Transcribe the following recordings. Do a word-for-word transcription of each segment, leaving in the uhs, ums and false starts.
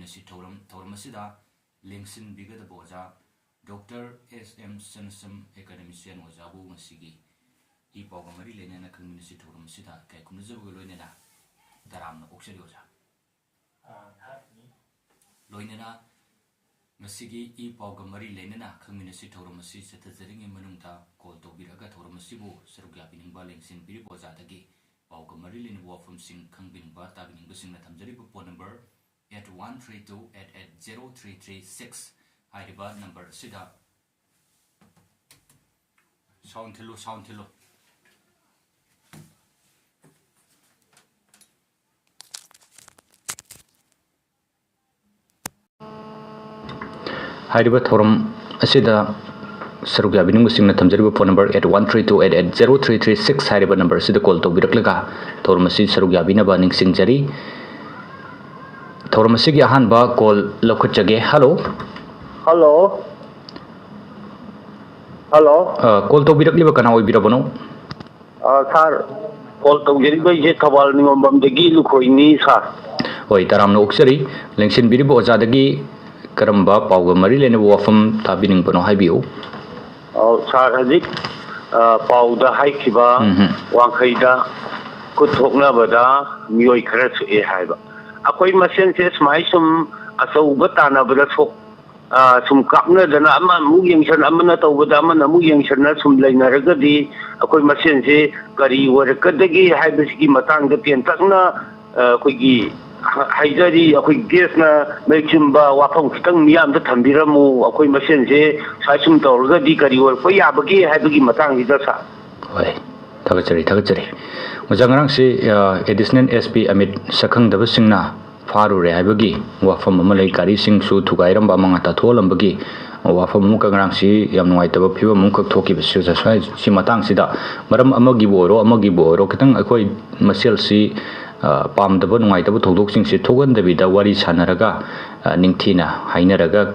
ꯉꯁꯤ ꯊꯧꯔꯝ ꯊꯧꯔꯝ ꯑꯁꯤꯗ ꯂꯦꯡꯁꯤꯟꯕꯤꯒꯗꯕ ꯑꯣꯖꯥ ꯗꯣꯛꯇꯔ ꯑꯦꯁ ꯑꯦꯝ ꯁꯅꯁꯝ, ꯑꯦꯀꯥꯗꯦꯃꯤꯁꯤꯌꯥꯟ ꯑꯣꯖꯥꯕꯨ ꯉꯁꯤꯒꯤ ꯏ ꯄꯥꯎꯒ ꯃꯔꯤ ꯂꯩꯅꯅ ꯈꯪꯃꯤꯟꯅꯁꯤ ꯊꯧꯔꯝ ꯑꯁꯤꯗ ꯏꯀꯥꯏ ꯈꯨꯝꯅꯖꯕꯒ ꯂꯣꯏꯅꯅ ꯇꯔꯥꯝꯅ ꯑꯣꯛꯆꯔꯤ ꯑꯣꯖꯥ꯫ ꯂꯣꯏꯅꯅ ꯉꯁꯤꯒꯤ ꯏ ꯄꯥꯎꯒ ꯃꯔꯤ ꯂꯩꯅꯅ ꯈꯪꯃꯤꯟꯅꯁꯤ ꯊꯧꯔꯝ ꯑꯁꯤ ꯆꯠꯊꯖꯔꯤꯉꯩ ꯃꯅꯨꯡꯗ ꯀꯣꯜ ꯇꯧꯕꯤꯔꯛꯑꯒ ꯊꯧꯔꯝ ꯑꯁꯤꯕꯨ ꯁꯔꯨꯛ ꯌꯥꯕꯤꯅꯤꯡꯕ ꯂꯦꯡꯁꯤꯟꯕꯤꯔꯤꯕ ꯑꯣꯖꯥꯗꯒꯤ ꯄꯥꯎꯒ ꯃꯔꯤ ꯂꯩꯅꯕ ꯋꯥꯐꯝꯁꯤꯡ ꯈꯪꯕꯤꯅꯤꯡꯕ ꯇꯥꯕꯤꯅꯤꯡꯕꯁꯤꯡꯅ ꯊꯝꯖꯔꯤꯕ phone number eight one three two eight eight zero three three six ꯍꯥꯏꯔꯤꯕ ꯅꯝꯕꯔ ꯑꯁꯤꯗ ꯁꯥꯎꯟ ꯊꯤꯜꯂꯨ, ꯁꯥꯎꯟ ꯊꯤꯜꯂꯨ꯫ ꯍꯥꯏꯔꯤꯕ ꯊꯧꯔꯝ ꯑꯁꯤꯗ ꯁꯔꯨꯛ ꯌꯥꯕꯤꯅꯤꯡꯕꯁꯤꯡꯅ ꯊꯝꯖꯔꯤꯕ phone number eight one three two eight eight zero three three six ꯍꯥꯏꯔꯤꯕ ꯅꯝꯕꯔ ꯑꯁꯤꯗ ꯀꯣꯜ ꯇꯧꯕꯤꯔꯛꯂꯒ ꯊꯧꯔꯝ ꯑꯁꯤ ꯁꯔꯨꯛ ꯌꯥꯕꯤꯅꯕ ꯅꯤꯡꯁꯤꯡꯖꯔꯤ꯫ ꯊꯧꯔꯝ ꯑꯁꯤꯒꯤ ꯑꯍꯥꯟꯕ ꯀꯣꯜ ꯂꯧꯈꯠꯆꯒꯦ꯫ ꯍꯜꯂꯣ꯫ ꯍꯜꯂꯣ꯫ ꯍꯜꯂꯣ꯫ ꯑ, ꯀꯣꯜ ꯇꯧꯕꯤꯔꯛꯂꯤꯕ ꯀꯅꯥ ꯑꯣꯏꯕꯤꯔꯕꯅꯣ? ꯑ, ꯁꯥꯔ, ꯀꯣꯜ ꯇꯧꯖꯔꯤꯕ ꯑꯩꯁꯦ ꯊꯧꯕꯥꯜ ꯅꯤꯉꯣꯝꯕꯝꯗꯒꯤ ꯂꯨꯈꯣꯏꯅꯤ, ꯁꯥꯔ꯫ ꯍꯣꯏ, ꯇꯔꯥꯝꯅ ꯑꯣꯛꯆꯔꯤ꯫ ꯂꯦꯡꯁꯤꯟꯕꯤꯔꯤꯕ ꯑꯣꯖꯥꯗꯒꯤ ꯀꯔꯝꯕ ꯄꯥꯎꯒ ꯃꯔꯤ ꯂꯩꯅꯕ ꯋꯥꯐꯝ ꯇꯥꯕꯤꯅꯤꯡꯕꯅꯣ ꯍꯥꯏꯕꯤꯌꯨ꯫ ꯑꯧ, ꯁꯥꯔ, ꯍꯧꯖꯤꯛ, ꯑ, ꯄꯥꯎꯗ ꯍꯥꯏꯈꯤꯕ ꯎꯝ ꯍꯝ꯫ ꯋꯥꯡꯈꯩꯗ ꯈꯨꯠ ꯊꯣꯛꯅꯕꯗ ꯃꯤꯑꯣꯏ ꯈꯔ ꯁꯣꯛꯑꯦ ꯍꯥꯏꯕ꯫ ꯑꯩꯈꯣꯏ ꯃꯁꯦꯟꯁꯦ ꯁꯨꯃꯥꯏ ꯁꯨꯝ ꯑꯆꯧꯕ ꯇꯥꯟꯅꯕꯗ ꯁꯣꯛ-, ꯑ, ꯁꯨꯝ ꯀꯥꯞꯅꯗꯅ ꯑꯃ ꯑꯃꯨꯛ ꯌꯦꯡꯁꯟ, ꯑꯃꯅ ꯇꯧꯕꯗ ꯑꯃꯅ ꯑꯃꯨꯛ ꯌꯦꯡꯁꯟꯅ ꯁꯨꯝ ꯂꯩꯅꯔꯒꯗꯤ ꯑꯩꯈꯣꯏ ꯃꯁꯦꯟꯁꯦ ꯀꯔꯤ ꯑꯣꯏꯔꯛꯀꯗꯒꯦ ꯍꯥꯏꯕꯁꯤꯒꯤ ꯃꯇꯥꯡꯗ ꯇꯦꯟꯇꯛꯅ, ꯑ, ꯑꯩꯈꯣꯏꯒꯤ ꯍ-, ꯍꯥꯏꯖꯔꯤ꯫ ꯑꯩꯈꯣꯏ ꯒꯦꯁꯅ ꯃꯔꯤꯛ ꯆꯨꯝꯕ ꯋꯥꯐꯝ ꯈꯤꯇꯪ ꯃꯤꯌꯥꯝꯗ ꯊꯝꯕꯤꯔꯝꯃꯨ꯫ ꯑꯩꯈꯣꯏ ꯃꯁꯦꯟꯁꯦ ꯁꯨꯃꯥꯏ ꯁꯨꯝ ꯇꯧꯔꯒꯗꯤ ꯀꯔꯤ ꯑꯣꯏꯔꯛꯄ ꯌꯥꯕꯒꯦ ꯍꯥꯏꯕꯒꯤ ꯃꯇꯥꯡꯁꯤꯗ, ꯁꯥꯔ꯫ ꯍꯣꯏ, ꯊꯥꯒꯠꯆꯔꯤ, ꯊꯥꯒꯠꯆꯔꯤ꯫ ꯑꯣꯖꯥ, ꯉꯔꯥꯡꯁꯤ, ꯑ, ꯑꯦꯗꯤꯁꯅꯦꯜ ꯑꯦꯁ ꯄꯤ ꯑꯃꯤꯠ ꯁꯛꯈꯪꯗꯕꯁꯤꯡꯅ ꯐꯥꯔꯨꯔꯦ ꯍꯥꯏꯕꯒꯤ ꯋꯥꯐꯝ ꯑꯃ ꯂꯩ꯫ ꯒꯥꯔꯤꯁꯤꯡꯁꯨ ꯊꯨꯒꯥꯏꯔꯝꯕ, ꯑꯃꯥꯡ ꯑꯇꯥ ꯊꯣꯛꯍꯜꯂꯝꯕꯒꯤ ꯋꯥꯐꯝ ꯑꯃꯈꯛ, ꯉꯔꯥꯡꯁꯤ ꯌꯥꯝ ꯅꯨꯡꯉꯥꯏꯇꯕ ꯐꯤꯕꯝ ꯑꯃꯈꯛ ꯊꯣꯛꯈꯤꯕꯁꯤ, ꯑꯣꯖꯥ, ꯁ꯭ꯋꯥꯏ-, ꯁꯤ ꯃꯇꯥꯡꯁꯤꯗ ꯃꯔꯝ ꯑꯃꯒꯤꯕꯨ ꯑꯣꯏꯔꯣ, ꯑꯃꯒꯤꯕꯨ ꯑꯣꯏꯔꯣ, ꯈꯤꯇꯪ ꯑꯩꯈꯣꯏ ꯃꯁꯦꯜꯁꯤ, ꯑ, ꯄꯥꯝꯗꯕ, ꯅꯨꯡꯉꯥꯏꯇꯕ ꯊꯧꯗꯣꯛꯁꯤꯡꯁꯤ ꯊꯣꯛꯍꯟꯗꯕꯤꯗ ꯋꯥꯔꯤ ꯁꯥꯟꯅꯔꯒ, ꯑ, ꯅꯤꯡꯊꯤꯅ ꯍꯥꯏꯅꯔꯒ,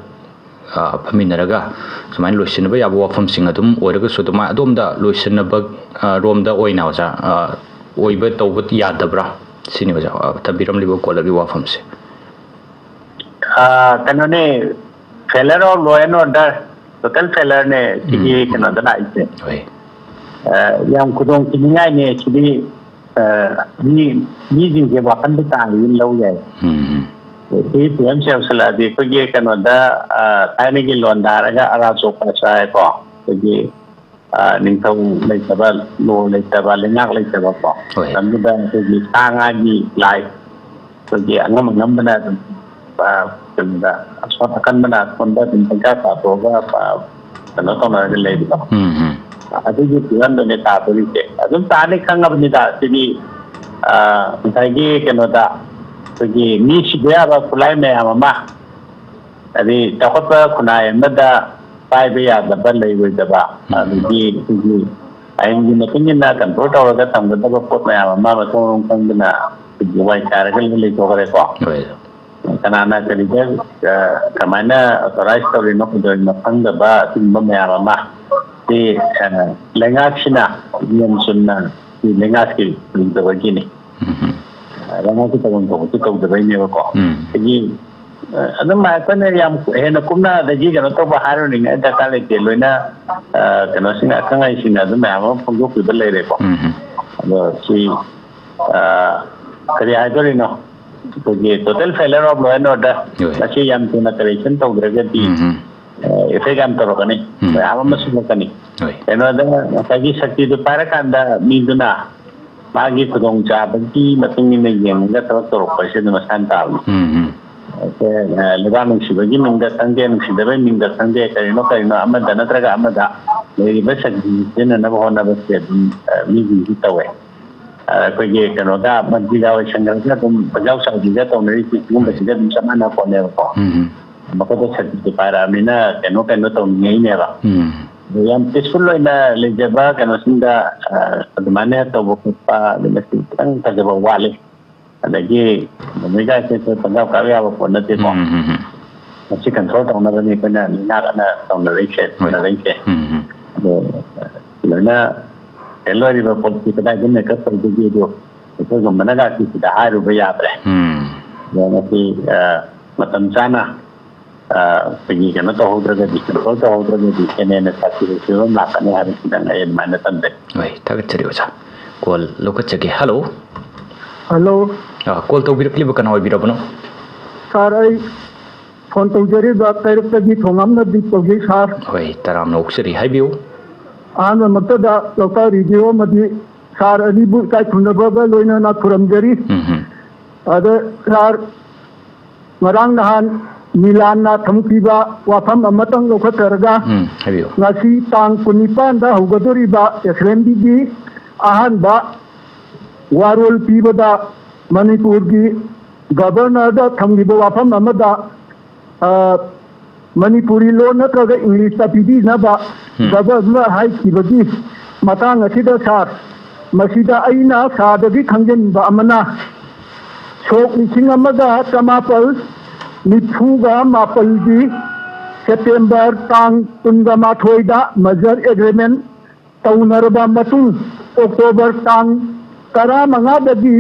ꯑ, ꯐꯝꯃꯤꯟꯅꯔꯒ ꯁꯨꯃꯥꯏꯅ ꯂꯣꯏꯁꯤꯟꯅꯕ ꯌꯥꯕ ꯋꯥꯐꯝꯁꯤꯡ ꯑꯗꯨꯝ ꯑꯣꯏꯔꯒꯁꯨ, ꯑꯗꯨꯃꯥꯏ-, ꯑꯗꯣꯝꯗ ꯂꯣꯏꯁꯤꯟꯅꯕ, ꯑ, ꯔꯣꯝꯗ ꯑꯣꯏꯅ, ꯑꯣꯖꯥ, ꯑ, ꯑꯣꯏꯕ ꯇꯧꯕ ꯌꯥꯗꯕ꯭ꯔꯥ? ꯁꯤꯅꯤ, ꯑꯣꯖꯥ, ꯑ, ꯊꯝꯕꯤꯔꯝꯂꯤꯕ ꯀꯣꯜ ꯑꯗꯨꯒꯤ ꯋꯥꯐꯝꯁꯦ꯫ ꯑ, ꯀꯩꯅꯣꯅꯦ, failure of law and order, total failure ꯅꯦ ꯁꯤꯒꯤ ꯎꯝ, ꯎꯝ꯫ ꯀꯩꯅꯣꯗ ꯂꯥꯛꯏꯁꯦ꯫ ꯍꯣꯏ꯫ ꯑ, ꯌꯥꯝ ꯈꯨꯗꯣꯡ ꯊꯤꯅꯤꯡꯉꯥꯏꯅꯦ ꯁꯤꯗꯤ꯫ ꯑ, ꯃꯤ, ꯃꯤꯁꯤꯡꯁꯦ ꯋꯥꯈꯟꯗ ꯇꯥꯔꯤꯅ ꯂꯧ ꯌꯥꯏ꯫ ꯎꯝ, ꯎꯝ꯫ ꯁꯤ ꯐꯤꯕꯝꯁꯦ ꯌꯧꯁꯜꯂꯛꯑꯗꯤ ꯑꯩꯈꯣꯏꯒꯤ ꯀꯩꯅꯣꯗ, ꯑ, ꯊꯥꯏꯅꯒꯤ ꯂꯣꯟꯗ ꯍꯥꯏꯔꯒ ꯑꯔꯥ ꯆꯣꯛꯄ ꯆꯥꯏꯀꯣ, ꯑꯩꯈꯣꯏꯒꯤ, ꯑ, ꯅꯤꯡꯊꯧ ꯂꯩꯇꯕ, ꯂꯣ ꯂꯩꯇꯕ, ꯂꯩꯉꯥꯛ ꯂꯩꯇꯕꯀꯣ꯫ ꯍꯣꯏ꯫ ꯃꯇꯝꯗꯨꯗ ꯑꯩꯈꯣꯏꯒꯤ ꯁꯥ ꯉꯥꯒꯤ ꯂꯥꯏ, ꯑꯩꯈꯣꯏꯒꯤ ꯑꯉꯝ ꯑꯉꯝꯕꯅ ꯑꯗꯨꯝ, ꯑ, ꯀꯩꯅꯣꯗ, ꯑꯁꯣꯟ ꯑꯀꯟꯕꯅ ꯑꯁꯣꯟꯕ ꯑꯗꯨꯝ ꯄꯪꯆꯥ ꯆꯥꯊꯣꯛꯑꯒ, ꯑ, ꯀꯩꯅꯣ ꯇꯧꯅꯔꯒ ꯂꯩꯕꯗꯣ꯫ ꯎꯝ, ꯎꯝ꯫ ꯑꯗꯨꯒꯤ ꯐꯤꯕꯝꯗꯨꯅꯦ ꯇꯥꯗꯣꯔꯤꯁꯦ꯫ ꯑꯗꯨꯝ ꯇꯥꯅꯤ ꯈꯪꯉꯕꯅꯤꯗ꯫ ꯁꯤꯗꯤ, ꯑ, ꯉꯁꯥꯏꯒꯤ ꯀꯩꯅꯣꯗ, ꯑꯩꯈꯣꯏꯒꯤ ꯃꯤ ꯁꯤꯕ ꯌꯥꯕ ꯈꯨꯠꯂꯥꯏ ꯃꯌꯥꯝ ꯑꯃ, ꯍꯥꯏꯗꯤ ꯆꯥꯎꯈꯠꯄ ꯈꯨꯟꯅꯥꯏ ꯑꯃꯗ ꯄꯥꯏꯕ ꯌꯥꯗꯕ ꯂꯩꯔꯣꯏꯗꯕ, ꯎꯝ꯫ ꯑꯗꯒꯤ ꯑꯩꯈꯣꯏꯒꯤ ꯑꯥꯏꯟꯒꯤ ꯃꯇꯨꯡ ꯏꯟꯅ control ꯇꯧꯔꯒ ꯊꯝꯒꯗꯕ ꯄꯣꯠ ꯃꯌꯥꯝ ꯑꯃ ꯃꯊꯣꯡ ꯃꯔꯝ ꯈꯪꯗꯅ ꯑꯩꯈꯣꯏꯒꯤ ꯋꯥꯏ ꯆꯥꯏꯔꯒ ꯂꯣꯏ ꯂꯩꯊꯣꯛꯈ꯭ꯔꯦꯀꯣ꯫ ꯍꯣꯏ꯫ ꯀꯅꯥꯅ ꯀꯔꯤꯗ, ꯑ, ꯀꯃꯥꯏꯅ authorize ꯇꯧꯔꯤꯅꯣ, ꯀꯩꯗꯧꯔꯤꯅꯣ ꯈꯪꯗꯕ ꯑꯗꯨꯒꯨꯝꯕ ꯃꯌꯥꯝ ꯑꯃ ꯁꯤ, ꯑ, ꯂꯩꯉꯥꯛꯁꯤꯅ ꯅꯤꯌꯝ ꯆꯨꯝꯅ ꯁꯤ ꯂꯩꯉꯥꯛꯀꯤ ꯂꯩꯇꯕꯒꯤꯅꯤ꯫ ꯎꯝ꯫ ꯑ, ꯂꯩꯉꯥꯛꯀꯤ ꯇꯧꯐꯝ ꯊꯣꯛꯄꯁꯨ ꯇꯧꯗꯕꯩꯅꯦꯕꯀꯣ꯫ ꯎꯝ꯫ ꯑꯗꯒꯤ, ꯑ, ꯑꯗꯨꯝ ꯑꯩꯈꯣꯏꯅ ꯌꯥꯝ ꯍꯦꯟꯅ ꯀꯨꯞꯅ ꯑꯗꯒꯤ ꯀꯩꯅꯣ ꯇꯧꯕ ꯍꯥꯏꯔꯨꯅꯤꯡꯉꯥꯏ ꯗꯔꯀꯥꯔ ꯂꯩꯇꯦ꯫ ꯂꯣꯏꯅ, ꯑ, ꯀꯩꯅꯣꯁꯤꯡꯅ, ꯑꯈꯪ ꯑꯍꯩꯁꯤꯡꯅ ꯑꯗꯨꯝ ꯃꯌꯥꯝ ꯑꯃ ꯐꯣꯡꯗꯣꯛꯄꯤꯕ ꯂꯩꯔꯦꯀꯣ꯫ ꯎꯝ꯫ ꯑꯗꯣ ꯁꯤ, ꯑ, ꯀꯔꯤ ꯍꯥꯏꯗꯣꯔꯤꯅꯣ? ꯑꯩꯈꯣꯏꯒꯤ total failure of law and order꯫ ꯍꯣꯏ꯫ ꯃꯁꯤ ꯌꯥꯝ ꯊꯨꯅ correction ꯇꯧꯗ꯭ꯔꯒꯗꯤ, ꯎꯝ, ꯎꯝ꯫ ꯑ, effect ꯌꯥꯝ ꯇꯧꯔꯛꯀꯅꯤ꯫ ꯎꯝ, ꯃꯌꯥꯝ ꯑꯃ ꯎꯝ꯫ ꯁꯣꯛꯂꯛꯀꯅꯤ꯫ ꯍꯣꯏ꯫ ꯀꯩꯅꯣꯗ ꯉꯁꯥꯏꯒꯤ ꯁꯛꯇꯤꯗꯨ ꯄꯥꯏꯔꯀꯥꯟꯗ ꯃꯤꯗꯨꯅ ꯃꯥꯒꯤ ꯈꯨꯗꯣꯡꯆꯥꯕꯒꯤ ꯃꯇꯨꯡ ꯏꯟꯅ ꯌꯦꯡꯉꯒ ꯊꯕꯛ ꯇꯧꯔꯛꯄ ꯍꯥꯏꯁꯤ ꯑꯗꯨꯝ ꯃꯁꯥꯅ ꯇꯥꯕꯅꯤ꯫ ꯎꯝ, ꯎꯝ꯫ ꯑꯩꯈꯣꯏ, ꯑ, ꯂꯩꯕꯥꯛ ꯅꯨꯡꯁꯤꯕꯒꯤ ꯃꯤꯡꯗ ꯈꯪꯗꯦ, ꯅꯨꯡꯁꯤꯗꯕꯒꯤ ꯃꯤꯡꯗ ꯈꯪꯗꯦ, ꯀꯔꯤꯅꯣ ꯀꯔꯤꯅꯣ ꯑꯃꯗ ꯅꯠꯇ꯭ꯔꯒ ꯑꯃꯗ ꯂꯩꯔꯤꯕ ꯁꯛꯇꯤ ꯁꯤꯖꯤꯟꯅꯅꯕ ꯍꯣꯠꯅꯕꯁꯦ ꯑꯗꯨꯝ, ꯑ, ꯃꯤꯁꯤꯡꯁꯤ ꯇꯧꯋꯦ꯫ ꯑ, ꯑꯩꯈꯣꯏꯒꯤ ꯀꯩꯅꯣꯗ ꯃꯟꯇ꯭ꯔꯤꯒ ꯑꯣꯏꯁꯟꯈ꯭ꯔꯒ ꯑꯗꯨꯝ ꯄꯟꯖꯥꯎ ꯆꯥꯎꯕꯤꯒ ꯇꯧꯅꯔꯤꯁꯦ ꯁꯤꯒꯨꯝꯕꯁꯤꯒ ꯑꯗꯨꯝ ꯆꯞ ꯃꯥꯟꯅ ꯄꯣꯠꯅꯦꯕꯀꯣ꯫ ꯎꯝ, ꯎꯝ꯫ ꯃꯈꯣꯏꯗ ꯁꯛꯇꯤꯁꯨ ꯄꯥꯏꯔꯛꯑꯕꯅꯤꯅ ꯀꯩꯅꯣ ꯀꯩꯅꯣ ꯇꯧꯅꯤꯡꯉꯛꯏꯅꯦꯕ꯫ ꯎꯝ꯫ ꯑꯗꯣ ꯌꯥꯝ peaceful ꯑꯣꯏꯅ ꯂꯩꯖꯕ ꯀꯩꯅꯣꯁꯤꯡꯗ, ꯑ, ꯑꯗꯨꯃꯥꯏꯅ ꯇꯧꯕ ꯈꯣꯠꯄ ꯑꯗꯨ ꯃꯁꯤ ꯈꯤꯇꯪ ꯐꯖꯕ ꯋꯥꯠꯂꯤ꯫ ꯑꯗꯒꯤ ꯅꯨꯃꯤꯠ ꯀꯥꯏꯁꯦ ꯑꯩꯈꯣꯏ ꯄꯪꯀꯥꯞ ꯀꯥꯞ ꯌꯥꯕ ꯄꯣꯠ ꯅꯠꯇꯦꯀꯣ꯫ ꯎꯝ, ꯎꯝ, ꯎꯝ꯫ ꯃꯁꯤ control ꯇꯧꯅꯕꯅꯤ ꯑꯩꯈꯣꯏꯅ ꯂꯩꯉꯥꯛ ꯑꯅ ꯇꯧꯅꯔꯛꯏꯁꯦ, ꯍꯣꯏ꯫ ꯇꯧꯅꯔꯛꯏꯁꯦ꯫ ꯎꯝ, ꯎꯝ꯫ ꯑꯗꯣ, ꯑ, ꯂꯣꯏꯅ ꯀꯩꯅꯣ ꯑꯣꯏꯔꯤꯕ ꯄꯣꯠꯁꯤ ꯀꯗꯥꯏꯗ make up ꯇꯧꯗꯣꯏꯒꯦꯗꯣ ꯑꯩꯈꯣꯏꯒꯨꯝꯕꯅꯒ ꯁꯤꯗ ꯍꯥꯏꯔꯨꯕ ꯌꯥꯗ꯭ꯔꯦ꯫ ꯎꯝ꯫ ꯑꯗꯣ ꯃꯁꯤ, ꯑ, ꯃꯇꯝ ꯆꯥꯅ ꯑꯩꯈꯣꯏꯒꯤ ꯀꯩꯅꯣ ꯇꯧꯍꯧꯗ꯭ꯔꯒꯗꯤ, ꯀꯟꯇ꯭ꯔꯣꯜ ꯇꯧꯍꯧꯗ꯭ꯔꯒꯗꯤ ꯍꯦꯟꯅ ꯍꯦꯟꯅ ꯁꯥꯊꯤꯕ ꯐꯤꯕꯝ ꯂꯥꯛꯀꯅꯤ ꯍꯥꯏꯕꯁꯤꯗꯪ ꯑꯩ ꯑꯗꯨꯃꯥꯏꯅ ꯊꯝꯖꯒꯦ꯫ ꯍꯣꯏ, ꯊꯥꯒꯠꯆꯔꯤ ꯑꯣꯖꯥ꯫ ꯀꯣꯜ ꯂꯧꯈꯠꯆꯒꯦ꯫ ꯍꯜꯂꯣ꯫ ꯍꯜꯂꯣ꯫ ꯑ, ꯀꯣꯜ ꯇꯧꯕꯤꯔꯛꯂꯤꯕ ꯀꯅꯥ ꯑꯣꯏꯕꯤꯔꯕꯅꯣ? ꯁꯥꯔ, ꯑꯩ ꯐꯣꯟ ꯇꯧꯖꯔꯤꯕ ꯀꯩꯔꯛꯇꯒꯤ ꯊꯣꯉꯥꯝꯅ ꯗꯤꯞ ꯇꯧꯖꯩ, ꯁꯥꯔ꯫ ꯍꯣꯏ, ꯇꯔꯥꯝꯅ ꯑꯣꯛꯆꯔꯤ, ꯍꯥꯏꯕꯤꯌꯨ꯫ ꯑꯍꯥꯟꯕꯃꯛꯇꯗ ꯂꯣꯛꯇꯥꯛ ꯔꯦꯗꯤꯑꯣ ꯑꯃꯗꯤ ꯁꯥꯔ ꯑꯅꯤꯕꯨ ꯏꯀꯥꯏ ꯈꯨꯝꯅꯕꯒ ꯂꯣꯏꯅꯅ ꯈꯨꯔꯨꯝꯖꯔꯤ꯫ ꯎꯝ ꯍꯝ꯫ ꯑꯗ ꯁꯥꯔ, ꯉꯔꯥꯡ ꯅꯍꯥꯟ ꯃꯤꯂꯥꯟꯅ ꯊꯝꯈꯤꯕ ꯋꯥꯐꯝ ꯑꯃꯇꯪ ꯂꯧꯈꯠꯆꯔꯒ, ꯎꯝ, ꯍꯥꯏꯕꯤꯌꯨ꯫ ꯉꯁꯤ ꯇꯥꯡ ꯀꯨꯟꯅꯤꯄꯥꯟꯗ ꯍꯧꯒꯗꯧꯔꯤꯕ ꯑꯦꯁꯦꯝꯕ꯭ꯂꯤꯒꯤ ꯑꯍꯥꯟꯕ ꯋꯥꯔꯣꯜ ꯄꯤꯕꯗ ꯃꯅꯤꯄꯨꯔꯒꯤ ꯒꯕꯔꯅꯔꯗ ꯊꯝꯈꯤꯕ ꯋꯥꯐꯝ ꯑꯃꯗ, ꯑ, ꯃꯅꯤꯄꯨꯔꯤ ꯂꯣꯟ ꯅꯠꯇ꯭ꯔꯒ ꯏꯪꯂꯤꯁꯇ ꯄꯤꯕꯤꯅꯕ ꯎꯝ꯫ ꯒꯕꯔꯅꯔ ꯍꯥꯏꯈꯤꯕꯒꯤ ꯃꯇꯥꯡ ꯑꯁꯤꯗ ꯁꯥꯔ, ꯃꯁꯤꯗ ꯑꯩꯅ ꯁꯥꯔꯗꯒꯤ ꯈꯪꯖꯅꯤꯡꯕ ꯑꯃꯅ, ꯁꯣꯛ ꯂꯤꯁꯤꯡ ꯑꯃꯒ ꯆꯃꯥꯄꯜ ꯅꯤꯐꯨꯒ ꯃꯥꯄꯜꯒꯤ ꯁꯦꯞꯇꯦꯝꯕꯔ ꯇꯥꯡ ꯀꯨꯟꯒ ꯃꯥꯊꯣꯏꯗ ꯃꯔꯖꯔ ꯑꯦꯒ꯭ꯔꯤꯃꯦꯟ ꯇꯧꯅꯔꯕ ꯃꯇꯨꯡ, ꯑꯣꯛꯇꯣꯕꯔ ꯇꯥꯡ ꯇꯔꯥꯃꯉꯥꯗꯒꯤ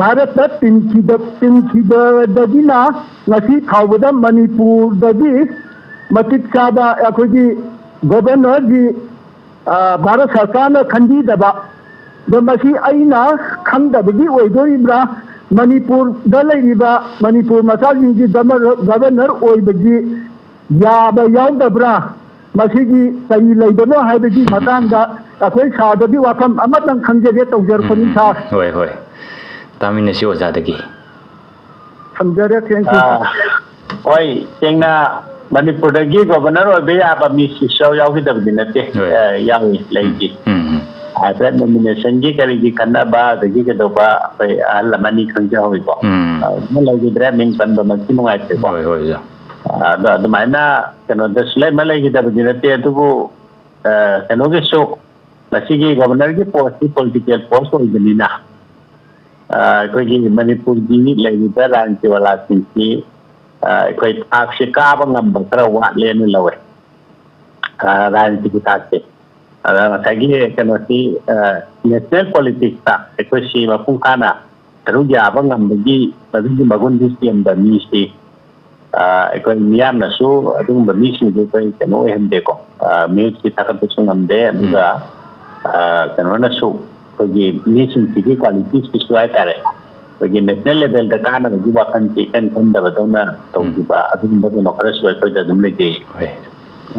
ꯚꯥꯔꯠꯇ ꯇꯤꯟꯈꯤꯕ-, ꯇꯤꯟꯈꯤꯕꯗꯒꯤꯅ ꯉꯁꯤ ꯐꯥꯎꯕꯗ ꯃꯅꯤꯄꯨꯔꯗꯒꯤ ꯃꯇꯤꯛ ꯆꯥꯕ ꯑꯩꯈꯣꯏꯒꯤ ꯒꯣꯕꯔꯅꯔꯒꯤ, ꯑ, ꯚꯥꯔꯠ ꯁꯔꯀꯥꯔꯅ ꯈꯟꯕꯤꯗꯕ, ꯑꯗꯣ ꯃꯁꯤ ꯑꯩꯅ ꯈꯪꯗꯕꯒꯤ ꯑꯣꯏꯗꯣꯔꯤꯕ꯭ꯔꯥ? ꯃꯅꯤꯄꯨꯔꯗ ꯂꯩꯔꯤꯕ ꯃꯅꯤꯄꯨꯔ ꯃꯆꯥꯁꯤꯡꯁꯤ ꯒꯕꯔꯅꯔ, ꯒꯕꯔꯅꯔ ꯑꯣꯏꯕꯒꯤ ꯌꯥꯕ ꯌꯥꯎꯗꯕ꯭ꯔꯥ? ꯃꯁꯤꯒꯤ ꯀꯔꯤ ꯂꯩꯕꯅꯣ ꯍꯥꯏꯕꯒꯤ ꯃꯇꯥꯡꯗ ꯑꯩꯈꯣꯏ ꯁꯥꯔꯗꯒꯤ ꯋꯥꯐꯝ ꯑꯃꯇꯪ ꯈꯪꯖꯒꯦ ꯇꯧꯖꯔꯛꯄꯅꯤ, ꯎꯝ, ꯁꯥꯔ꯫ ꯍꯣꯏ, ꯍꯣꯏ꯫ ꯇꯥꯃꯤꯟꯅꯁꯤ ꯑꯣꯖꯥꯗꯒꯤ꯫ ꯊꯝꯖꯔꯦ, thank you꯫ ꯑꯥ, ꯍꯣꯏ, ꯁꯦꯡꯅ ꯃꯅꯤꯄꯨꯔꯗꯒꯤ ꯒꯣꯕꯔꯅꯔ ꯑꯣꯏꯕ ꯌꯥꯕ ꯃꯤ ꯁꯨꯛꯌꯥꯎ ꯌꯥꯎꯈꯤꯗꯕꯗꯤ ꯅꯠꯇꯦ꯫ ꯍꯣꯏ꯫ ꯑꯥ, ꯌꯥꯎꯏ, ꯂꯩꯈꯤ꯫ ꯎꯝ, ꯎꯝ꯫ ꯍꯥꯏꯐꯦꯠ ꯅꯣꯃꯤꯅꯦꯁꯟꯒꯤ ꯀꯔꯤꯒꯤ ꯈꯟꯅꯕ ꯑꯗꯒꯤ ꯀꯩꯗꯧꯕ ꯑꯩꯈꯣꯏ ꯑꯍꯜ ꯑꯃꯅꯤ ꯈꯪꯖꯍꯧꯋꯤꯀꯣ꯫ ꯎꯝ꯫ ꯑꯥ, ꯑꯃ ꯂꯩꯈꯤꯗ꯭ꯔꯦ, ꯃꯤꯡ ꯄꯟꯕꯃꯛꯇꯤ ꯅꯨꯡꯉꯥꯏꯇ꯭ꯔꯦꯀꯣ꯫ ꯍꯣꯏ, ꯍꯣꯏ, ꯑꯣꯖꯥ꯫ ꯑꯥ, ꯑꯗꯣ ꯑꯗꯨꯃꯥꯏꯅ ꯀꯩꯅꯣꯗ ꯁꯨꯂꯩꯃ ꯂꯩꯈꯤꯗꯕꯗꯤ ꯅꯠꯇꯦ, ꯑꯗꯨꯕꯨ, ꯑꯥ, ꯀꯩꯅꯣꯒꯤꯁꯨ ꯉꯁꯤꯒꯤ ꯒꯣꯕꯔꯅꯔꯒꯤ ꯄꯣꯁꯇꯤ ꯄꯣꯂꯤꯇꯤꯀꯦꯜ ꯄꯣꯁ ꯑꯣꯏꯕꯅꯤꯅ, ꯑꯥ, ꯑꯩꯈꯣꯏꯒꯤ ꯃꯅꯤꯄꯨꯔꯒꯤ ꯂꯩꯔꯤꯕ ꯔꯥꯖꯅꯤꯇꯤ ꯋꯥꯂꯥꯁꯤꯡꯁꯤ, ꯑꯥ, ꯑꯩꯈꯣꯏ ꯊꯥꯛꯁꯦ ꯀꯥꯕ ꯉꯝꯕ ꯈꯔ ꯋꯥꯠꯂꯦꯅ ꯂꯧꯋꯦ, ꯑꯥ, ꯔꯥꯖꯅꯤꯇꯤꯒꯤ ꯊꯥꯛꯁꯦ꯫ ꯑꯗ ꯉꯁꯥꯏꯒꯤ ꯀꯩꯅꯣꯁꯤ, ꯑꯥ, ꯅꯦꯁꯅꯦꯜ ꯄꯣꯂꯤꯇꯤꯛꯁꯇ ꯑꯩꯈꯣꯏ ꯁꯤ ꯃꯄꯨꯡ ꯐꯥꯅ ꯁꯔꯨꯛ ꯌꯥꯕ ꯉꯝꯕꯒꯤ ꯃꯗꯨꯒꯤ ꯃꯒꯨꯟꯗꯤ ꯆꯦꯟꯕ ꯃꯤꯁꯤ, ꯑ, ꯑꯩꯈꯣꯏ ꯃꯤꯌꯥꯝꯅꯁꯨ ꯑꯗꯨꯒꯨꯝꯕ ꯃꯤꯁꯤꯡꯗꯨ ꯑꯩꯈꯣꯏ ꯀꯩꯅꯣ ꯑꯣꯏꯍꯟꯗꯦꯀꯣ, ꯑ, ꯃꯤꯍꯨꯠꯀꯤ ꯊꯥꯒꯠꯄꯁꯨ ꯉꯝꯗꯦ, ꯑꯗꯨꯒ, ꯑ, ꯀꯩꯅꯣꯅꯁꯨ ꯑꯩꯈꯣꯏꯒꯤ ꯃꯤꯁꯤꯡꯁꯤꯒꯤ qualitiesꯇꯨꯁꯨ ꯍꯥꯏꯇꯥꯔꯦ, ꯑꯩꯈꯣꯏꯒꯤ national levelꯗ ꯀꯥꯟꯅꯕꯒꯤ ꯋꯥꯈꯜꯁꯤ ꯏꯈꯟ ꯈꯟꯗꯕꯗꯧꯅ ꯇꯧꯈꯤꯕ, ꯑꯗꯨꯒꯨꯝꯕ ꯀꯩꯅꯣ ꯈꯔꯁꯨ ꯑꯩꯈꯣꯏꯗ ꯑꯗꯨꯝ ꯂꯩꯖꯩ꯫ ꯍꯣꯏ꯫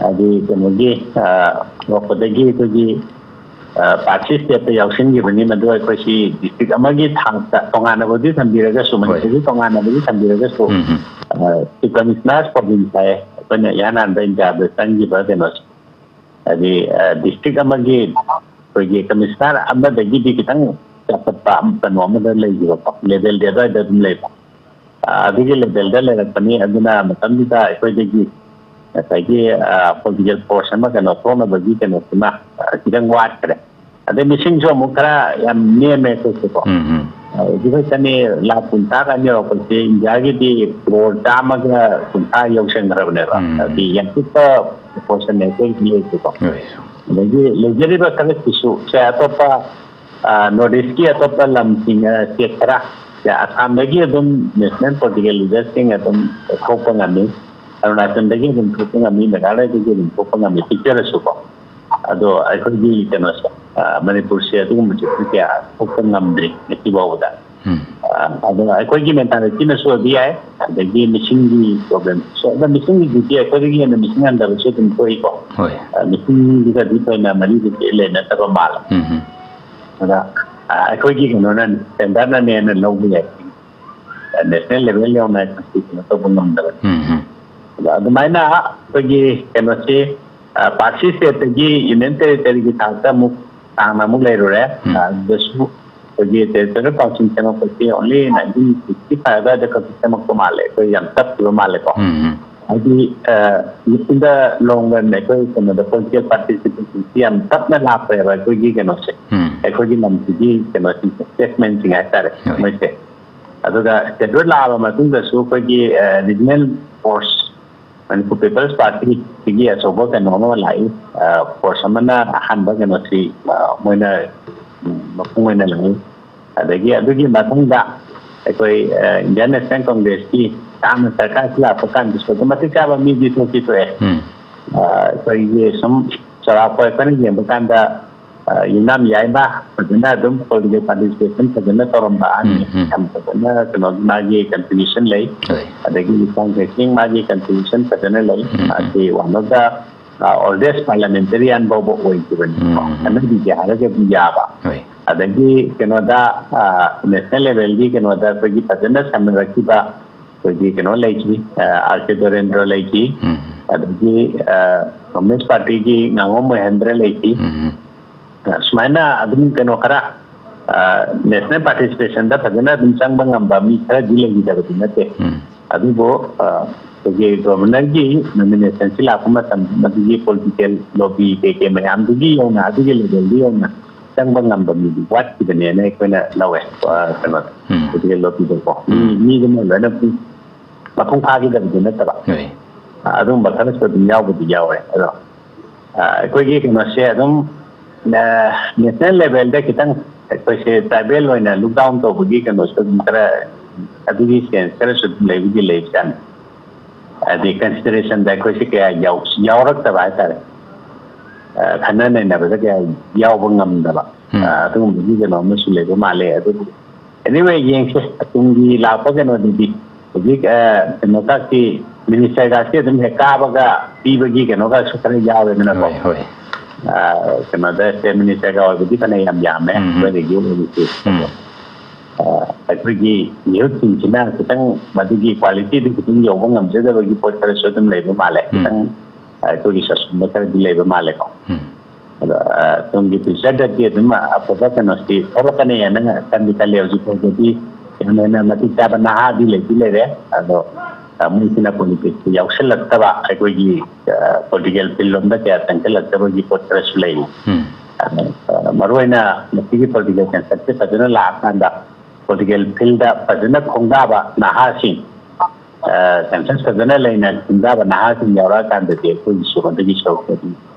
ꯍꯥꯏꯗꯤ ꯀꯩꯅꯣꯒꯤ, ꯑ, ꯍꯧꯔꯛꯄꯗꯒꯤ ꯑꯩꯈꯣꯏꯒꯤ, ꯑ, party stateꯇ ꯌꯥꯎꯁꯤꯟꯈꯤꯕꯅꯤ, ꯃꯗꯨ ꯑꯩꯈꯣꯏꯁꯤ district ꯑꯃꯒꯤ ꯊꯥꯛꯇ ꯇꯣꯉꯥꯟꯅꯕꯗꯤ ꯊꯝꯕꯤꯔꯒꯁꯨ, ꯍꯣꯏ꯫ ꯃꯅꯤꯄꯨꯔꯒꯤ ꯇꯣꯉꯥꯟꯅꯕꯗꯤ ꯊꯝꯕꯤꯔꯒꯁꯨ, ꯎꯝ, ꯎꯝ꯫ ꯑ, Chief Commissioner's province ꯍꯥꯏ, ꯑꯩꯈꯣꯏꯅ ꯏꯍꯥꯟ ꯍꯥꯟꯕ ꯏꯟꯗꯤꯌꯥꯗ ꯆꯪꯈꯤꯕ ꯀꯩꯅꯣꯁꯦ꯫ ꯍꯥꯏꯗꯤ, ꯑ, district ꯑꯃꯒꯤ ꯑꯩꯈꯣꯏꯒꯤ commissioner ꯑꯃꯗꯒꯤꯗꯤ ꯈꯤꯇꯪ ꯆꯥꯎꯈꯠꯄ ꯀꯩꯅꯣ ꯑꯃꯗ ꯂꯩꯈꯤꯕꯀꯣ, levelꯗꯤ ꯑꯗꯨꯋꯥꯏꯗ ꯑꯗꯨꯝ ꯂꯩꯕ꯫ ꯑ, ꯑꯗꯨꯒꯤ levelꯗ ꯂꯩꯔꯛꯄꯅꯤ꯫ ꯑꯗꯨꯅ ꯃꯇꯝꯗꯨꯗ ꯑꯩꯈꯣꯏꯗꯒꯤ ꯉꯁꯥꯏꯒꯤ, ꯑ, political force ꯑꯃ ꯀꯩꯅꯣ ꯊꯣꯛꯅꯕꯒꯤ ꯀꯩꯅꯣꯁꯤꯃ, ꯑ, ꯈꯤꯇꯪ ꯋꯥꯠꯈ꯭ꯔꯦ꯫ ꯑꯗꯩ ꯃꯤꯁꯤꯡꯁꯨ ꯑꯃꯨꯛ ꯈꯔ ꯌꯥꯝ ꯅꯦꯝꯃꯦ ꯑꯩꯈꯣꯏꯁꯦꯀꯣ꯫ ꯎꯝ, ꯎꯝ꯫ ꯑ, ꯍꯧꯖꯤꯛ ꯈꯛꯇꯅꯤ ꯂꯥꯈ ꯀꯨꯟꯊ꯭ꯔꯥ ꯀꯥꯟ ꯌꯧꯔꯛꯄꯁꯦ, ꯏꯟꯗꯤꯌꯥꯒꯤꯗꯤ ꯀ꯭ꯔꯣꯔ ꯆꯥꯝꯃꯒ ꯀꯨꯟꯊ꯭ꯔꯥ ꯌꯧꯁꯟꯈ꯭ꯔꯕꯅꯦꯕ꯫ ꯎꯝ, ꯎꯝ꯫ ꯍꯥꯏꯗꯤ ꯌꯥꯝ ꯄꯤꯛꯄ proportionꯅꯦ ꯑꯩꯈꯣꯏꯒꯤ ꯂꯩꯔꯤꯁꯦꯀꯣ꯫ ꯍꯣꯏ꯫ ꯑꯗꯒꯤ ꯂꯩꯖꯔꯤꯕ ꯈꯔꯁꯤꯁꯨ ꯁꯦ ꯑꯇꯣꯞꯄ, ꯑ, North Eastꯀꯤ ꯑꯇꯣꯞꯄ ꯂꯝꯁꯤꯡ, ꯑ, state ꯈꯔ, ꯁꯦ ꯑꯁꯥꯝꯗꯒꯤ ꯑꯗꯨꯝ national political leaderꯁꯤꯡ ꯑꯗꯨꯝ ꯊꯣꯛꯄ ꯉꯝꯃꯤ, ꯑꯔꯨꯅꯥꯆꯜꯗꯒꯤ ꯑꯗꯨꯝ ꯊꯣꯛꯄ ꯉꯝꯃꯤ, ꯃꯦꯘꯥꯂꯌꯗꯒꯤ ꯑꯗꯨꯝ ꯊꯣꯛꯄ ꯉꯝꯃꯤ, ꯄꯤꯛꯆꯔꯁꯨꯀꯣ꯫ ꯑꯗꯣ ꯑꯩꯈꯣꯏꯒꯤ ꯀꯩꯅꯣꯁꯦ, ꯑ, ꯃꯅꯤꯄꯨꯔꯁꯦ ꯑꯗꯨꯒꯨꯝꯕꯁꯦ ꯀꯌꯥ ꯊꯣꯛꯄ ꯉꯝꯗ꯭ꯔꯤ ꯉꯁꯤ ꯐꯥꯎꯕꯗ꯫ ꯎꯝ꯫ ꯑ, ꯑꯗꯣ ꯑꯩꯈꯣꯏꯒꯤ mentalityꯅꯁꯨ ꯑꯣꯏꯕ ꯌꯥꯏ, ꯑꯗꯒꯤ ꯃꯤꯁꯤꯡꯒꯤ problemꯁꯨ, ꯑꯗꯣ ꯃꯤꯁꯤꯡꯒꯤꯗꯨꯗꯤ ꯑꯩꯈꯣꯏꯗꯒꯤ ꯍꯦꯟꯅ ꯃꯤꯁꯤꯡ ꯍꯟꯊꯕꯁꯨ ꯑꯗꯨꯝ ꯊꯣꯛꯏꯀꯣ꯫ ꯍꯣꯏ꯫ ꯑ, ꯃꯤꯁꯤꯡꯒꯤꯒꯗꯤ ꯊꯣꯏꯅ ꯃꯔꯤꯗꯨꯗꯤ ꯂꯩꯅꯗꯕ ꯃꯥꯜꯂꯦ꯫ ꯎꯝ, ꯎꯝ꯫ ꯑꯗ, ꯑ, ꯑꯩꯈꯣꯏꯒꯤ ꯀꯩꯅꯣꯅ, standardꯅꯅꯦꯅ ꯂꯧꯕ ꯌꯥꯏ꯫ National level ꯌꯧꯅ ꯑꯩꯈꯣꯏ ꯀꯩꯅꯣ ꯇꯧꯕ ꯉꯝꯗꯕꯅꯤ꯫ ꯎꯝ, ꯎꯝ꯫ ꯑꯗ ꯑꯗꯨꯃꯥꯏꯅ ꯑꯩꯈꯣꯏꯒꯤ ꯀꯩꯅꯣꯁꯤ, ꯑ, party stateꯇꯒꯤ Union Territoryꯒꯤ ꯊꯥꯛꯇ ꯑꯃꯨꯛ ꯁꯥꯡꯅ ꯑꯃꯨꯛ ꯂꯩꯔꯨꯔꯦ꯫ ꯎꯝ꯫ ꯑ, ꯑꯗꯨꯗꯁꯨ ꯑꯩꯈꯣꯏꯒꯤ Territorial Council ꯁꯦꯝꯃꯛꯄꯁꯤ only nineteen sixty five ꯑꯗꯨꯋꯥꯏꯗ ꯈꯛꯇ ꯁꯦꯝꯃꯛꯄ ꯃꯥꯜꯂꯦ꯫ ꯑꯩꯈꯣꯏ ꯌꯥꯝ ꯇꯞꯈꯤꯕ ꯃꯥꯜꯂꯦꯀꯣ꯫ ꯎꯝ, ꯎꯝ꯫ ꯍꯥꯏꯗꯤ, ꯑ, in the long run ꯑꯩꯈꯣꯏ ꯀꯩꯅꯣꯗ political participation ꯁꯤ ꯌꯥꯝ ꯇꯞꯅ ꯂꯥꯛꯄꯅꯦꯕ ꯑꯩꯈꯣꯏꯒꯤ ꯀꯩꯅꯣꯁꯦ꯫ ꯎꯝ꯫ ꯑꯩꯈꯣꯏꯒꯤ ꯂꯝꯁꯤꯒꯤ ꯀꯩꯅꯣꯁꯤꯡꯁꯦ, statesmanꯁꯤꯡ ꯍꯥꯏꯇꯥꯔꯦ, ꯍꯣꯏ꯫ ꯃꯣꯏꯁꯦ꯫ ꯑꯗꯨꯒ schedule ꯂꯥꯛꯑꯕ ꯃꯇꯨꯡꯗꯁꯨ ꯑꯩꯈꯣꯏꯒꯤ, ꯑ, regional force, Manipur People's Partyꯁꯤꯒꯤ ꯑꯆꯧꯕ ꯀꯩꯅꯣ ꯑꯃ ꯂꯥꯛꯏ, ꯑ, force ꯑꯃꯅ ꯑꯍꯥꯟꯕ ꯀꯩꯅꯣꯁꯤ, ꯑ, ꯃꯣꯏꯅ, ꯎꯝ, ꯃꯄꯨꯡ ꯑꯣꯏꯅ ꯂꯥꯛꯏ꯫ ꯑꯗꯒꯤ ꯑꯗꯨꯒꯤ ꯃꯊꯪꯗ ꯑꯩꯈꯣꯏ ꯏꯟꯗꯤꯌꯥꯟ ꯅꯦꯁꯅꯦꯜ ꯀꯣꯡꯒ꯭ꯔꯦꯁꯀꯤ ꯇꯥꯡꯅ ꯁꯔꯀꯥꯔꯁꯤ ꯂꯥꯛꯄ ꯀꯥꯟꯗꯁꯨ ꯑꯗꯨꯝ ꯃꯇꯤꯛ ꯆꯥꯕ ꯃꯤꯗꯤ ꯊꯣꯛꯇꯤ ꯊꯣꯛꯑꯦ꯫ ꯑꯩꯈꯣꯏꯒꯤ ꯁꯨꯝ ꯆꯥꯎꯔꯥꯛꯄ ꯑꯩꯈꯣꯏꯅ ꯌꯦꯡꯕ ꯀꯥꯟꯗ ꯌꯨꯝꯅꯥꯝ ꯌꯥꯏꯃ ꯐꯖꯅ ꯑꯗꯨꯝ ꯄꯣꯂꯤꯇꯤꯀꯦꯜ ꯄꯥꯔꯇꯤꯁꯤꯄꯦꯁꯟ ꯐꯖꯅ ꯇꯧꯔꯝꯕ ꯑꯍꯟꯅꯤ꯫ ꯌꯥꯝ ꯐꯖꯅ ꯀꯩꯅꯣ ꯃꯥꯒꯤ ꯀꯟꯇ꯭ꯔꯤꯕ꯭ꯌꯨꯁꯟ ꯂꯩ꯫ ꯑꯗꯒꯤ ꯏꯁꯥꯡ ꯀꯦꯁꯤꯡ ꯃꯥꯒꯤ ꯀꯟꯇ꯭ꯔꯤꯕ꯭ꯌꯨꯁꯟ ꯐꯖꯅ ꯂꯩ꯫ ꯃꯥꯁꯤ ꯋꯥꯟ ꯑꯣꯐ ꯗ ꯑꯣꯜꯗꯦꯁ ꯄꯥꯔꯂꯤꯌꯥꯃꯦꯟꯇꯔꯤꯌꯟ ꯐꯥꯎꯕ ꯑꯣꯏꯈꯤꯕꯅꯤꯀꯣ꯫ ꯈꯟꯅꯕꯤꯒꯦ ꯍꯥꯏꯔꯒꯗꯤ ꯌꯥꯕ꯫ ꯑꯗꯒꯤ ꯀꯩꯅꯣꯗ ꯅꯦꯁꯅꯦꯜ ꯂꯦꯚꯦꯜꯒꯤ ꯀꯩꯅꯣꯗ ꯑꯩꯈꯣꯏꯒꯤ ꯐꯖꯅ ꯁꯥꯟꯅꯔꯛꯈꯤꯕ ꯑꯩꯈꯣꯏꯒꯤ ꯀꯩꯅꯣ ꯂꯩꯈꯤ, ꯑꯥꯔ ꯀꯦ ꯗꯣꯔꯦꯟꯗ꯭ꯔ ꯂꯩꯈꯤ꯫ ꯑꯗꯒꯤ ꯀꯝꯃꯨꯅꯤꯁ ꯄꯥꯔꯇꯤꯒꯤ ꯉꯥꯉꯣꯝ ꯃꯣꯍꯦꯟꯗ꯭ꯔ ꯂꯩꯈꯤ꯫ ꯁꯨꯃꯥꯏꯅ ꯑꯗꯨꯝ ꯀꯩꯅꯣ ꯈꯔ ꯅꯦꯁꯅꯦꯜ ꯄꯥꯔꯇꯤꯁꯤꯄꯦꯁꯟꯗ ꯐꯖꯅ ꯑꯗꯨꯝ ꯆꯪꯕ ꯉꯝꯕ ꯃꯤ ꯈꯔꯗꯤ ꯂꯩꯈꯤꯗꯕꯗꯤ ꯅꯠꯇꯦ꯫ ꯑꯗꯨꯕꯨ ꯑꯩꯈꯣꯏꯒꯤ ꯒꯣꯕꯔꯅꯔꯒꯤ ꯅꯣꯃꯤꯅꯦꯁꯟꯁꯤ ꯂꯥꯛꯄ ꯃꯇꯝꯗ ꯃꯗꯨꯒꯤ ꯄꯣꯂꯤꯇꯤꯀꯦꯜ ꯂꯣꯕꯤ ꯀꯩꯀꯩ ꯃꯌꯥꯝꯗꯨꯒꯤ ꯌꯧꯅ, ꯑꯗꯨꯒꯤ ꯂꯦꯚꯦꯜꯗꯨ ꯌꯧꯅ ꯆꯪꯕ ꯉꯝꯕ ꯃꯤꯗꯤ ꯋꯥꯠꯈꯤꯕꯅꯦꯅ ꯑꯩꯈꯣꯏꯅ ꯂꯧꯋꯦ꯫ ꯀꯩꯅꯣꯗ ꯄꯣꯂꯤꯇꯤꯀꯦꯜ ꯂꯣꯕꯤꯗꯀꯣ ꯃꯤ ꯃꯤꯗꯨꯅ ꯂꯣꯏꯅ ꯃꯄꯨꯡ ꯐꯥꯈꯤꯗꯕꯗꯤ ꯅꯠꯇꯕ꯫ ꯑꯗꯨꯒꯨꯝꯕ ꯈꯔꯁꯨ ꯑꯗꯨꯝ ꯌꯥꯎꯕꯗꯤ ꯌꯥꯎꯋꯦ꯫ ꯑꯗꯣ ꯑꯩꯈꯣꯏꯒꯤ ꯀꯩꯅꯣꯁꯦ ꯑꯗꯨꯝ ꯅꯦꯁꯅꯦꯜ ꯂꯦꯚꯦꯜꯗ ꯈꯤꯇꯪ ꯑꯩꯈꯣꯏꯁꯦ ꯇ꯭ꯔꯥꯏꯕꯦꯜ ꯑꯣꯏꯅ ꯂꯨꯛ ꯗꯥꯎꯟ ꯇꯧꯕꯒꯤ ꯀꯩꯅꯣꯁꯨ ꯑꯗꯨꯝ ꯈꯔ, ꯑꯗꯨꯒꯤ ꯁꯦꯟꯁ ꯈꯔꯁꯨ ꯑꯗꯨꯝ ꯂꯩꯕꯨꯗꯤ ꯂꯩꯕꯖꯥꯠꯅꯤ꯫ ꯍꯥꯏꯗꯤ ꯀꯟꯁꯤꯗꯔꯦꯁꯟꯗ ꯑꯩꯈꯣꯏꯁꯦ ꯀꯌꯥ ꯌꯥꯎꯔꯛꯇꯕ ꯍꯥꯏꯇꯥꯔꯦ꯫ ꯈꯟꯅ ꯅꯩꯅꯕꯗ ꯀꯌꯥ ꯌꯥꯎꯕ ꯉꯝꯗꯕ ꯑꯗꯨꯒꯨꯝꯕꯒꯤ ꯀꯩꯅꯣ ꯑꯃꯁꯨ ꯂꯩꯕ ꯃꯥꯜꯂꯦ꯫ ꯑꯗꯨꯕꯨ anyway, ꯌꯦꯡꯁꯦ ꯇꯨꯡꯒꯤ ꯂꯥꯛꯄ ꯀꯩꯅꯣꯗꯨꯗꯤ꯫ ꯍꯧꯖꯤꯛ ꯀꯩꯅꯣꯒꯁꯤ, ꯃꯤꯅꯤꯁꯇꯔꯒꯁꯤ ꯑꯗꯨꯝ ꯍꯦꯛ ꯀꯥꯕꯒ ꯄꯤꯕꯒꯤ ꯀꯩꯅꯣꯒꯁꯨ ꯈꯔ ꯌꯥꯎꯔꯦꯗꯅꯀꯣ꯫ ꯀꯩꯅꯣꯗ ꯁ꯭ꯇꯦꯠ ꯃꯤꯅꯤꯁꯇꯔꯒ ꯑꯣꯏꯕꯗꯤ ꯐꯅ ꯌꯥꯝ ꯌꯥꯝꯃꯦ ꯑꯩꯈꯣꯏꯗꯒꯤ ꯑꯣꯏꯕꯁꯤ꯫ ꯑꯩꯈꯣꯏꯒꯤ ꯌꯨꯠꯁꯤꯡꯁꯤꯅ ꯈꯤꯇꯪ ꯃꯗꯨꯒꯤ ꯀ꯭ꯋꯥꯂꯤꯇꯤꯗꯨ ꯈꯤꯇꯪ ꯌꯧꯕ ꯉꯝꯖꯗꯕꯒꯤ ꯄꯣꯠ ꯈꯔꯁꯨ ꯑꯗꯨꯝ ꯂꯩꯕ ꯃꯥꯜꯂꯦ꯫ ꯈꯤꯇꯪ ꯑꯩꯈꯣꯏꯒꯤ ꯁꯣꯁꯤꯌꯦꯜꯗ ꯈꯔꯗꯤ ꯂꯩꯕ ꯃꯥꯜꯂꯦꯀꯣ꯫ ꯑꯗꯣ ꯇꯨꯡꯒꯤ ꯐ꯭ꯌꯨꯆꯔꯗꯗꯤ ꯑꯗꯨꯝ ꯑꯐꯕ ꯀꯩꯅꯣꯁꯤ ꯊꯣꯛꯂꯛꯀꯅꯤꯅ ꯈꯟꯗꯤ ꯈꯜꯂꯤ꯫ ꯍꯧꯖꯤꯛ ꯐꯥꯎꯕꯗꯤ ꯌꯥꯝ ꯍꯦꯟꯅ ꯃꯇꯤꯛ ꯆꯥꯕ ꯅꯍꯥꯗꯤ ꯂꯩꯗꯤ ꯂꯩꯔꯦ꯫ ꯑꯗꯣ ꯃꯣꯏꯁꯤꯅ ꯄꯣꯂꯤꯇꯤꯛꯁꯇ ꯌꯥꯎꯁꯜꯂꯛꯇꯕ, ꯑꯩꯈꯣꯏꯒꯤ ꯄꯣꯂꯤꯇꯤꯀꯦꯜ ꯐꯤꯜ ꯂꯣꯝꯗ ꯀꯌꯥ ꯆꯪꯁꯤꯜꯂꯛꯇꯕꯒꯤ ꯄꯣꯠ ꯈꯔꯁꯨ ꯂꯩꯔꯤ꯫ ꯃꯔꯨꯑꯣꯏꯅ ꯃꯁꯤꯒꯤ ꯄꯣꯂꯤꯇꯤꯀꯦꯜ ꯁꯥꯏꯟꯁꯁꯦ ꯐꯖꯅ ꯂꯥꯛꯑꯀꯥꯟꯗ ꯄꯣꯂꯤꯇꯤꯀꯦꯜ ꯐꯤꯜꯗ ꯐꯖꯅ ꯈꯣꯡꯗꯥꯕ ꯅꯍꯥꯁꯤꯡ, ꯁꯦꯟꯁꯁ ꯐꯖꯅ ꯂꯩꯅ ꯈꯣꯡꯗꯥꯕ ꯅꯍꯥꯁꯤꯡ ꯌꯥꯎꯔꯛꯑꯀꯥꯟꯗꯗꯤ ꯑꯩꯈꯣꯏꯒꯤꯁꯨ ꯃꯗꯨꯒꯤ ꯁꯔꯨꯛꯇꯗꯤ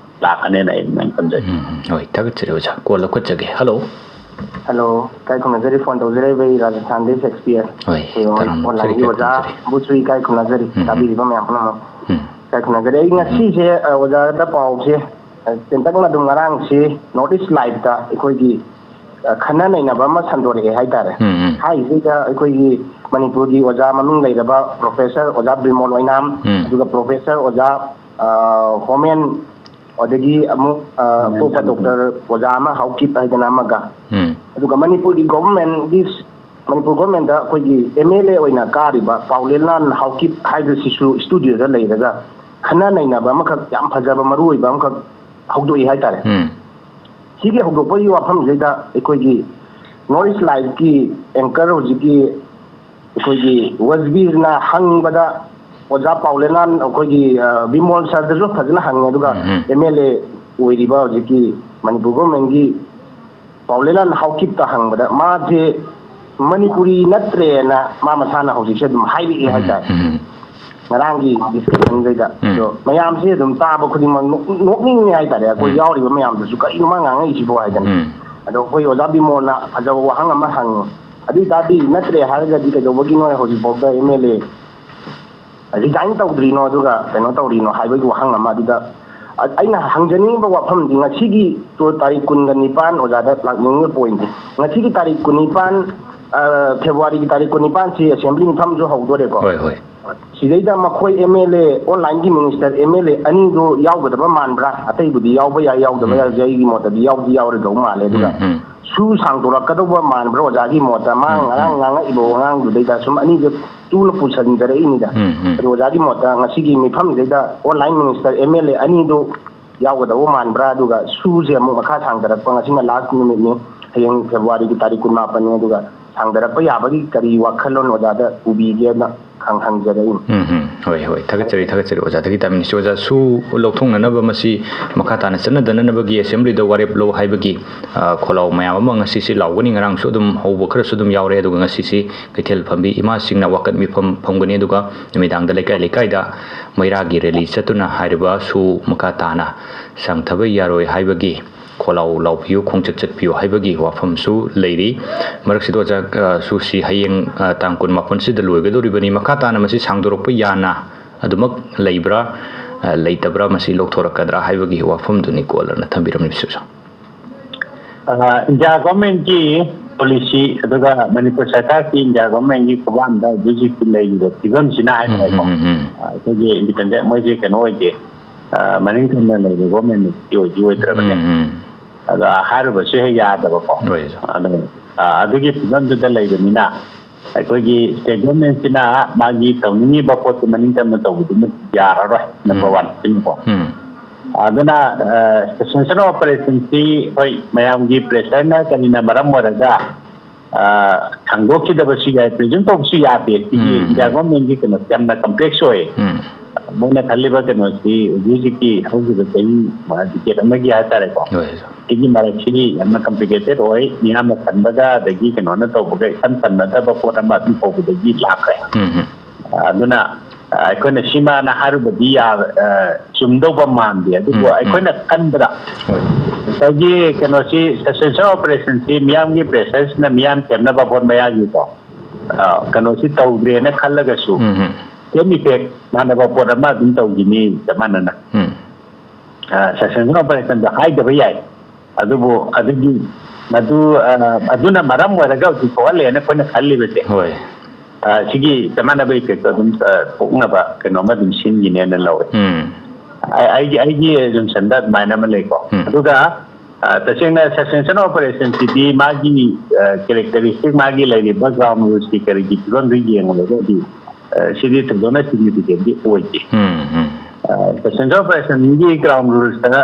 ꯂꯥꯛꯀꯅꯦꯅ ꯑꯩ ꯑꯗꯨꯃꯥꯏꯅ ꯈꯟꯖꯩ꯫ ꯎꯝ, ꯎꯝ, ꯍꯣꯏ, ꯊꯥꯒꯠꯆꯔꯤ ꯑꯣꯖꯥ꯫ ꯀꯣꯜ ꯂꯧꯈꯠꯆꯒꯦ꯫ ꯍꯜꯂꯣ꯫ ꯍꯜꯂꯣ, ꯏꯀꯥꯏ ꯈꯨꯝꯅꯖꯔꯤ꯫ ꯐꯣꯟ ꯇꯧꯖꯔꯛꯏꯕ ꯑꯩ ꯔꯥꯖꯁꯊꯥꯟꯗꯒꯤ ꯁꯦꯛꯁꯄꯤꯌꯔ꯫ ꯍꯣꯏ, ꯑꯩꯈꯣꯏ ꯇꯔꯥꯃꯉꯥ ꯑꯣꯟꯂꯥꯏꯟꯒꯤ ꯏꯀꯥꯏ ꯑꯣꯖꯥ ꯈꯨꯝꯅꯖꯔꯤ꯫ ꯕꯨꯁꯨ ꯏꯀꯥꯏ ꯈꯨꯝꯅꯖꯔꯤ꯫ ꯎꯝ꯫ ꯇꯥꯕꯤꯔꯤꯕ ꯃꯌꯥꯝ ꯄꯨꯝꯅꯃꯛ ꯎꯝ꯫ ꯏꯀꯥꯏ ꯈꯨꯝꯅꯖꯔꯤ꯫ ꯑꯩ ꯉꯁꯤꯁꯦ ꯑ, ꯑꯣꯖꯥꯗ ꯄꯥꯎꯁꯦ, ꯑ, ꯇꯦꯟꯇꯛꯅ ꯑꯗꯨꯝ ꯉꯔꯥꯡꯁꯤ ꯅꯣꯔꯠ ꯏꯁ ꯂꯥꯏꯚꯇ ꯑꯩꯈꯣꯏꯒꯤ, ꯑ, ꯈꯟꯅ ꯅꯩꯅꯕ ꯑꯃ ꯁꯟꯗꯣꯔꯛꯑꯦ ꯍꯥꯏꯇꯥꯔꯦ꯫ ꯎꯝ, ꯎꯝ꯫ ꯍꯥꯏꯔꯤꯁꯤꯗ ꯑꯩꯈꯣꯏꯒꯤ ꯃꯅꯤꯄꯨꯔꯒꯤ ꯑꯣꯖꯥ ꯃꯃꯤꯡ ꯂꯩꯔꯕ ꯄ꯭ꯔꯣꯐꯦꯁꯔ ꯑꯣꯖꯥ ꯕꯤꯃꯣꯜ ꯑꯣꯏꯅꯥꯝ, ꯎꯝ꯫ ꯑꯗꯨꯒ ꯄ꯭ꯔꯣꯐꯦꯁꯔ ꯑꯣꯖꯥ, ꯑ, ꯍꯣꯃꯦꯟ, ꯑꯗꯒꯤ ꯑꯃꯨꯛ, ꯑ, ꯑꯇꯣꯞꯄ ꯗꯣꯛꯇꯔ ꯑꯣꯖꯥ ꯑꯃ ꯍꯥꯎꯀꯤꯞ ꯍꯥꯏꯗꯅ ꯑꯃꯒ, ꯎꯝ꯫ ꯑꯗꯨꯒ ꯃꯅꯤꯄꯨꯔꯒꯤ ꯒꯣꯚꯔꯟꯃꯦꯟꯒꯤ, ꯃꯅꯤꯄꯨꯔ ꯒꯣꯚꯔꯟꯃꯦꯟꯗ ꯑꯩꯈꯣꯏꯒꯤ ꯑꯦꯝ ꯑꯦꯜ ꯑꯦ ꯑꯣꯏꯅ ꯀꯥꯔꯤꯕ ꯄꯥꯎꯂꯦꯟꯂꯥꯟ ꯍꯥꯎꯀꯤꯞ ꯍꯥꯏꯕꯁꯤꯁꯨ ꯏꯁꯇꯨꯗꯤꯑꯣꯗ ꯂꯩꯔꯒ ꯈꯟꯅ ꯅꯩꯅꯕ ꯑꯃꯈꯛ, ꯌꯥꯝ ꯐꯖꯕ ꯃꯔꯨ ꯑꯣꯏꯕ ꯑꯃꯈꯛ ꯍꯧꯗꯣꯛꯏ ꯍꯥꯏꯇꯥꯔꯦ꯫ ꯎꯝ꯫ ꯁꯤꯒꯤ ꯍꯧꯗꯣꯛꯄꯒꯤ ꯋꯥꯐꯝꯁꯤꯗ ꯑꯩꯈꯣꯏꯒꯤ ꯅꯣꯔꯠ ꯏꯁ ꯂꯥꯏꯚꯀꯤ ꯑꯦꯡꯀꯔ ꯍꯧꯖꯤꯛꯀꯤ ꯑꯩꯈꯣꯏꯒꯤ ꯋꯖꯕꯤꯔꯅ ꯍꯪꯕꯗ, ꯑꯣꯖꯥ ꯄꯥꯎꯂꯦꯅꯥꯟ ꯑꯩꯈꯣꯏꯒꯤ, ꯑ, ꯕꯤꯃꯣꯜ ꯁꯔꯗꯁꯨ ꯐꯖꯅ ꯍꯪꯉꯦ, ꯑꯗꯨꯒ ꯎꯝ, ꯎꯝ꯫ ꯑꯦꯝ ꯑꯦꯜ ꯑꯦ ꯑꯣꯏꯔꯤꯕ ꯍꯧꯖꯤꯛꯀꯤ ꯃꯅꯤꯄꯨꯔ ꯒꯣꯔꯃꯦꯟꯒꯤ ꯄꯥꯎꯂꯦꯅꯥꯟ ꯍꯥꯎꯀꯤꯞꯇ ꯍꯪꯕꯗ ꯃꯥꯁꯦ ꯃꯅꯤꯄꯨꯔꯤ ꯅꯠꯇ꯭ꯔꯦꯅ ꯃꯥ ꯃꯁꯥꯅ ꯍꯧꯖꯤꯛꯁꯦ ꯑꯗꯨꯝ ꯍꯥꯏꯔꯛꯑꯦ ꯍꯥꯏꯇꯥꯔꯦ꯫ ꯎꯝ, ꯎꯝ꯫ ꯉꯔꯥꯡꯒꯤ ꯗꯤꯁꯀꯁꯟꯗꯩꯗ꯫ ꯎꯝ꯫ ꯑꯗꯣ ꯃꯌꯥꯝꯁꯦ ꯑꯗꯨꯝ ꯇꯥꯕ ꯈꯨꯗꯤꯡꯃꯛ ꯅꯣꯛ-, ꯅꯣꯛꯅꯤꯡꯉꯦ ꯍꯥꯏꯇꯥꯔꯦ꯫ ꯑꯩꯈꯣꯏ ꯎꯝ꯫ ꯌꯥꯎꯔꯤꯕ ꯃꯌꯥꯝꯗꯨꯁꯨ ꯀꯔꯤꯅꯣ ꯃꯥ ꯉꯥꯡꯉꯛꯏꯁꯤꯕꯣ ꯍꯥꯏꯗꯅ꯫ ꯎꯝ꯫ ꯑꯗꯣ ꯑꯩꯈꯣꯏ ꯑꯣꯖꯥ ꯕꯤꯃꯣꯜꯅ ꯐꯖꯕ ꯋꯥꯍꯪ ꯑꯃ ꯍꯪꯉꯦ꯫ ꯑꯗꯨ ꯑꯣꯏ ꯇꯥꯔꯗꯤ ꯅꯠꯇ꯭ꯔꯦ ꯍꯥꯏꯔꯒꯗꯤ ꯀꯩꯗꯧꯕꯒꯤꯅꯣ ꯍꯧꯖꯤꯛꯐꯥꯎꯗ ꯑꯦꯝ ꯑꯦꯜ ꯑꯦ ꯔꯤꯖꯥꯏꯟ ꯇꯧꯗ꯭ꯔꯤꯅꯣ, ꯑꯗꯨꯒ ꯀꯩꯅꯣ ꯇꯧꯔꯤꯅꯣ ꯍꯥꯏꯕꯒꯤ ꯋꯥꯍꯪ ꯑꯃ꯫ ꯑꯗꯨꯗ ꯑ-, ꯑꯩꯅ ꯍꯪꯖꯅꯤꯡꯉꯤꯕ ꯋꯥꯐꯝꯗꯤ ꯉꯁꯤꯒꯤ ꯇꯣ-, ꯇꯥꯔꯤꯛ ꯀꯨꯟꯒ ꯅꯤꯄꯥꯟ ꯑꯣꯖꯥꯗ ꯂꯥꯛꯅꯤꯡꯉꯤꯕ ꯄꯣꯏꯟꯠꯁꯦ, ꯉꯁꯤꯒꯤ ꯇꯥꯔꯤꯛ ꯀꯨꯟꯅꯤꯄꯥꯟ, ꯑ, ꯐꯦꯕ꯭ꯔꯨꯋꯥꯔꯤꯒꯤ ꯇꯥꯔꯤꯛ ꯀꯨꯟꯅꯤꯄꯥꯟꯁꯤ ꯑꯦꯁꯦꯝꯕ꯭ꯂꯤ ꯃꯤꯐꯝꯁꯨ ꯍꯧꯗꯣꯔꯦꯀꯣ꯫ ꯍꯣꯏ, ꯍꯣꯏ꯫ ꯁꯤꯗꯩꯗ ꯃꯈꯣꯏ ꯑꯦꯝ ꯑꯦꯜ ꯑꯦ, ꯑꯣꯟꯂꯥꯏꯟꯒꯤ ꯃꯤꯅꯤꯁꯇꯔ ꯑꯦꯝ ꯑꯦꯜ ꯑꯦ ꯑꯅꯤꯗꯨ ꯌꯥꯎꯒꯗꯕ ꯃꯥꯟꯕ꯭ꯔꯥ? ꯑꯇꯩꯕꯨꯗꯤ ꯌꯥꯎꯕ ꯌꯥꯏ, ꯌꯥꯎꯗꯕ ꯎꯝ꯫ ꯌꯥꯏ, ꯑꯩꯒꯤ ꯃꯣꯠꯇꯗꯤ ꯌꯥꯎꯗꯤ ꯌꯥꯎꯔꯗꯧ ꯃꯥꯜꯂꯦ꯫ ꯑꯗꯨꯒ ꯎꯝ, ꯎꯝ꯫ ꯁꯨ ꯁꯥꯡꯗꯣꯔꯛꯀꯗꯧꯕ ꯃꯥꯟꯕ꯭ꯔꯥ ꯑꯣꯖꯥꯒꯤ ꯃꯣꯠꯇ? ꯃꯥ ꯎꯝ, ꯉꯔꯥꯡ ꯎꯝ꯫ ꯉꯥꯡꯉꯛꯏꯕ ꯋꯥꯉꯥꯡꯗꯨꯗꯩꯗ ꯁꯨꯝ ꯑꯅꯤꯗꯨ ꯇꯨꯅ ꯄꯨꯁꯤꯟꯖꯔꯛꯏꯅꯤꯗ꯫ ꯎꯝ, ꯎꯝ꯫ ꯑꯗꯣ ꯑꯣꯖꯥꯒꯤ ꯃꯣꯠꯇ ꯉꯁꯤꯒꯤ ꯃꯤꯐꯝꯁꯤꯗꯩꯗ online minister M L A ꯑꯅꯤꯗꯨ ꯌꯥꯎꯒꯗꯧꯕ ꯃꯥꯟꯕ꯭ꯔꯥ? ꯑꯗꯨꯒ ꯁꯨꯁꯦ ꯑꯃꯨꯛ ꯃꯈꯥ ꯁꯥꯡꯊꯔꯛꯄ, ꯉꯁꯤꯅ ꯂꯥꯁ ꯅꯨꯃꯤꯠꯅꯤ, ꯍꯌꯦꯡ ꯐꯦꯕ꯭ꯔꯨꯋꯥꯔꯤꯒꯤ ꯇꯥꯔꯤꯛ ꯀꯨꯟꯃꯥꯄꯟꯅꯤ, ꯑꯗꯨꯒ ꯁꯥꯡꯊꯔꯛꯄ ꯌꯥꯕꯒꯤ ꯀꯔꯤ ꯋꯥꯈꯜꯂꯣꯟ ꯑꯣꯖꯥꯗ ꯄꯨꯕꯤꯒꯦꯅ ꯈꯪ-, ꯍꯪꯖꯔꯛꯏꯅꯤ꯫ ꯎꯝ, ꯎꯝ꯫ ꯍꯣꯏ, ꯍꯣꯏ꯫ ꯊꯥꯒꯠꯆꯔꯤ, ꯊꯥꯒꯠꯆꯔꯤ ꯑꯣꯖꯥꯗꯒꯤ ꯇꯥꯃꯤꯟꯅꯁꯤ꯫ ꯑꯣꯖꯥ, ꯁꯨ ꯂꯧꯊꯣꯛꯅꯅꯕ, ꯃꯁꯤ ꯃꯈꯥ ꯇꯥꯅ ꯆꯠꯅꯗꯅꯕꯒꯤ ꯑꯦꯁꯦꯝꯕ꯭ꯂꯤꯗ ꯋꯥꯔꯦꯞ ꯂꯧ ꯍꯥꯏꯕꯒꯤ, ꯑ, ꯈꯣꯜꯂꯥꯎ ꯃꯌꯥꯝ ꯑꯃ ꯉꯁꯤꯁꯤ ꯂꯥꯎꯒꯅꯤ꯫ ꯉꯔꯥꯡꯁꯨ ꯑꯗꯨꯝ ꯍꯧꯕ ꯈꯔꯁꯨ ꯑꯗꯨꯝ ꯌꯥꯎꯔꯦ꯫ ꯑꯗꯨꯒ ꯉꯁꯤꯁꯤ ꯀꯩꯊꯦꯜ ꯐꯝꯕꯤ ꯏꯃꯥꯁꯤꯡꯅ ꯋꯥꯀꯠ ꯃꯤꯐꯝ ꯐꯝꯒꯅꯤ꯫ ꯑꯗꯨꯒ ꯅꯨꯃꯤꯗꯥꯡꯗ ꯂꯩꯀꯥꯏ ꯂꯩꯀꯥꯏꯗ ꯃꯩꯔꯥꯒꯤ ꯔꯦꯂꯤ ꯆꯠꯇꯨꯅ ꯍꯥꯏꯔꯤꯕ ꯁꯨ ꯃꯈꯥ ꯇꯥꯅ ꯁꯥꯡꯊꯕ ꯌꯥꯔꯣꯏ ꯍꯥꯏꯕꯒꯤ ꯈꯣꯜꯂꯥꯎ ꯂꯥꯎꯕꯤꯌꯨ, ꯈꯣꯡꯆꯠ ꯆꯠꯄꯤꯌꯨ ꯍꯥꯏꯕꯒꯤ ꯋꯥꯐꯝꯁꯨ ꯂꯩꯔꯤ꯫ ꯃꯔꯛꯁꯤꯗ ꯑꯣꯖꯥ, ꯑ, ꯁꯨ ꯁꯤ ꯍꯌꯦꯡ, ꯑ, ꯇꯥꯡ ꯀꯨꯟꯃꯥꯄꯟꯁꯤꯗ ꯂꯣꯏꯒꯗꯧꯔꯤꯕꯅꯤ꯫ ꯃꯈꯥ ꯇꯥꯅ ꯃꯁꯤ ꯁꯥꯡꯗꯣꯔꯛꯄ ꯌꯥꯅ ꯑꯗꯨꯃꯛ ꯂꯩꯕ꯭ꯔꯥ, ꯑ, ꯂꯩꯇꯕ꯭ꯔꯥ, ꯃꯁꯤ ꯂꯧꯊꯣꯔꯛꯀꯗ꯭ꯔꯥ ꯍꯥꯏꯕꯒꯤ ꯋꯥꯐꯝꯗꯨꯅꯤ ꯀꯣꯜꯂꯔꯅ ꯊꯝꯕꯤꯔꯝꯂꯤꯕꯁꯤꯁꯨ꯫ ꯑ, ꯏꯟꯗꯤꯌꯥ ꯒꯣꯔꯃꯦꯟꯒꯤ ꯄꯣꯂꯤꯁꯤ ꯑꯗꯨꯒ ꯃꯅꯤꯄꯨꯔ ꯁꯔꯀꯥꯔꯒꯤ, ꯏꯟꯗꯤꯌꯥ ꯒꯣꯔꯃꯦꯟꯒꯤ ꯈꯨꯕꯥꯟꯗ ꯍꯧꯖꯤꯛ ꯍꯧꯖꯤꯛ ꯂꯩꯔꯤꯕ ꯐꯤꯕꯝꯁꯤꯅ ꯍꯥꯏꯇꯥꯔꯦꯀꯣ, ꯎꯝ, ꯎꯝ, ꯎꯝ꯫ ꯑ, ꯑꯩꯈꯣꯏꯒꯤ ꯏꯟꯗꯤꯄꯦꯟꯗꯦꯟ, ꯃꯣꯏꯁꯦ ꯀꯩꯅꯣ ꯑꯣꯏꯗꯦ, ꯑ, ꯃꯅꯤꯡ ꯊꯝꯅ ꯂꯩꯕ ꯒꯣꯔꯃꯦꯟꯃꯛꯇꯤ ꯑꯣꯏꯗꯤ ꯑꯣꯏꯗ꯭ꯔꯕꯅꯦ꯫ ꯎꯝ, ꯎꯝ꯫ ꯑꯗꯣ ꯍꯥꯏꯔꯨꯕꯁꯨ ꯍꯦꯛ ꯌꯥꯗꯕꯀꯣ꯫ ꯍꯣꯏ, ꯁꯥꯔ꯫ ꯑꯗꯣ, ꯑ, ꯑꯗꯨꯒꯤ ꯐꯤꯕꯝꯗꯨꯗ ꯂꯩꯕꯅꯤꯅ ꯑꯩꯈꯣꯏꯒꯤ ꯁ꯭ꯇꯦꯠ ꯒꯣꯔꯃꯦꯟꯁꯤꯅ ꯃꯥꯒꯤ ꯇꯧꯅꯤꯡꯉꯤꯕ ꯄꯣꯠꯇꯨ ꯃꯅꯤꯡ ꯇꯝꯅ ꯇꯧꯕꯗꯨꯃ ꯌꯥꯔꯔꯣꯏ, ꯅꯝꯕꯔ ꯎꯝ꯫ ꯋꯥꯟ ꯁꯤꯅꯀꯣ꯫ ꯎꯝ꯫ ꯑꯗꯨꯅ, ꯑ, ꯁꯁꯄꯦꯟꯁꯟ ꯑꯣꯄꯔꯦꯁꯟꯁꯤ ꯍꯣꯏ, ꯃꯌꯥꯝꯒꯤ ꯄ꯭ꯔꯦꯁꯔꯅ ꯀꯔꯤꯅ ꯃꯔꯝ ꯑꯣꯏꯔꯒ, ꯑ, ꯊꯥꯡꯗꯣꯛꯈꯤꯗꯕꯁꯨ ꯌꯥꯏ, ꯄ꯭ꯔꯤꯖꯨꯝ ꯇꯧꯕꯁꯨ ꯌꯥꯗꯦ꯫ ꯁꯤꯒꯤ ꯎꯝ, ꯏꯟꯗꯤꯌꯥ ꯎꯝ꯫ ꯒꯣꯔꯃꯦꯟꯒꯤ ꯀꯩꯅꯣꯁꯦ ꯌꯥꯝꯅ ꯀꯝꯄ꯭ꯂꯦꯛꯁ ꯑꯣꯏ꯫ ꯎꯝ꯫ ꯃꯣꯏꯅ ꯈꯜꯂꯤꯕ ꯀꯩꯅꯣꯁꯤ ꯍꯧꯖꯤꯛ ꯍꯧꯖꯤꯛꯀꯤ ꯍꯧꯈꯤꯕ ꯆꯍꯤ, ꯑ, ꯗꯤꯀꯦꯠ ꯑꯃꯒꯤ ꯍꯥꯏꯇꯥꯔꯦꯀꯣ, ꯍꯣꯏ, ꯁꯥꯔ꯫ ꯁꯤꯒꯤ ꯃꯔꯛꯁꯤꯗꯤ ꯌꯥꯝꯅ ꯀꯝꯄ꯭ꯂꯤꯀꯦꯇꯦꯠ ꯑꯣꯏ꯫ ꯃꯤꯌꯥꯝꯅ ꯈꯟꯕꯒ ꯑꯗꯒꯤ ꯀꯩꯅꯣꯅ ꯇꯧꯕꯒ ꯏꯈꯟ ꯆꯟꯅꯗꯕ ꯄꯣꯠ ꯑꯃ ꯑꯗꯨꯝ ꯍꯧꯕꯗꯒꯤ ꯂꯥꯛꯈ꯭ꯔꯦ꯫ ꯎꯝ, ꯎꯝ꯫ ꯑ, ꯑꯗꯨꯅ, ꯑ, ꯑꯩꯈꯣꯏꯅ ꯁꯤꯃꯅ ꯍꯥꯏꯔꯨꯕꯗꯤ ꯌꯥ-, ꯑ, ꯆꯨꯝꯗꯧꯕ ꯃꯥꯟꯗꯦ꯫ ꯑꯗꯨꯕꯨ ꯎꯝ, ꯎꯝ꯫ ꯑꯩꯈꯣꯏꯅ ꯈꯟꯕꯗ ꯍꯣꯏ꯫ ꯉꯁꯥꯏꯒꯤ ꯀꯩꯅꯣꯁꯤ, ꯁꯁꯄꯦꯟꯁꯟ ꯑꯣꯄꯔꯦꯁꯟꯁꯤ ꯃꯤꯌꯥꯝꯒꯤ ꯄ꯭ꯔꯦꯁꯔꯁꯤꯅ ꯃꯤꯌꯥꯝ ꯊꯦꯝꯅꯕ ꯍꯣꯠ ꯃꯌꯥꯒꯤꯀꯣ, ꯑ, ꯀꯩꯅꯣꯁꯤ ꯇꯧꯗ꯭ꯔꯦꯅ ꯈꯜꯂꯒꯁꯨ, ꯎꯝ, ꯎꯝ꯫ ꯁꯦꯝ ꯏꯐꯦꯛ ꯃꯥꯟꯅꯕ ꯄꯣꯠ ꯑꯃ ꯑꯗꯨꯝ ꯇꯧꯈꯤꯅꯤ, ꯆꯞ ꯃꯥꯟꯅꯅ꯫ ꯎꯝ꯫ ꯑ, ꯁꯁꯄꯦꯟꯁꯟ ꯑꯣꯄꯔꯦꯁꯟꯗꯣ ꯍꯥꯏꯗꯕ ꯌꯥꯏ, ꯑꯗꯨꯕꯨ ꯑꯗꯨꯒꯤ, ꯃꯗꯨ, ꯑ, ꯑꯗꯨꯅ ꯃꯔꯝ ꯑꯣꯏꯔꯒ ꯍꯧꯖꯤꯛ ꯊꯣꯛꯍꯜꯂꯦꯅ ꯑꯩꯈꯣꯏꯅ ꯈꯜꯂꯤꯕꯁꯦ, ꯍꯣꯏ꯫ ꯑ, ꯁꯤꯒꯤ ꯆꯞ ꯃꯥꯟꯅꯕ ꯏꯐꯦꯛꯇꯣ ꯑꯗꯨꯝ, ꯑ, ꯊꯣꯛꯅꯕ ꯀꯩꯅꯣꯝꯃ ꯑꯗꯨꯝ ꯁꯤꯟꯈꯤꯅꯦꯅ ꯂꯧꯋꯦ꯫ ꯎꯝ꯫ ꯑ-, ꯑꯩꯒꯤ, ꯑꯩꯒꯤ ꯑꯦꯖꯨꯝꯁꯟꯗ ꯑꯗꯨꯃꯥꯏꯅ ꯑꯃ ꯂꯩꯀꯣ꯫ ꯎꯝ꯫ ꯑꯗꯨꯒ, ꯑ, ꯇꯁꯦꯡꯅ ꯁꯁꯄꯦꯟꯁꯟ ꯑꯣꯄꯔꯦꯁꯟꯁꯤꯗꯤ ꯃꯥꯒꯤ, ꯑ, ꯀꯦꯔꯦꯛꯇꯔꯤꯁꯇꯤꯛ, ꯃꯥꯒꯤ ꯂꯩꯔꯤꯕ ꯒ꯭ꯔꯥꯎꯟ ꯔꯨꯜꯁꯀꯤ ꯀꯔꯤꯒꯤ ꯐꯤꯕꯝꯗꯨ ꯌꯦꯡꯂꯒꯗꯤ, ꯑ, ꯁꯤꯗꯤ ꯊꯣꯏꯗꯣꯛꯅ ꯁꯤꯒꯅꯤꯐꯤꯀꯦꯟꯗꯤ ꯑꯣꯏꯗꯦ꯫ ꯎꯝ, ꯎꯝ꯫ ꯑ, ꯁꯁꯄꯦꯟꯁꯟ ꯑꯣꯄꯔꯦꯁꯟꯒꯤ ꯒ꯭ꯔꯥꯎꯟ ꯔꯨꯜꯁꯇ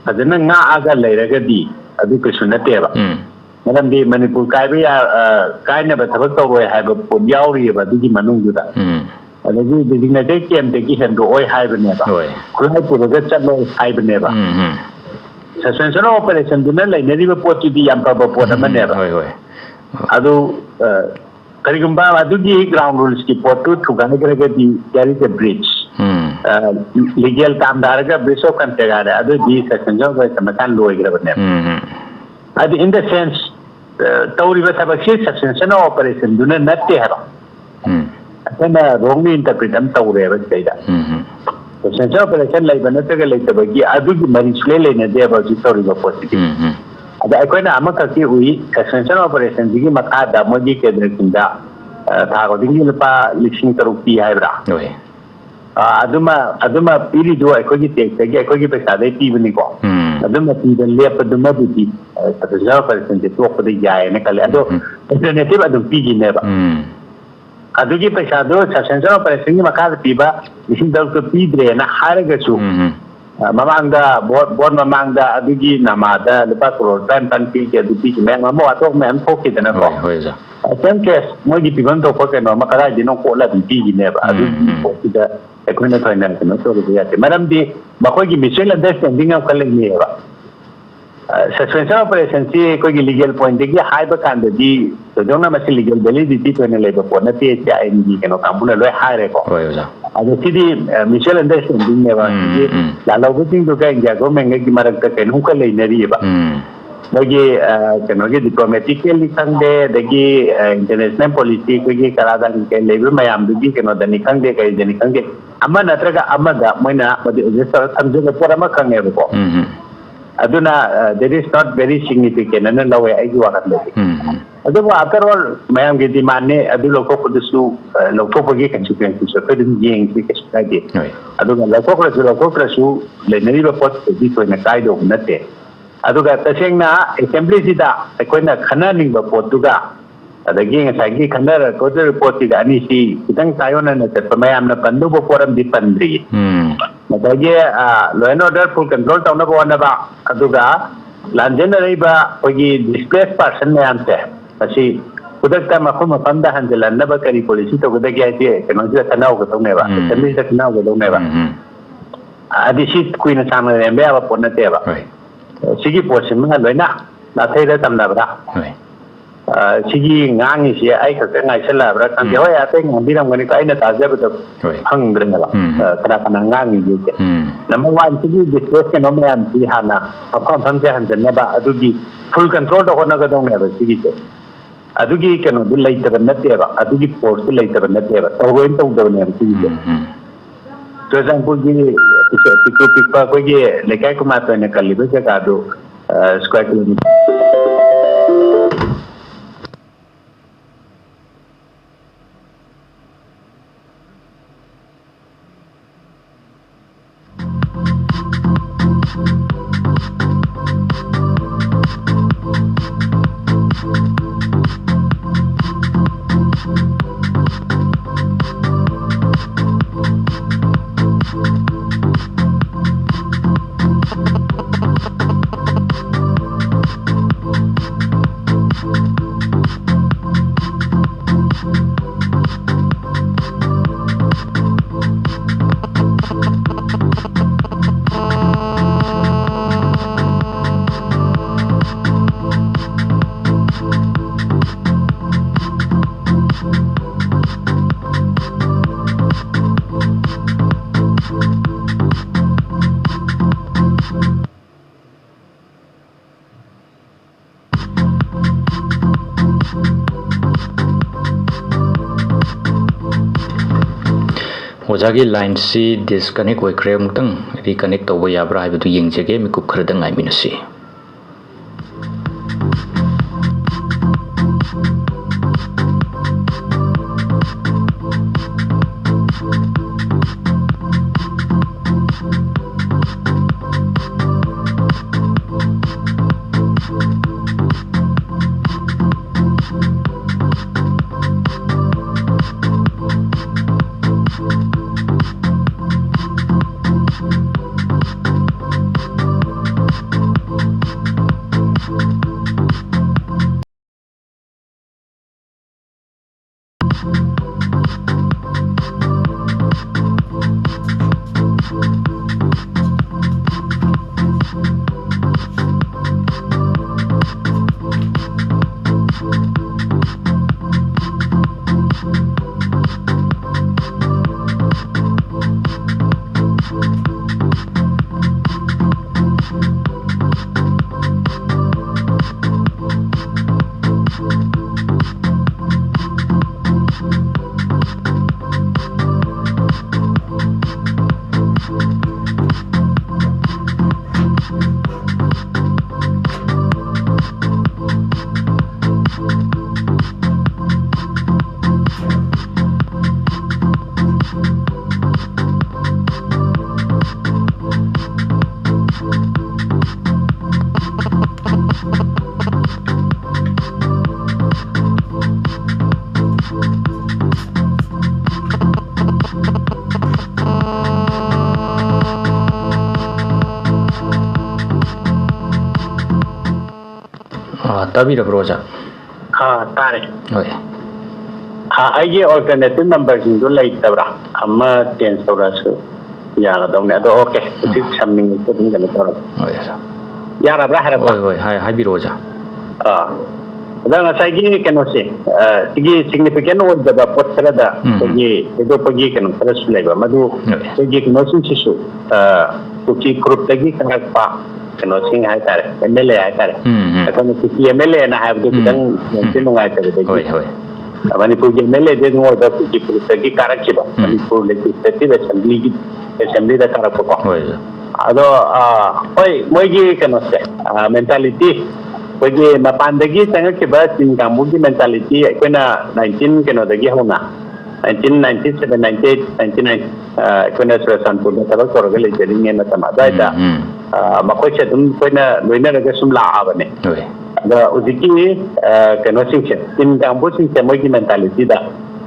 ꯐꯖꯅ ꯉꯥꯛꯑꯒ ꯂꯩꯔꯒꯗꯤ ꯑꯗꯨ ꯀꯩꯁꯨ ꯅꯠꯇꯦꯕ꯫ ꯎꯝ꯫ ꯃꯔꯝꯗꯤ ꯃꯅꯤꯄꯨꯔ ꯀꯥꯏꯕ ꯌꯥ-, ꯑ, ꯀꯥꯏꯅꯕ ꯊꯕꯛ ꯇꯧꯔꯣꯏ ꯍꯥꯏꯕ ꯄꯣꯠ ꯌꯥꯎꯔꯤꯑꯕ ꯑꯗꯨꯒꯤ ꯃꯅꯨꯡꯗꯨꯗ꯫ ꯎꯝ꯫ ꯑꯗꯒꯤ ꯗꯤꯖꯤꯒꯅꯦꯇꯦꯠ ꯀꯦꯝꯞꯇꯒꯤ ꯍꯦꯟꯗꯣꯛꯑꯣꯏ ꯍꯥꯏꯕꯅꯦꯕ꯫ ꯍꯣꯏ꯫ ꯈꯨꯠꯂꯥꯏ ꯄꯨꯔꯒ ꯆꯠꯂꯣꯏ ꯍꯥꯏꯕꯅꯦꯕ꯫ ꯎꯝ, ꯎꯝ꯫ ꯁꯁꯄꯦꯟꯁꯟ ꯑꯣꯄꯔꯦꯁꯟꯗꯨꯅ ꯂꯩꯅꯔꯤꯕ ꯄꯣꯠꯇꯨꯗꯤ ꯌꯥꯝ ꯐꯕ ꯄꯣꯠ ꯎꯝ, ꯎꯝ, ꯑꯃꯅꯦꯕ꯫ ꯍꯣꯏ, ꯍꯣꯏ꯫ ꯑꯗꯨ, ꯑ, ꯀꯔꯤꯒꯨꯝꯕ ꯑꯗꯨꯒꯤ ꯒ꯭ꯔꯥꯎꯟ ꯔꯨꯜꯁꯀꯤ ꯄꯣꯠꯇꯨ ꯊꯨꯒꯥꯏꯈ꯭ꯔꯒꯗꯤ there is a breach꯫ Um. Legal term ꯇꯥꯔꯒ ꯕ꯭ꯔꯤꯆ ꯑꯣꯐ ꯀꯟꯇ꯭ꯔꯦꯛ ꯍꯥꯏꯔꯦ, ꯑꯗꯨꯗꯤ ꯁꯁꯄꯦꯟꯁꯟ ꯑꯣꯐ ꯑꯣꯄꯔꯦꯁꯟ ꯃꯁꯥ ꯂꯣꯏꯈ꯭ꯔꯕꯅꯦꯕ꯫ ꯎꯝ, ꯎꯝ꯫ ꯍꯥꯏꯗꯤ, in the sense, ꯑ, ꯇꯧꯔꯤꯕ ꯊꯕꯛꯁꯤ ꯁꯁꯄꯦꯟꯁꯟ ꯑꯣꯐ ꯑꯣꯄꯔꯦꯁꯟꯗꯨꯅ ꯅꯠꯇꯦ ꯍꯥꯏꯕ꯫ ꯎꯝ꯫ ꯑꯩꯈꯣꯏꯅ ꯔꯣꯡꯂꯤ ꯏꯟꯇꯔꯄ꯭ꯔꯤꯠ ꯑꯃ ꯇꯧꯔꯦꯕ ꯁꯤꯗꯩꯗ꯫ ꯎꯝ, ꯎꯝ꯫ ꯁꯁꯄꯦꯟꯁꯟ ꯑꯣꯐ ꯑꯣꯄꯔꯦꯁꯟ ꯂꯩꯕ ꯅꯠꯇ꯭ꯔꯒ ꯂꯩꯇꯕꯒꯤ ꯑꯗꯨꯒꯤ ꯃꯔꯤ ꯁꯨꯡꯂꯩ ꯂꯩꯅꯗꯦꯕ ꯍꯧꯖꯤꯛ ꯇꯧꯔꯤꯕ ꯄꯣꯠꯁꯤꯗꯤ꯫ ꯎꯝ, ꯎꯝ꯫ ꯑꯗ ꯑꯩꯈꯣꯏꯅ ꯑꯃꯈꯛꯇꯤ ꯎꯏ, ꯁꯁꯄꯦꯟꯁꯟ ꯑꯣꯐ ꯑꯣꯄꯔꯦꯁꯟꯁꯤꯒꯤ ꯃꯈꯥꯗ ꯃꯣꯏꯒꯤ ꯀꯦꯗꯔꯁꯤꯡꯗ, ꯑ, ꯊꯥ ꯈꯨꯗꯤꯡꯒꯤ ꯂꯨꯄꯥ ꯂꯤꯁꯤꯡ ꯇꯔꯨꯛ ꯄꯤ ꯍꯥꯏꯕ꯭ꯔꯥ? ꯍꯣꯏ꯫ ꯑ, ꯑꯗꯨꯃ, ꯑꯗꯨꯃ ꯄꯤꯔꯤꯗꯣ ꯑꯩꯈꯣꯏꯒꯤ ꯇꯦꯛꯁꯇꯒꯤ, ꯑꯩꯈꯣꯏꯒꯤ ꯄꯩꯁꯥꯗꯩ ꯄꯤꯕꯅꯤꯀꯣ꯫ ꯎꯝ꯫ ꯑꯗꯨꯃ ꯄꯤꯕ ꯂꯦꯞꯄꯗꯨꯃꯗꯨꯗꯤ, ꯑ, ꯁꯁꯄꯦꯟꯁꯟ ꯑꯣꯐ ꯑꯣꯄꯔꯦꯁꯟꯁꯦ ꯇꯣꯛꯄꯗ ꯌꯥꯏꯌꯦꯅ ꯈꯜꯂꯦ꯫ ꯑꯗꯣ ꯎꯝ꯫ ꯑꯜꯇꯔꯅꯦꯇꯤꯚ ꯑꯗꯨꯝ ꯄꯤꯈꯤꯅꯦꯕ꯫ ꯎꯝ꯫ ꯑꯗꯨꯒꯤ ꯄꯩꯁꯥꯗꯣ ꯁꯁꯄꯦꯟꯁꯟ ꯑꯣꯐ ꯑꯣꯄꯔꯦꯁꯟꯒꯤ ꯃꯈꯥꯗ ꯄꯤꯕ ꯂꯤꯁꯤꯡ ꯇꯔꯨꯛꯇꯣ ꯄꯤꯗ꯭ꯔꯦꯅ ꯍꯥꯏꯔꯒꯁꯨ, ꯎꯝ, ꯎꯝ꯫ ꯑ, ꯃꯃꯥꯡꯗ, ꯚꯣꯠ, ꯚꯣꯠ ꯃꯃꯥꯡꯗ ꯑꯗꯨꯒꯤ ꯅꯃꯥꯗ ꯂꯨꯄꯥ ꯀ꯭ꯔꯣꯔ ꯇꯔꯥꯅꯤꯄꯥꯟ ꯄꯤꯒꯦ, ꯑꯗꯨ ꯄꯤꯒꯦ, ꯃꯌꯥꯝ ꯑꯃ ꯋꯥꯊꯣꯛ ꯃꯌꯥꯝ ꯊꯣꯛꯈꯤꯗꯅꯀꯣ꯫ ꯍꯣꯏ, ꯍꯣꯏ, ꯑꯣꯖꯥ꯫ ꯑ, same case, ꯃꯣꯏꯒꯤ ꯄꯤꯐꯝ ꯊꯣꯛꯄ ꯀꯩꯅꯣ ꯑꯃ ꯀꯗꯥꯏꯗꯩꯅꯣ ꯀꯣꯠꯂ ꯑꯗꯨꯝ ꯄꯤꯈꯤꯅꯦꯕ꯫ ꯎꯝ, ꯑꯗꯨꯒꯤ ꯎꯝ꯫ ꯄꯣꯠꯁꯤꯗ ꯑꯩꯈꯣꯏꯅ ꯊꯣꯏꯅ ꯀꯩꯅꯣ ꯇꯧꯔꯨꯕ ꯌꯥꯗꯦ꯫ ꯃꯔꯝꯗꯤ ꯃꯈꯣꯏꯒꯤ mutual understanding ꯑꯃꯈꯛ ꯂꯩꯅꯩꯌꯦꯕ꯫ ꯑ, ꯁꯁꯄꯦꯟꯁꯟ ꯑꯣꯄꯔꯦꯁꯟꯁꯤ ꯑꯩꯈꯣꯏꯒꯤ ꯂꯤꯒꯦꯜ ꯄꯣꯏꯟꯠꯇꯒꯤ ꯍꯥꯏꯕ ꯀꯥꯟꯗꯗꯤ ꯊꯣꯏꯗꯣꯛꯅ ꯃꯁꯤ ꯂꯤꯒꯦꯜ ꯚꯦꯂꯤꯗꯤꯇꯤ ꯊꯣꯏꯅ ꯂꯩꯕ ꯄꯣꯠ ꯅꯠꯇꯦ, ꯁꯤ ꯑꯥꯏꯟꯒꯤ ꯀꯩꯅꯣ ꯀꯥꯡꯕꯨꯅ ꯂꯣꯏ ꯍꯥꯏꯔꯦꯀꯣ꯫ ꯍꯣꯏ, ꯑꯣꯖꯥ꯫ ꯑꯗꯣ ꯁꯤꯗꯤ, ꯑ, mutual understandingꯅꯦꯕ꯫ ꯎꯝ, ꯍꯧꯖꯤꯛꯀꯤ ꯎꯝ꯫ ꯂꯥꯜꯍꯧꯕꯁꯤꯡꯗꯨꯒ ꯏꯟꯗꯤꯌꯥ ꯒꯣꯔꯃꯦꯟꯒꯒꯤ ꯃꯔꯛꯇ ꯀꯩꯅꯣꯝꯈꯛ ꯂꯩꯅꯔꯤꯑꯕ꯫ ꯎꯝ꯫ ꯃꯣꯏꯒꯤ, ꯑ, ꯀꯩꯅꯣꯒꯤ diplomatically ꯈꯪꯗꯦ, ꯑꯗꯒꯤ, ꯑ, international policy ꯑꯩꯈꯣꯏꯒꯤ ꯀꯔꯥꯗꯥꯟ ꯀꯩ ꯂꯩꯕ ꯃꯌꯥꯝꯗꯨꯒꯤ ꯀꯩꯅꯣꯗꯅꯤ ꯈꯪꯗꯦ, ꯀꯔꯤꯗꯅꯤ ꯈꯪꯗꯦ, ꯑꯃ ꯅꯠꯇ꯭ꯔꯒ ꯑꯃꯗ ꯃꯣꯏꯅ ꯃꯗꯨ adjust ꯇꯧꯔꯒ ꯊꯝꯖꯕ ꯄꯣꯠ ꯑꯃꯈꯛꯅꯦꯕꯀꯣ꯫ ꯎꯝ, ꯎꯝ꯫ ꯑꯗꯨꯅ, ꯑ, that is not very significant ꯑꯅ ꯂꯧꯋꯦ ꯑꯩꯒꯤ ꯋꯥꯈꯜꯗꯗꯤ꯫ ꯎꯝ, ꯎꯝ꯫ ꯑꯗꯨꯕꯨ after all ꯃꯌꯥꯝꯒꯤ demandꯅꯦ, ꯑꯗꯨ ꯂꯧꯊꯣꯛꯄꯗꯨꯁꯨ, ꯑ, ꯂꯧꯊꯣꯛꯄꯒꯤ consequenceꯁꯨ ꯑꯩꯈꯣꯏ ꯑꯗꯨꯝ ꯌꯦꯡꯁꯤ, ꯀꯩꯁꯨ ꯀꯥꯏꯗꯦ꯫ ꯍꯣꯏ꯫ ꯑꯗꯨꯒ ꯂꯧꯊꯣꯛꯈ꯭ꯔꯁꯨ ꯂꯧꯊꯣꯛꯇ꯭ꯔꯁꯨ ꯂꯩꯅꯔꯤꯕ ꯄꯣꯠꯇꯨꯗꯤ ꯊꯣꯏꯅ ꯀꯥꯏꯗꯧꯕ ꯅꯠꯇꯦ꯫ ꯑꯗꯨꯒ ꯇꯁꯦꯡꯅ ꯑꯦꯁꯦꯝꯕ꯭ꯂꯤꯁꯤꯗ ꯑꯩꯈꯣꯏꯅ ꯈꯟꯅꯅꯤꯡꯕ ꯄꯣꯠꯇꯨꯒ ꯑꯗꯒꯤ ꯉꯁꯥꯏꯒꯤ ꯈꯟꯅꯔꯛꯀꯗꯧꯔꯤꯕ ꯄꯣꯠꯁꯤꯒ ꯑꯅꯤꯁꯤ ꯈꯤꯇꯪ ꯇꯥꯏꯑꯣꯟꯅꯅ ꯆꯠꯄ, ꯃꯌꯥꯝꯅ ꯄꯟꯗꯧꯕ ꯄꯣꯠ ꯑꯃꯗꯤ ꯄꯟꯗ꯭ꯔꯤ꯫ ꯎꯝ꯫ ꯉꯁꯥꯏꯒꯤ, ꯑ, law and order full control ꯇꯧꯅꯕ ꯍꯣꯠꯅꯕ, ꯑꯗꯨꯒ ꯂꯥꯟꯖꯦꯟꯅꯔꯛꯏꯕ ꯑꯩꯈꯣꯏꯒꯤ displaced person ꯃꯌꯥꯝꯁꯦ, ꯃꯁꯤ ꯈꯨꯗꯛꯇ ꯃꯐꯝ ꯃꯐꯝꯗ ꯍꯟꯖꯤꯜꯍꯟꯅꯕ ꯀꯔꯤ policy ꯇꯧꯒꯗꯒꯦ ꯍꯥꯏꯁꯦ ꯀꯩꯅꯣꯁꯤꯗ ꯈꯟꯅꯍꯧꯒꯗꯧꯅꯦꯕ, ꯎꯝ꯫ Assemblyꯁꯤꯗ ꯈꯟꯅꯍꯧꯒꯗꯧꯅꯦꯕ꯫ ꯎꯝ, ꯎꯝ꯫ ꯑ, ꯍꯥꯏꯗꯤ ꯁꯤ ꯀꯨꯏꯅ ꯁꯥꯡꯅ ꯂꯩꯔꯝꯕ ꯌꯥꯕ ꯄꯣꯠ ꯅꯠꯇꯦꯕ꯫ ꯍꯣꯏ꯫ ꯁꯤꯒꯤ ꯄꯣꯠꯁꯤꯃ ꯂꯣꯏꯅ ꯅꯥꯊꯩꯗ ꯇꯝꯅꯕ꯭ꯔꯥ? ꯍꯣꯏ꯫ ꯑ, ꯁꯤꯒꯤ ꯉꯥꯡꯉꯤꯁꯦ ꯑꯩ ꯈꯛꯇ ꯉꯥꯏꯁꯜꯂꯛꯑꯕ꯭ꯔꯥ ꯈꯪꯗꯦ꯫ ꯎꯝ꯫ ꯍꯣꯏ, ꯑꯇꯩ ꯉꯥꯡꯕꯤꯔꯝꯒꯅꯤꯀꯣ, ꯑꯩꯅ ꯇꯥꯖꯕꯗ ꯍꯣꯏ꯫ ꯐꯪꯗ꯭ꯔꯦꯕ꯫ ꯎꯝ꯫ ꯑ, ꯀꯅꯥ ꯀꯅꯥ ꯉꯥꯡꯉꯤꯒꯦꯁꯦ꯫ ꯎꯝ꯫ Number one, ꯁꯤꯒꯤ discourse ꯀꯩꯅꯣ ꯃꯌꯥꯝꯁꯤ ꯍꯥꯟꯅ ꯃꯐꯝ ꯃꯐꯝꯁꯦ ꯍꯟꯖꯟꯅꯕ ꯑꯗꯨꯒꯤ full controlꯗ ꯍꯣꯠꯅꯒꯗꯧꯅꯦꯕ ꯁꯤꯒꯤꯁꯦ꯫ ꯑꯗꯨꯒꯤ ꯀꯩꯅꯣꯗꯨ ꯂꯩꯇꯕ ꯅꯠꯇꯦꯕ, ꯑꯗꯨꯒꯤ forceꯇꯨ ꯂꯩꯇꯕ ꯅꯠꯇꯦꯕ, ꯇꯧꯔꯣꯏꯅ ꯇꯧꯗꯕꯅꯦꯕ ꯁꯤꯒꯤꯁꯦ꯫ ꯎꯝ, ꯎꯝ꯫ ꯆꯨꯔꯆꯥꯟꯄꯨꯔꯒꯤ ꯄꯤꯛꯇ꯭ꯔꯨ ꯄꯤꯛꯄ ꯑꯩꯈꯣꯏꯒꯤ ꯂꯩꯀꯥꯏ ꯈꯨꯃꯥꯊꯣꯏꯅ ꯀꯜꯂꯤꯕ ꯖꯒꯥꯗꯨ, ꯑ, square kilometer꯫ ꯑꯣꯖꯥꯒꯤ lineꯁꯤ disconnect ꯑꯣꯏꯈ꯭ꯔꯦ, ꯑꯃꯨꯛꯇꯪ reconnect ꯇꯧꯕ ꯌꯥꯕ꯭ꯔꯥ ꯍꯥꯏꯕꯗꯨ ꯌꯦꯡꯖꯒꯦ, ꯃꯤꯀꯨꯞ ꯈꯔꯗ ꯉꯥꯏꯃꯤꯟꯅꯁꯤ꯫ ꯇꯥꯕꯤꯔꯕ꯭ꯔꯣ, ꯑꯣꯖꯥ? ꯑꯥ, ꯇꯥꯔꯦ꯫ ꯍꯣꯏ꯫ ꯑꯥ, ꯑꯩꯒꯤ alternative numberꯁꯤꯡꯗꯨ ꯂꯩꯇꯕ꯭ꯔꯥ? ꯑꯃ change ꯇꯧꯔꯁꯨ ꯌꯥꯒꯗꯧꯅꯦ꯫ ꯑꯗꯣ, okay, ꯍꯧꯖꯤꯛ ꯁꯝꯅꯤꯡꯉꯁꯨ ꯑꯗꯨꯝ ꯀꯩꯅꯣ ꯇꯧꯔꯒꯦ꯫ ꯍꯣꯏ, ꯑꯣꯖꯥ꯫ ꯌꯥꯔꯕ꯭ꯔꯥ ꯍꯥꯏꯔꯛꯄ? ꯍꯣꯏ, ꯍꯣꯏ, ꯍꯥꯏ-, ꯍꯥꯏꯕꯤꯔꯛꯑꯣ, ꯑꯣꯖꯥ꯫ ꯑꯥ, ꯑꯗ ꯉꯁꯥꯏꯒꯤ ꯀꯩꯅꯣꯁꯦ, ꯑ, ꯁꯤꯒꯤ significant ꯑꯣꯏꯗꯕ ꯄꯣꯠ ꯈꯔꯗ ꯎꯝ, ꯎꯝ꯫ ꯑꯩꯈꯣꯏꯒꯤ ꯊꯣꯏꯗꯣꯛꯄꯒꯤ ꯀꯩꯅꯣ ꯈꯔꯁꯨ ꯂꯩꯕ, ꯃꯗꯨ ꯍꯣꯏ꯫ ꯑꯩꯈꯣꯏꯒꯤ ꯀꯩꯅꯣꯁꯤꯡꯁꯤꯁꯨ, ꯑ, ꯀꯨꯀꯤ ꯐꯨꯔꯨꯞꯇꯒꯤ ꯀꯥꯔꯛꯄ ꯀꯩꯅꯣꯁꯤꯡ ꯍꯥꯏꯇꯥꯔꯦ, MLA ꯍꯥꯏꯇꯥꯔꯦ꯫ ꯎꯝ, ꯎꯝ꯫ ꯑꯩꯈꯣꯏꯅ ꯀꯨꯀꯤ MLAꯅ ꯍꯥꯏꯕꯗꯨ ꯎꯝ꯫ ꯈꯤꯇꯪ ꯅꯨꯡꯉꯥꯏꯇꯕꯗꯒꯤ ꯍꯣꯏ, ꯍꯣꯏ꯫ ꯃꯅꯤꯄꯨꯔꯒꯤ MLAꯗꯤ ꯑꯗꯨꯝ ꯑꯣꯏꯕ, ꯀꯨꯀꯤ ꯐꯨꯔꯨꯞꯇꯒꯤ ꯀꯥꯔꯛꯈꯤꯕ, ꯎꯝ꯫ ꯃꯅꯤꯄꯨꯔ Legislative Assemblyꯒꯤ, Assemblyꯗ ꯀꯥꯔꯛꯄꯀꯣ꯫ ꯍꯣꯏ, ꯑꯣꯖꯥ꯫ ꯑꯗꯣ, ꯑ, ꯍꯣꯏ, ꯃꯣꯏꯒꯤ ꯀꯩꯅꯣꯁꯦ, ꯑ, mentality, ꯑꯩꯈꯣꯏꯒꯤ ꯃꯄꯥꯟꯗꯒꯤ ꯆꯪꯉꯛꯈꯤꯕ ꯆꯤꯡ ꯀꯥꯡꯕꯨꯒꯤ mentality, ꯑꯩꯈꯣꯏꯅ nineteen ꯀꯩꯅꯣꯗꯒꯤ ꯍꯧꯅ, nineteen ninety seven, ninety eight, ninety nine, ꯑ, ꯑꯩꯈꯣꯏꯅ ꯆꯨꯔꯆꯥꯟꯄꯨꯔꯗ ꯊꯕꯛ ꯇꯧꯔꯒ ꯂꯩꯖꯔꯤꯉꯩ ꯃꯇꯝ ꯑꯗꯨꯋꯥꯏꯗ, ꯎꯝ, ꯎꯝ꯫ ꯑ, ꯃꯈꯣꯏꯁꯦ ꯑꯗꯨꯝ ꯑꯩꯈꯣꯏꯅ ꯂꯣꯏꯅꯔꯒ ꯁꯨꯝ ꯂꯥꯛꯑꯕꯅꯦ꯫ ꯍꯣꯏ꯫ ꯑꯗ ꯍꯧꯖꯤꯛꯀꯤ, ꯑ, ꯀꯩꯅꯣꯁꯤꯡꯁꯦ, ꯆꯤꯡ ꯀꯥꯡꯕꯨꯁꯤꯡꯁꯦ, ꯃꯣꯏꯒꯤ mentalityꯗ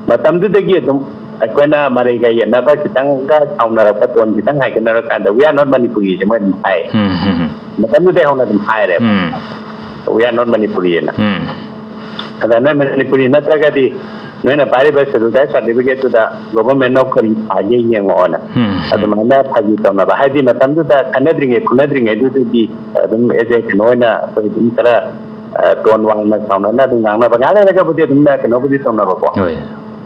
ꯃꯇꯝꯗꯨꯗꯒꯤ ꯑꯗꯨꯝ ꯑꯩꯈꯣꯏꯅ ꯃꯔꯩꯒ ꯌꯦꯠꯅꯕ, ꯈꯤꯇꯪꯒ ꯁꯥꯎꯅꯔꯛꯄ, ꯇꯣꯟ ꯈꯤꯇꯪ ꯍꯥꯏꯒꯠꯅꯔꯀꯥꯟꯗ, "We are not Manipuriꯁꯦ" ꯃꯣꯏ ꯑꯗꯨꯝ ꯍꯥꯏ꯫ ꯎꯝ, ꯎꯝ, ꯎꯝ꯫ ꯃꯇꯝꯗꯨꯗꯩ ꯍꯧꯅ ꯑꯗꯨꯝ ꯍꯥꯏꯔꯦꯕ, ꯎꯝ꯫ "We are not Manipuriꯑꯅ"꯫ ꯎꯝ꯫ ꯑꯗ "ꯅꯣꯏ ꯃꯅꯤꯄꯨꯔꯤ ꯅꯠꯇ꯭ꯔꯒꯗꯤ ꯅꯣꯏꯅ ꯄꯥꯏꯔꯤꯕ Scheduled Tribe Certificateꯇꯨꯗ Government of ꯀꯔꯤ ꯊꯥꯒꯦ ꯌꯦꯡꯉꯛꯑꯣꯅ" ꯎꯝ꯫ ꯑꯗꯨꯃꯥꯏꯅ ꯐꯥꯒꯤ ꯇꯧꯅꯕ, ꯍꯥꯏꯗꯤ ꯃꯇꯝꯗꯨꯗ ꯈꯟꯅꯗ꯭ꯔꯤꯉꯩ ꯐꯨꯅꯗ꯭ꯔꯤꯉꯩꯗꯨꯗꯗꯤ ꯑꯗꯨꯝ as a ꯀꯩꯅꯣ ꯑꯣꯏꯅ ꯑꯩꯈꯣꯏ ꯑꯗꯨꯝ ꯈꯔ, ꯑ, ꯇꯣꯟ ꯋꯥꯡꯅ ꯁꯥꯎꯅꯅ ꯑꯗꯨꯝ ꯉꯥꯡꯅꯕ, ꯉꯥꯏꯍꯥꯛ ꯂꯩꯔꯒꯕꯨꯗꯤ ꯑꯗꯨꯝ ꯀꯩꯅꯣꯕꯨꯗꯤ ꯇꯧꯅꯕꯀꯣ꯫ ꯍꯣꯏ꯫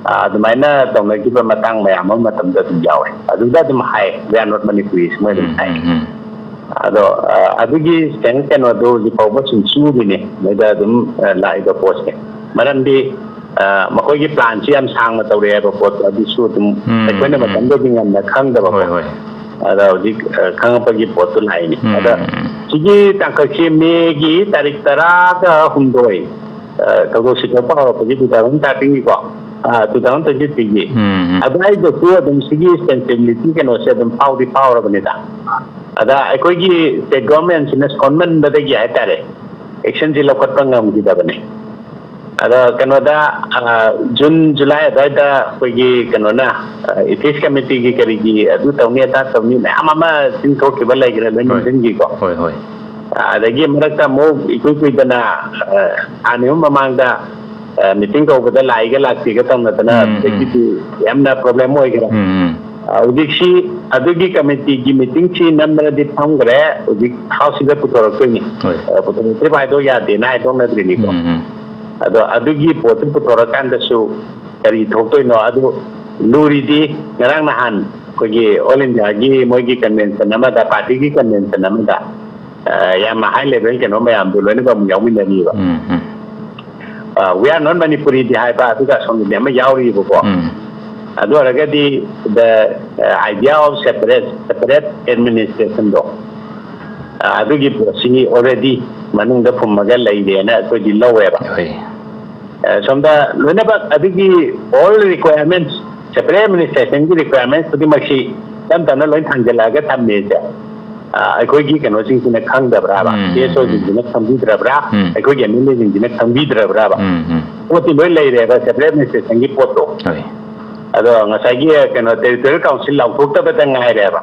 ꯑ, ꯑꯗꯨꯃꯥꯏꯅ ꯇꯧꯅꯈꯤꯕ ꯃꯇꯥꯡ ꯃꯌꯥꯝ ꯑꯃ ꯃꯇꯝꯗ ꯑꯗꯨꯝ ꯌꯥꯎꯋꯦ꯫ ꯑꯗꯨꯗ ꯑꯗꯨꯝ ꯍꯥꯏ, "We are not Manipuris" ꯃꯣꯏ ꯑꯗꯨꯝ ꯎꯝ, ꯍꯥꯏ꯫ ꯎꯝ, ꯎꯝ꯫ ꯑꯗꯣ, ꯑ, ꯑꯗꯨꯒꯤ ꯁꯦꯟ ꯀꯩꯅꯣꯗꯣ ꯍꯧꯖꯤꯛ ꯐꯥꯎꯕ ꯁꯨꯝ ꯆꯨꯔꯤꯅꯦ ꯃꯣꯏꯗ ꯑꯗꯨꯝ, ꯑ, ꯂꯥꯛꯏꯕ ꯄꯣꯠꯁꯦ꯫ ꯃꯔꯝꯗꯤ, ꯑ, ꯃꯈꯣꯏꯒꯤ planꯁꯤ ꯌꯥꯝ ꯁꯥꯡꯅ ꯇꯧꯔꯛꯑꯦ ꯍꯥꯏꯕ ꯄꯣꯠꯇꯣ, ꯑꯗꯨꯁꯨ ꯑꯗꯨꯝ ꯎꯝ, ꯑꯩꯈꯣꯏꯅ ꯎꯝ꯫ ꯃꯇꯝꯗꯨꯗꯗꯤ ꯉꯟꯅ ꯈꯪꯗꯕꯀꯣ꯫ ꯍꯣꯏ, ꯍꯣꯏ꯫ ꯑꯗ ꯍꯧꯖꯤꯛ, ꯑ, ꯈꯪꯉꯛꯄꯒꯤ ꯄꯣꯠꯇꯨ ꯂꯥꯛꯏꯅꯤ꯫ ꯎꯝ꯫ ꯑꯗ ꯁꯤꯒꯤ ꯇꯥꯡꯀꯛꯁꯦ ꯃꯦꯒꯤ ꯇꯥꯔꯤꯛ ꯇꯔꯥꯒ ꯍꯨꯝꯗꯣꯏ, ꯑ, ꯊꯧꯗꯣꯛꯁꯤ ꯊꯣꯛꯄ ꯍꯧꯔꯛꯄꯒꯤ two thousand thirteenꯒꯤꯀꯣ, ꯑ, two thousand twenty threeꯒꯤ ꯎꯝ, ꯎꯝ꯫ ꯑꯗꯨꯋꯥꯏꯗꯁꯨ ꯑꯗꯨꯝ ꯁꯤꯒꯤ sensibilityꯒꯤ ꯀꯩꯅꯣꯁꯦ ꯑꯗꯨꯝ ꯐꯥꯎꯗꯤ ꯐꯥꯎꯔꯕꯅꯤꯗ꯫ ꯑꯗ ꯑꯩꯈꯣꯏꯒꯤ state governmentꯁꯤꯅ ꯁꯣꯟꯃꯟꯕꯗꯒꯤ ꯍꯥꯏꯇꯥꯔꯦ, actionꯁꯤ ꯂꯧꯈꯠꯄ ꯉꯝꯈꯤꯗꯕꯅꯦ꯫ ꯑꯗ ꯀꯩꯅꯣꯗ, ꯑ, June, July ꯑꯗꯨꯋꯥꯏꯗ ꯑꯩꯈꯣꯏꯒꯤ ꯀꯩꯅꯣꯅ, ꯑ, Ethics Committeeꯒꯤ ꯀꯔꯤꯒꯤ ꯑꯗꯨ ꯇꯧꯅꯤ ꯑꯗꯥ ꯇꯧꯅꯤ ꯃꯌꯥꯝ ꯑꯃ ꯆꯤꯟꯊꯣꯛꯈꯤꯕ ꯂꯩꯈ꯭ꯔꯦ, ꯂꯣꯏ ꯍꯣꯏ꯫ ꯅꯤꯡꯁꯤꯡꯈꯤꯀꯣ꯫ ꯍꯣꯏ, ꯍꯣꯏ꯫ ꯑꯗꯒꯤ ꯃꯔꯛꯇ ꯑꯃꯨꯛ ꯏꯀꯨꯏ ꯀꯨꯏꯗꯅ, ꯑ, ꯊꯥ ꯑꯅꯤ ꯑꯍꯨꯝ ꯃꯃꯥꯡꯗ, ꯑ, ꯃꯤꯇꯤꯡ ꯀꯧꯕꯗ ꯂꯥꯛꯏꯒ ꯂꯥꯛꯇꯦꯒ ꯇꯧꯅꯗꯅ, ꯎꯝ, ꯎꯝ꯫ ꯑꯗꯒꯤꯗꯤ ꯌꯥꯝꯅ ꯄ꯭ꯔꯣꯕ꯭ꯂꯦꯝ ꯑꯣꯏꯈ꯭ꯔꯦ꯫ ꯎꯝ, ꯎꯝ꯫ ꯑ, ꯍꯧꯖꯤꯛꯁꯤ ꯑꯗꯨꯒꯤ ꯀꯃꯤꯇꯤꯒꯤ ꯃꯤꯇꯤꯡꯁꯤ ꯅꯝꯗꯅꯗꯤ ꯐꯝꯈ꯭ꯔꯦ, ꯍꯧꯖꯤꯛ ꯍꯥꯎꯁꯁꯤꯗ ꯄꯨꯊꯣꯔꯛꯇꯣꯏꯅꯤ꯫ ꯍꯣꯏ꯫ ꯑ, ꯄꯨꯊꯣꯔꯛꯇ꯭ꯔꯤꯕ ꯍꯥꯏꯗꯣ ꯌꯥꯗꯦꯅ ꯍꯥꯏꯗꯣꯛꯅꯗ꯭ꯔꯤꯅꯤꯀꯣ꯫ ꯎꯝ, ꯎꯝ꯫ ꯑꯗꯣ ꯑꯗꯨꯒꯤ ꯄꯣꯠꯇꯨ ꯄꯨꯊꯣꯔꯛꯀꯥꯟꯗꯁꯨ ꯀꯔꯤ ꯊꯣꯛꯇꯣꯏꯅꯣ? ꯑꯗꯨ ꯂꯨꯔꯤꯗꯤ ꯉꯔꯥꯡ ꯅꯍꯥꯟ ꯑꯩꯈꯣꯏꯒꯤ ꯑꯣꯜ ꯏꯟꯗꯤꯌꯥꯒꯤ ꯃꯣꯏꯒꯤ ꯀꯟꯚꯦꯟꯁꯟ ꯑꯃꯗ, ꯄꯥꯔꯇꯤꯒꯤ ꯀꯟꯚꯦꯟꯁꯟ ꯑꯃꯗ, ꯑ, ꯌꯥꯝ ꯍꯥꯏ ꯂꯦꯚꯦꯜ ꯀꯩꯅꯣ ꯃꯌꯥꯝꯗꯣ ꯂꯣꯏꯅꯃꯛ ꯑꯃꯨꯛ ꯌꯥꯎꯃꯤꯟꯅꯔꯤꯕ꯫ ꯎꯝ, ꯎꯝ꯫ ꯑ, "We are not Manipuri"ꯗꯤ ꯍꯥꯏꯕ, ꯑꯗꯨꯒ ꯑꯁꯣꯝꯗꯗꯤ ꯑꯃ ꯌꯥꯎꯔꯤꯕꯀꯣ꯫ ꯎꯝ꯫ ꯑꯗꯨ ꯑꯣꯏꯔꯒꯗꯤ the, uh, idea of separate, separate administrationꯗꯣ, ꯑ, ꯑꯗꯨꯒꯤ ꯄꯣꯠꯁꯤ already ꯃꯅꯨꯡꯗ ꯐꯨꯝꯃꯒ ꯂꯩꯔꯦꯅ ꯑꯩꯈꯣꯏꯗꯤ ꯂꯧꯋꯦꯕ꯫ ꯍꯣꯏ꯫ ꯑ, ꯁꯣꯝꯗ ꯂꯣꯏꯅꯃꯛ ꯑꯗꯨꯒꯤ all requirements, separate administrationꯒꯤ requirements ꯈꯨꯗꯤꯡꯃꯛꯁꯤ ꯇꯞ ꯇꯞꯅ ꯂꯣꯏ ꯊꯥꯡꯖꯜꯂꯛꯑꯒ ꯊꯝꯃꯦꯁꯦ, ꯑ, ꯑꯩꯈꯣꯏꯒꯤ ꯀꯩꯅꯣꯁꯤꯡꯁꯤꯅ ꯈꯪꯗꯕ꯭ꯔꯥꯕ? ꯎꯝ, ꯎꯝ, ꯎꯝ꯫ CSOꯁꯤꯡꯁꯤꯅ ꯈꯪꯕꯤꯗ꯭ꯔꯕ꯭ꯔꯥ? ꯎꯝ꯫ ꯑꯩꯈꯣꯏꯒꯤ MLAꯁꯤꯡꯁꯤꯅ ꯈꯪꯕꯤꯗ꯭ꯔꯕ꯭ꯔꯥꯕ? ꯎꯝ, ꯎꯝ꯫ ꯄꯣꯠꯇꯤ ꯂꯣꯏ ꯂꯩꯔꯦꯕ, separate administrationꯒꯤ ꯄꯣꯠꯇꯣ꯫ ꯍꯣꯏ꯫ ꯑꯗꯣ ꯉꯁꯥꯏꯒꯤ ꯀꯩꯅꯣ territorial council ꯂꯥꯎꯊꯣꯛꯇꯕꯗ ꯉꯥꯏꯔꯦꯕ꯫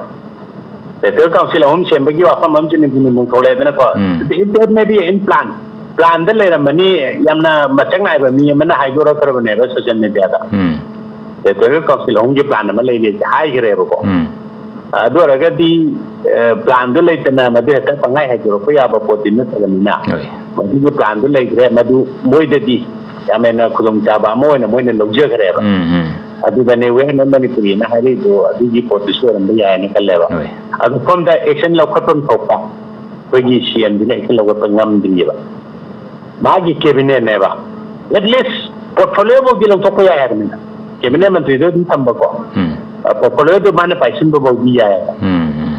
Territorial council ꯑꯍꯨꯝ ꯁꯦꯝꯕꯒꯤ ꯋꯥꯐꯝ ꯑꯃꯁꯨ ꯅꯤꯡꯊꯤ ꯅꯤꯡꯊꯤ ꯊꯣꯛꯂꯛꯑꯦꯗꯅꯀꯣ꯫ ꯎꯝ꯫ It, it may be in plan. Planꯗ ꯂꯩꯔꯝꯃꯅꯤ, ꯌꯥꯝꯅ ꯃꯁꯛ ꯅꯥꯏꯕ ꯃꯤ ꯑꯃꯅ ꯍꯥꯏꯗꯣꯔꯛꯈ꯭ꯔꯕꯅꯦꯕ social mediaꯗ꯫ ꯎꯝ꯫ Territorial council ꯑꯍꯨꯝꯒꯤ plan ꯑꯃ ꯂꯩꯔꯦꯁꯦ ꯍꯥꯏꯈ꯭ꯔꯦꯕꯀꯣ꯫ ꯎꯝ꯫ ꯑꯗꯨ ꯑꯣꯏꯔꯒꯗꯤ, ꯑ, planꯗꯨ ꯂꯩꯇꯅ ꯃꯗꯨ ꯍꯦꯛꯇ ꯄꯪꯍꯥꯏ ꯍꯥꯏꯗꯣꯔꯛꯄ ꯌꯥꯕ ꯄꯣꯠꯇꯤ ꯅꯠꯇꯕꯅꯤꯅ, ꯍꯣꯏ꯫ ꯃꯗꯨꯒꯤ planꯗꯨ ꯂꯩꯈ꯭ꯔꯦ, ꯃꯗꯨ ꯃꯣꯏꯗꯗꯤ ꯌꯥꯝ ꯍꯦꯟꯅ ꯈꯨꯗꯣꯡꯆꯥꯕ ꯑꯃ ꯑꯣꯏꯅ ꯃꯣꯏꯅ ꯂꯧꯖꯈ꯭ꯔꯦꯕ꯫ ꯎꯝ, ꯎꯝ꯫ ꯑꯗꯨꯗꯅꯦ "We are not Manipuri"ꯅ ꯍꯥꯏꯔꯛꯏꯗꯣ, ꯑꯗꯨꯒꯤ ꯄꯣꯠꯇꯨꯁꯨ ꯑꯣꯏꯔꯝꯕ ꯌꯥꯏꯅ ꯈꯜꯂꯦꯕ꯫ ꯍꯣꯏ꯫ ꯑꯗꯨ ꯁꯣꯝꯗ action ꯂꯧꯈꯠꯐꯝ ꯊꯣꯛꯄ ꯑꯩꯈꯣꯏꯒꯤ CMꯗꯨꯅ action ꯂꯧꯈꯠꯄ ꯉꯝꯗ꯭ꯔꯤꯑꯕ꯫ ꯃꯥꯒꯤ cabinetꯅꯦꯕ, at least portfolio ꯐꯥꯎꯗꯤ ꯂꯧꯊꯣꯛꯄ ꯌꯥꯏ ꯍꯥꯏꯕꯅꯤꯅ, cabinet ꯃꯟꯇ꯭ꯔꯤꯗꯣ ꯑꯗꯨꯝ ꯊꯝꯕꯀꯣ꯫ ꯎꯝ꯫ ꯑ, portfolioꯗꯣ ꯃꯥꯅ ꯄꯥꯏꯁꯤꯟꯕ ꯐꯥꯎꯗꯤ ꯌꯥꯏꯑꯕ꯫ ꯎꯝ, ꯎꯝ꯫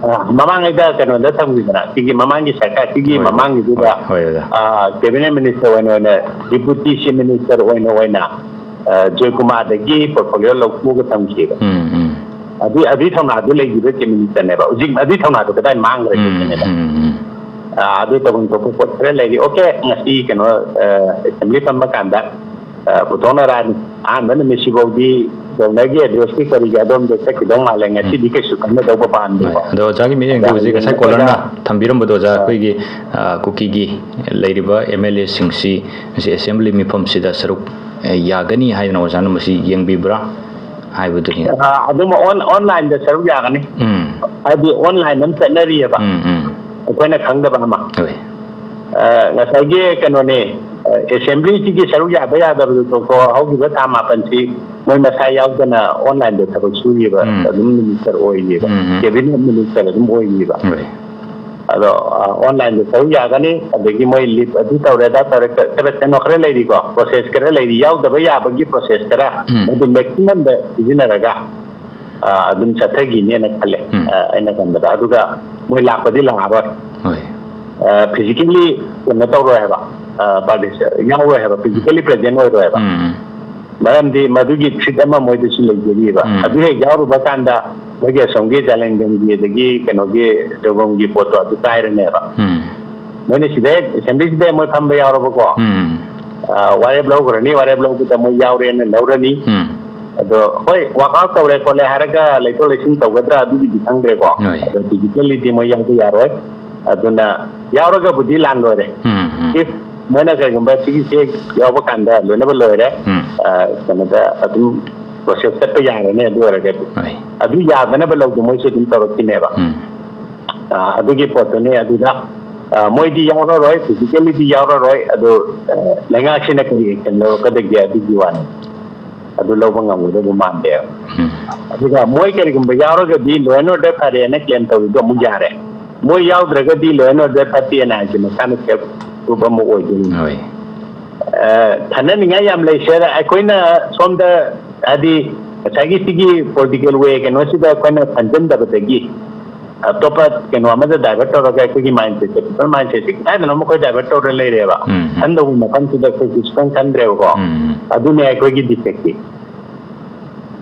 ꯑ, ꯃꯃꯥꯡꯉꯩꯗ ꯀꯩꯅꯣꯗ ꯊꯝꯈꯤꯗꯅ, ꯁꯤꯒꯤ ꯃꯃꯥꯡꯒꯤ ꯁꯔꯀꯥꯔ, ꯁꯤꯒꯤ ꯍꯣꯏ, ꯍꯣꯏ, ꯃꯃꯥꯡꯒꯤꯗꯨꯗ, ꯍꯣꯏ, ꯍꯣꯏ, ꯑꯣꯖꯥ꯫ ꯑ, cabinet minister ꯑꯣꯏꯅ, ꯑꯣꯏꯅ, deputy chief minister ꯑꯣꯏꯅ, ꯑꯣꯏꯅ, ꯑ, ꯖꯣꯏꯀꯨꯃꯥꯔꯗꯒꯤ portfolio ꯂꯧꯊꯣꯛꯑꯒ ꯊꯝꯈꯤꯕ꯫ ꯎꯝ, ꯎꯝ꯫ ꯑꯗꯨ, ꯑꯗꯨꯒꯤ ꯊꯧꯅꯥꯗꯨ ꯂꯩꯈꯤꯕ chief ministerꯅꯦꯕ꯫ ꯍꯧꯖꯤꯛ ꯑꯗꯨꯒꯤ ꯊꯧꯅꯥꯗꯨ ꯀꯗꯥꯏ ꯃꯥꯡꯈ꯭ꯔꯒꯦ ꯎꯝ, ꯁꯤꯅꯦꯕ꯫ ꯎꯝ, ꯎꯝ꯫ ꯑ, ꯑꯗꯨ ꯇꯧꯐꯝ ꯊꯣꯛꯄ ꯄꯣꯠ ꯈꯔ ꯂꯩꯔꯤ꯫ Okay, ꯉꯁꯤ ꯀꯩꯅꯣ, ꯑ, assembly ꯐꯝꯕ ꯀꯥꯟꯗ, ꯑ, ꯄꯨꯊꯣꯛꯅꯔꯛꯑꯅꯤ꯫ ꯑꯍꯥꯟꯕ ꯅꯨꯃꯤꯠꯁꯤꯐꯥꯎꯗꯤ ꯒꯣꯕꯔꯅꯔꯒꯤ ꯑꯦꯗ꯭ꯔꯦꯁꯀꯤ ꯀꯔꯤꯒꯤ ꯑꯗꯣꯝꯗ ꯆꯠꯈꯤꯗꯧ ꯃꯥꯜꯂꯦ꯫ ꯉꯁꯤꯗꯤ ꯀꯩꯁꯨ ꯈꯟꯅꯗꯧꯕ ꯄꯥꯟꯗꯦꯀꯣ꯫ ꯍꯣꯏ꯫ ꯑꯗꯣ ꯑꯣꯖꯥꯒꯤ ꯃꯤꯠꯌꯦꯡꯗ ꯑꯣꯖꯥ ꯍꯧꯖꯤꯛ ꯉꯁꯥꯏ ꯍꯌꯦꯡ ꯀꯣꯂꯔꯅ ꯊꯝꯕꯤꯔꯝꯕꯗꯣ, ꯑꯣꯖꯥ, ꯑꯥ꯫ ꯑꯩꯈꯣꯏꯒꯤ, ꯑ, ꯀꯨꯀꯤꯒꯤ ꯂꯩꯔꯤꯕ ꯑꯦꯝ ꯑꯦꯜ ꯑꯦꯁꯤꯡꯁꯤ ꯉꯁꯤ ꯑꯦꯁꯦꯝꯕ꯭ꯂꯤ ꯃꯤꯐꯝꯁꯤꯗ ꯁꯔꯨꯛ, ꯑ, ꯌꯥꯒꯅꯤ ꯍꯥꯏꯗꯅ ꯑꯣꯖꯥꯅ ꯃꯁꯤ ꯌꯦꯡꯕꯤꯕ꯭ꯔꯥ ꯍꯥꯏꯕꯗꯨꯅꯤ꯫ ꯑ, ꯑꯗꯨꯝ ꯑꯣꯟ-, ꯑꯣꯟꯂꯥꯏꯟꯗ ꯁꯔꯨꯛ ꯌꯥꯒꯅꯤ꯫ ꯎꯝ꯫ ꯍꯥꯏꯗꯤ ꯑꯣꯟꯂꯥꯏꯟ ꯑꯃ ꯆꯠꯅꯔꯤꯑꯕ꯫ ꯎꯝ, ꯎꯝ꯫ ꯑꯩꯈꯣꯏꯅ ꯈꯪꯗꯕ ꯑꯃ꯫ ꯍꯣꯏ꯫ ꯑ, ꯉꯁꯥꯏꯒꯤ ꯀꯩꯅꯣꯅꯦ, ꯑ, ꯑꯦꯁꯦꯝꯕ꯭ꯂꯤꯁꯤꯒꯤ ꯁꯔꯨꯛ ꯌꯥꯕ ꯌꯥꯗꯕꯗꯨ ꯇꯣꯛꯈ꯭ꯔꯣ, ꯍꯧꯈꯤꯕ ꯊꯥ ꯃꯥꯄꯟꯁꯤ ꯃꯣꯏ ꯃꯁꯥ ꯌꯥꯎꯗꯅ ꯑꯣꯟꯂꯥꯏꯟꯗ ꯊꯕꯛ ꯁꯨꯔꯤꯕ ꯎꯝ꯫ ꯑꯗꯨꯝ ꯃꯤꯅꯤꯁꯇꯔ ꯑꯣꯏꯔꯤꯕ, ꯎꯝ, ꯎꯝ꯫ ꯀꯦꯕꯤꯅꯦꯠ ꯃꯤꯅꯤꯁꯇꯔ ꯑꯗꯨꯝ ꯑꯣꯏꯔꯤꯕ꯫ ꯍꯣꯏ꯫ ꯑꯗꯣ, ꯑ, ꯑꯣꯟꯂꯥꯏꯟꯗ ꯁꯔꯨꯛ ꯌꯥꯒꯅꯤ, ꯑꯗꯒꯤ ꯃꯣꯏ ꯂꯤꯞ ꯑꯗꯨ ꯇꯧꯔꯦ, ꯑꯗꯥ ꯇꯧꯔꯦ, ꯈꯔ, ꯈꯔ ꯀꯩꯅꯣ ꯈꯔ ꯂꯩꯔꯤꯀꯣ, ꯄ꯭ꯔꯣꯁꯦꯁ ꯈꯔ ꯂꯩꯔꯤ, ꯌꯥꯎꯗꯕ ꯌꯥꯕꯒꯤ ꯄ꯭ꯔꯣꯁꯦꯁ ꯈꯔ ꯎꯝ꯫ ꯃꯗꯨ ꯃꯦꯛꯁꯤꯃꯝꯗ ꯁꯤꯖꯤꯟꯅꯔꯒ, ꯑ, ꯑꯗꯨꯝ ꯆꯠꯊꯈꯤꯅꯦꯅ ꯈꯜꯂꯦ, ꯎꯝ꯫ ꯑ, ꯑꯩꯅ ꯈꯟꯕꯗ꯫ ꯑꯗꯨꯒ ꯃꯣꯏ ꯂꯥꯛꯄꯗꯤ ꯂꯥꯛꯑꯔꯣꯏ꯫ ꯍꯣꯏ꯫ ꯑ, ꯐꯤꯖꯤꯀꯦꯜꯂꯤ ꯀꯩꯅꯣ ꯇꯧꯔꯣꯏ ꯍꯥꯏꯕ, ꯑ, ꯄꯥꯔꯇꯤꯁꯤ-, ꯌꯥꯎꯔꯣꯏ ꯍꯥꯏꯕ, ꯐꯤꯖꯤꯀꯦꯜꯂꯤ ꯄ꯭ꯔꯦꯖꯦꯟ ꯑꯣꯏꯔꯣꯏ ꯍꯥꯏꯕ꯫ ꯎꯝ, ꯎꯝ꯫ ꯃꯔꯝꯗꯤ ꯃꯗꯨꯒꯤ ꯊ꯭ꯔꯤꯠ ꯑꯃ ꯃꯣꯏꯗꯁꯨ ꯂꯩꯖꯔꯤꯕ꯫ ꯎꯝ꯫ ꯑꯗꯨ ꯍꯦꯛ ꯌꯥꯎꯔꯨꯕ ꯀꯥꯟꯗ ꯃꯣꯏꯒꯤ ꯑꯁꯣꯝꯒꯤ ꯖꯥꯂꯦꯡꯗꯝꯒꯤ ꯑꯗꯒꯤ ꯀꯩꯅꯣꯒꯤ ꯖꯧꯒꯪꯒꯤ ꯄꯣꯠꯇꯣ ꯑꯗꯨ ꯀꯥꯏꯔꯅꯦꯕ꯫ ꯎꯝ꯫ ꯃꯣꯏꯅ ꯁꯤꯗ ꯍꯦꯛ ꯑꯦꯁꯦꯝꯕ꯭ꯂꯤꯁꯤꯗ ꯍꯦꯛ ꯃꯣꯏ ꯐꯝꯕ ꯌꯥꯎꯔꯕꯀꯣ, ꯎꯝ꯫ ꯑ, ꯋꯥꯔꯦꯞ ꯂꯧꯈ꯭ꯔꯅꯤ, ꯋꯥꯔꯦꯞ ꯂꯧꯕꯗ ꯃꯣꯏ ꯌꯥꯎꯔꯦꯅ ꯂꯧꯔꯅꯤ꯫ ꯎꯝ꯫ ꯑꯗꯣ ꯍꯣꯏ, ꯋꯥꯛ ꯑꯥꯎꯠ ꯇꯧꯔꯦ ꯈꯣꯠꯂꯦ ꯍꯥꯏꯔꯒ ꯂꯩꯊꯣꯛ ꯂꯩꯁꯤꯟ ꯇꯧꯒꯗ꯭ꯔꯥ ꯑꯗꯨꯒꯤꯗꯤ ꯈꯪꯗ꯭ꯔꯦꯀꯣ꯫ ꯍꯣꯏ꯫ ꯑꯗꯣ ꯐꯤꯖꯤꯀꯦꯜꯂꯤꯗꯤ ꯃꯣꯏ ꯌꯥꯎꯕ ꯌꯥꯔꯣꯏ꯫ ꯑꯗꯨꯅ ꯌꯥꯎꯔꯒꯕꯨꯗꯤ ꯂꯥꯟ ꯂꯣꯏꯔꯦ꯫ ꯎꯝ, ꯎꯝ꯫ If ꯃꯣꯏꯅ ꯀꯩꯒꯨꯝꯕ ꯁꯤꯒꯤ ꯆꯦꯛ ꯌꯥꯎꯕ ꯀꯥꯟꯗ ꯂꯣꯏꯅꯕ ꯂꯣꯏꯔꯦ, ꯎꯝ꯫ ꯑ, ꯀꯩꯅꯣꯗ ꯑꯗꯨꯝ ꯄ꯭ꯔꯣꯁꯦꯁ ꯆꯠꯄ ꯌꯥꯔꯅꯤ꯫ ꯑꯗꯨ ꯑꯣꯏꯔꯒꯗꯤ ꯍꯣꯏ꯫ ꯑꯗꯨ ꯌꯥꯗꯅꯕ ꯂꯧꯗꯣ ꯃꯣꯏꯁꯨ ꯑꯗꯨꯝ ꯇꯧꯔꯛꯈꯤꯅꯦꯕ꯫ ꯎꯝ꯫ ꯑ, ꯑꯗꯨꯒꯤ ꯄꯣꯠꯇꯨꯅꯤ꯫ ꯑꯗꯨꯗ, ꯑ, ꯃꯣꯏꯗꯤ ꯌꯥꯎꯔꯔꯣꯏ, ꯐꯤꯖꯤꯀꯦꯜꯂꯤꯗꯤ ꯌꯥꯎꯔꯔꯣꯏ꯫ ꯑꯗꯨ, ꯑ, ꯂꯩꯉꯥꯛꯁꯤꯅ ꯀꯔꯤ ꯑꯦꯛꯁꯟ ꯂꯧꯔꯛꯀꯗꯒꯦ ꯑꯗꯨꯒꯤ ꯋꯥꯅꯤ꯫ ꯑꯗꯨ ꯂꯧꯕ ꯉꯝꯒꯗꯕ ꯃꯥꯟꯗꯦꯕ꯫ ꯎꯝ꯫ ꯑꯗꯨꯒ ꯃꯣꯏ ꯀꯔꯤꯒꯨꯝꯕ ꯌꯥꯎꯔꯒꯗꯤ law and order ꯐꯔꯦꯅ ꯀ꯭ꯂꯦꯝ ꯇꯧꯔꯤꯗꯣ ꯑꯃꯨꯛ ꯌꯥꯔꯦ꯫ ꯃꯣꯏ ꯌꯥꯎꯗ꯭ꯔꯒꯗꯤ law and order ꯐꯠꯇꯦꯅ ꯍꯥꯏꯁꯦ ꯃꯁꯥꯅ ꯁꯦꯜꯐ ꯄ꯭ꯔꯨꯐ ꯑꯃ ꯑꯣꯏꯗꯣꯏꯅꯤ꯫ ꯍꯣꯏ꯫ ꯑ, ꯊꯥꯅꯅꯤꯡꯉꯥꯏ ꯌꯥꯝ ꯂꯩ ꯁꯥꯔ꯫ ꯑꯩꯈꯣꯏꯅ ꯁꯣꯝꯗ ꯍꯥꯏꯗꯤ ꯉꯁꯥꯏꯒꯤ ꯁꯤꯒꯤ ꯄꯣꯂꯤꯇꯤꯀꯦꯜ ꯋꯦ ꯀꯩꯅꯣꯁꯤꯗ ꯑꯩꯈꯣꯏꯅ ꯈꯟꯖꯟꯗꯕꯗꯒꯤ ꯑꯇꯣꯞꯄ ꯀꯩꯅꯣ ꯑꯃꯗ divert ꯇꯧꯔꯒ ꯑꯩꯈꯣꯏꯒꯤ ꯃꯥꯏꯟꯁꯦꯠꯁꯦ, ꯄꯤꯄꯜ ꯃꯥꯏꯟꯁꯦꯠꯁꯦ ꯀꯗꯥꯏꯗꯅꯣ ꯑꯩꯈꯣꯏ divert ꯇꯧꯔ ꯂꯩꯔꯦꯕ꯫ ꯎꯝ, ꯎꯝ꯫ ꯈꯟꯗꯧꯕ ꯃꯐꯝꯁꯤꯗ ꯑꯩꯈꯣꯏ ꯀꯩꯁꯨ ꯈꯟ-, ꯈꯟꯗ꯭ꯔꯦꯕꯀꯣ꯫ ꯎꯝ, ꯎꯝ꯫ ꯑꯗꯨꯅꯦ ꯑꯩꯈꯣꯏꯒꯤ ꯗꯤꯐꯦꯛꯇꯤ꯫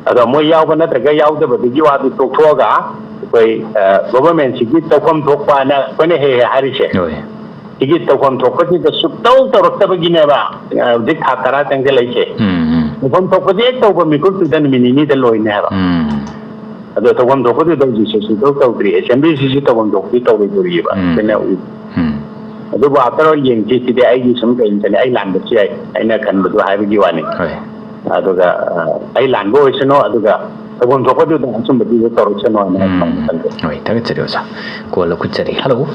ꯑꯗꯣ ꯃꯣꯏ ꯌꯥꯎꯕ ꯅꯠꯇ꯭ꯔꯒ ꯌꯥꯎꯗꯕꯗꯨꯒꯤ ꯋꯥꯗꯨ ꯇꯣꯛꯊꯣꯛꯑꯒ ꯑꯩꯈꯣꯏ, ꯑ, ꯒꯣꯚꯔꯟꯃꯦꯟꯁꯤꯒꯤ ꯇꯧꯐꯝ ꯊꯣꯛꯄꯅ ꯑꯩꯈꯣꯏꯅ ꯍꯦꯛ ꯍꯦꯛ ꯍꯥꯏꯔꯤꯁꯦ꯫ ꯍꯣꯏ꯫ ꯁꯤꯒꯤ ꯇꯧꯐꯝ ꯊꯣꯛꯄꯁꯤꯗ ꯁꯨꯛꯇꯧ ꯇꯧꯔꯛꯇꯕꯒꯤꯅꯦꯕ, ꯑ, ꯍꯧꯖꯤꯛ ꯊꯥ ꯇꯔꯥ ꯆꯪꯁꯤꯜꯂꯛꯏꯁꯦ꯫ ꯎꯝ, ꯎꯝ꯫ ꯇꯧꯐꯝ ꯊꯣꯛꯄꯗꯤ ꯍꯦꯛ ꯇꯧꯕ ꯃꯤꯀꯨꯞꯇꯨꯗ ꯅꯨꯃꯤꯠ ꯅꯤꯅꯤꯗ ꯂꯣꯏꯅꯦ ꯍꯥꯏꯕ꯫ ꯎꯝ꯫ ꯑꯗꯣ ꯇꯧꯐꯝ ꯊꯣꯛꯄꯗꯨꯗ ꯍꯧꯖꯤꯛꯁꯦ ꯁꯨꯡꯇꯧ ꯇꯧꯗ꯭ꯔꯤ꯫ ꯑꯦꯁꯦꯝꯕ꯭ꯂꯤꯁꯤꯁꯨ ꯇꯧꯐꯝ ꯊꯣꯛꯄꯗꯤ ꯇꯧꯔꯣꯏꯗꯣꯔꯤꯑꯕ꯫ ꯎꯝ꯫ ꯑꯩꯈꯣꯏꯅ ꯎ-, ꯎꯝ꯫ ꯑꯗꯨꯕꯨ after all ꯌꯦꯡꯁꯤ, ꯁꯤꯗꯤ ꯑꯩꯒꯤ ꯁꯨꯝ ꯀꯩꯅꯣ ꯈꯜꯂꯤ, ꯑꯩ ꯂꯥꯟꯕꯁꯨ ꯌꯥꯏ, ꯑꯩꯅ ꯈꯟꯕꯗꯣ ꯍꯥꯏꯕꯒꯤ ꯋꯥꯅꯤ꯫ ꯍꯣꯏ꯫ ꯑꯗꯨꯒ, ꯑ, ꯑꯩ ꯂꯥꯟꯕ ꯑꯣꯏꯁꯅꯨ, ꯑꯗꯨꯒ ꯇꯧꯐꯝ ꯊꯣꯛꯄꯗꯨꯗ ꯑꯆꯨꯝꯕꯗꯨꯗ ꯇꯧꯔꯛꯁꯅꯨ ꯍꯥꯏꯅ ꯑꯩ ꯎꯝ꯫ ꯈꯟꯖꯩ꯫ ꯍꯣꯏ, ꯊꯥꯒꯠꯆꯔꯤ ꯑꯣꯖꯥ꯫ ꯀꯣꯜ ꯂꯧꯈꯠꯆꯔꯤ꯫ Hello.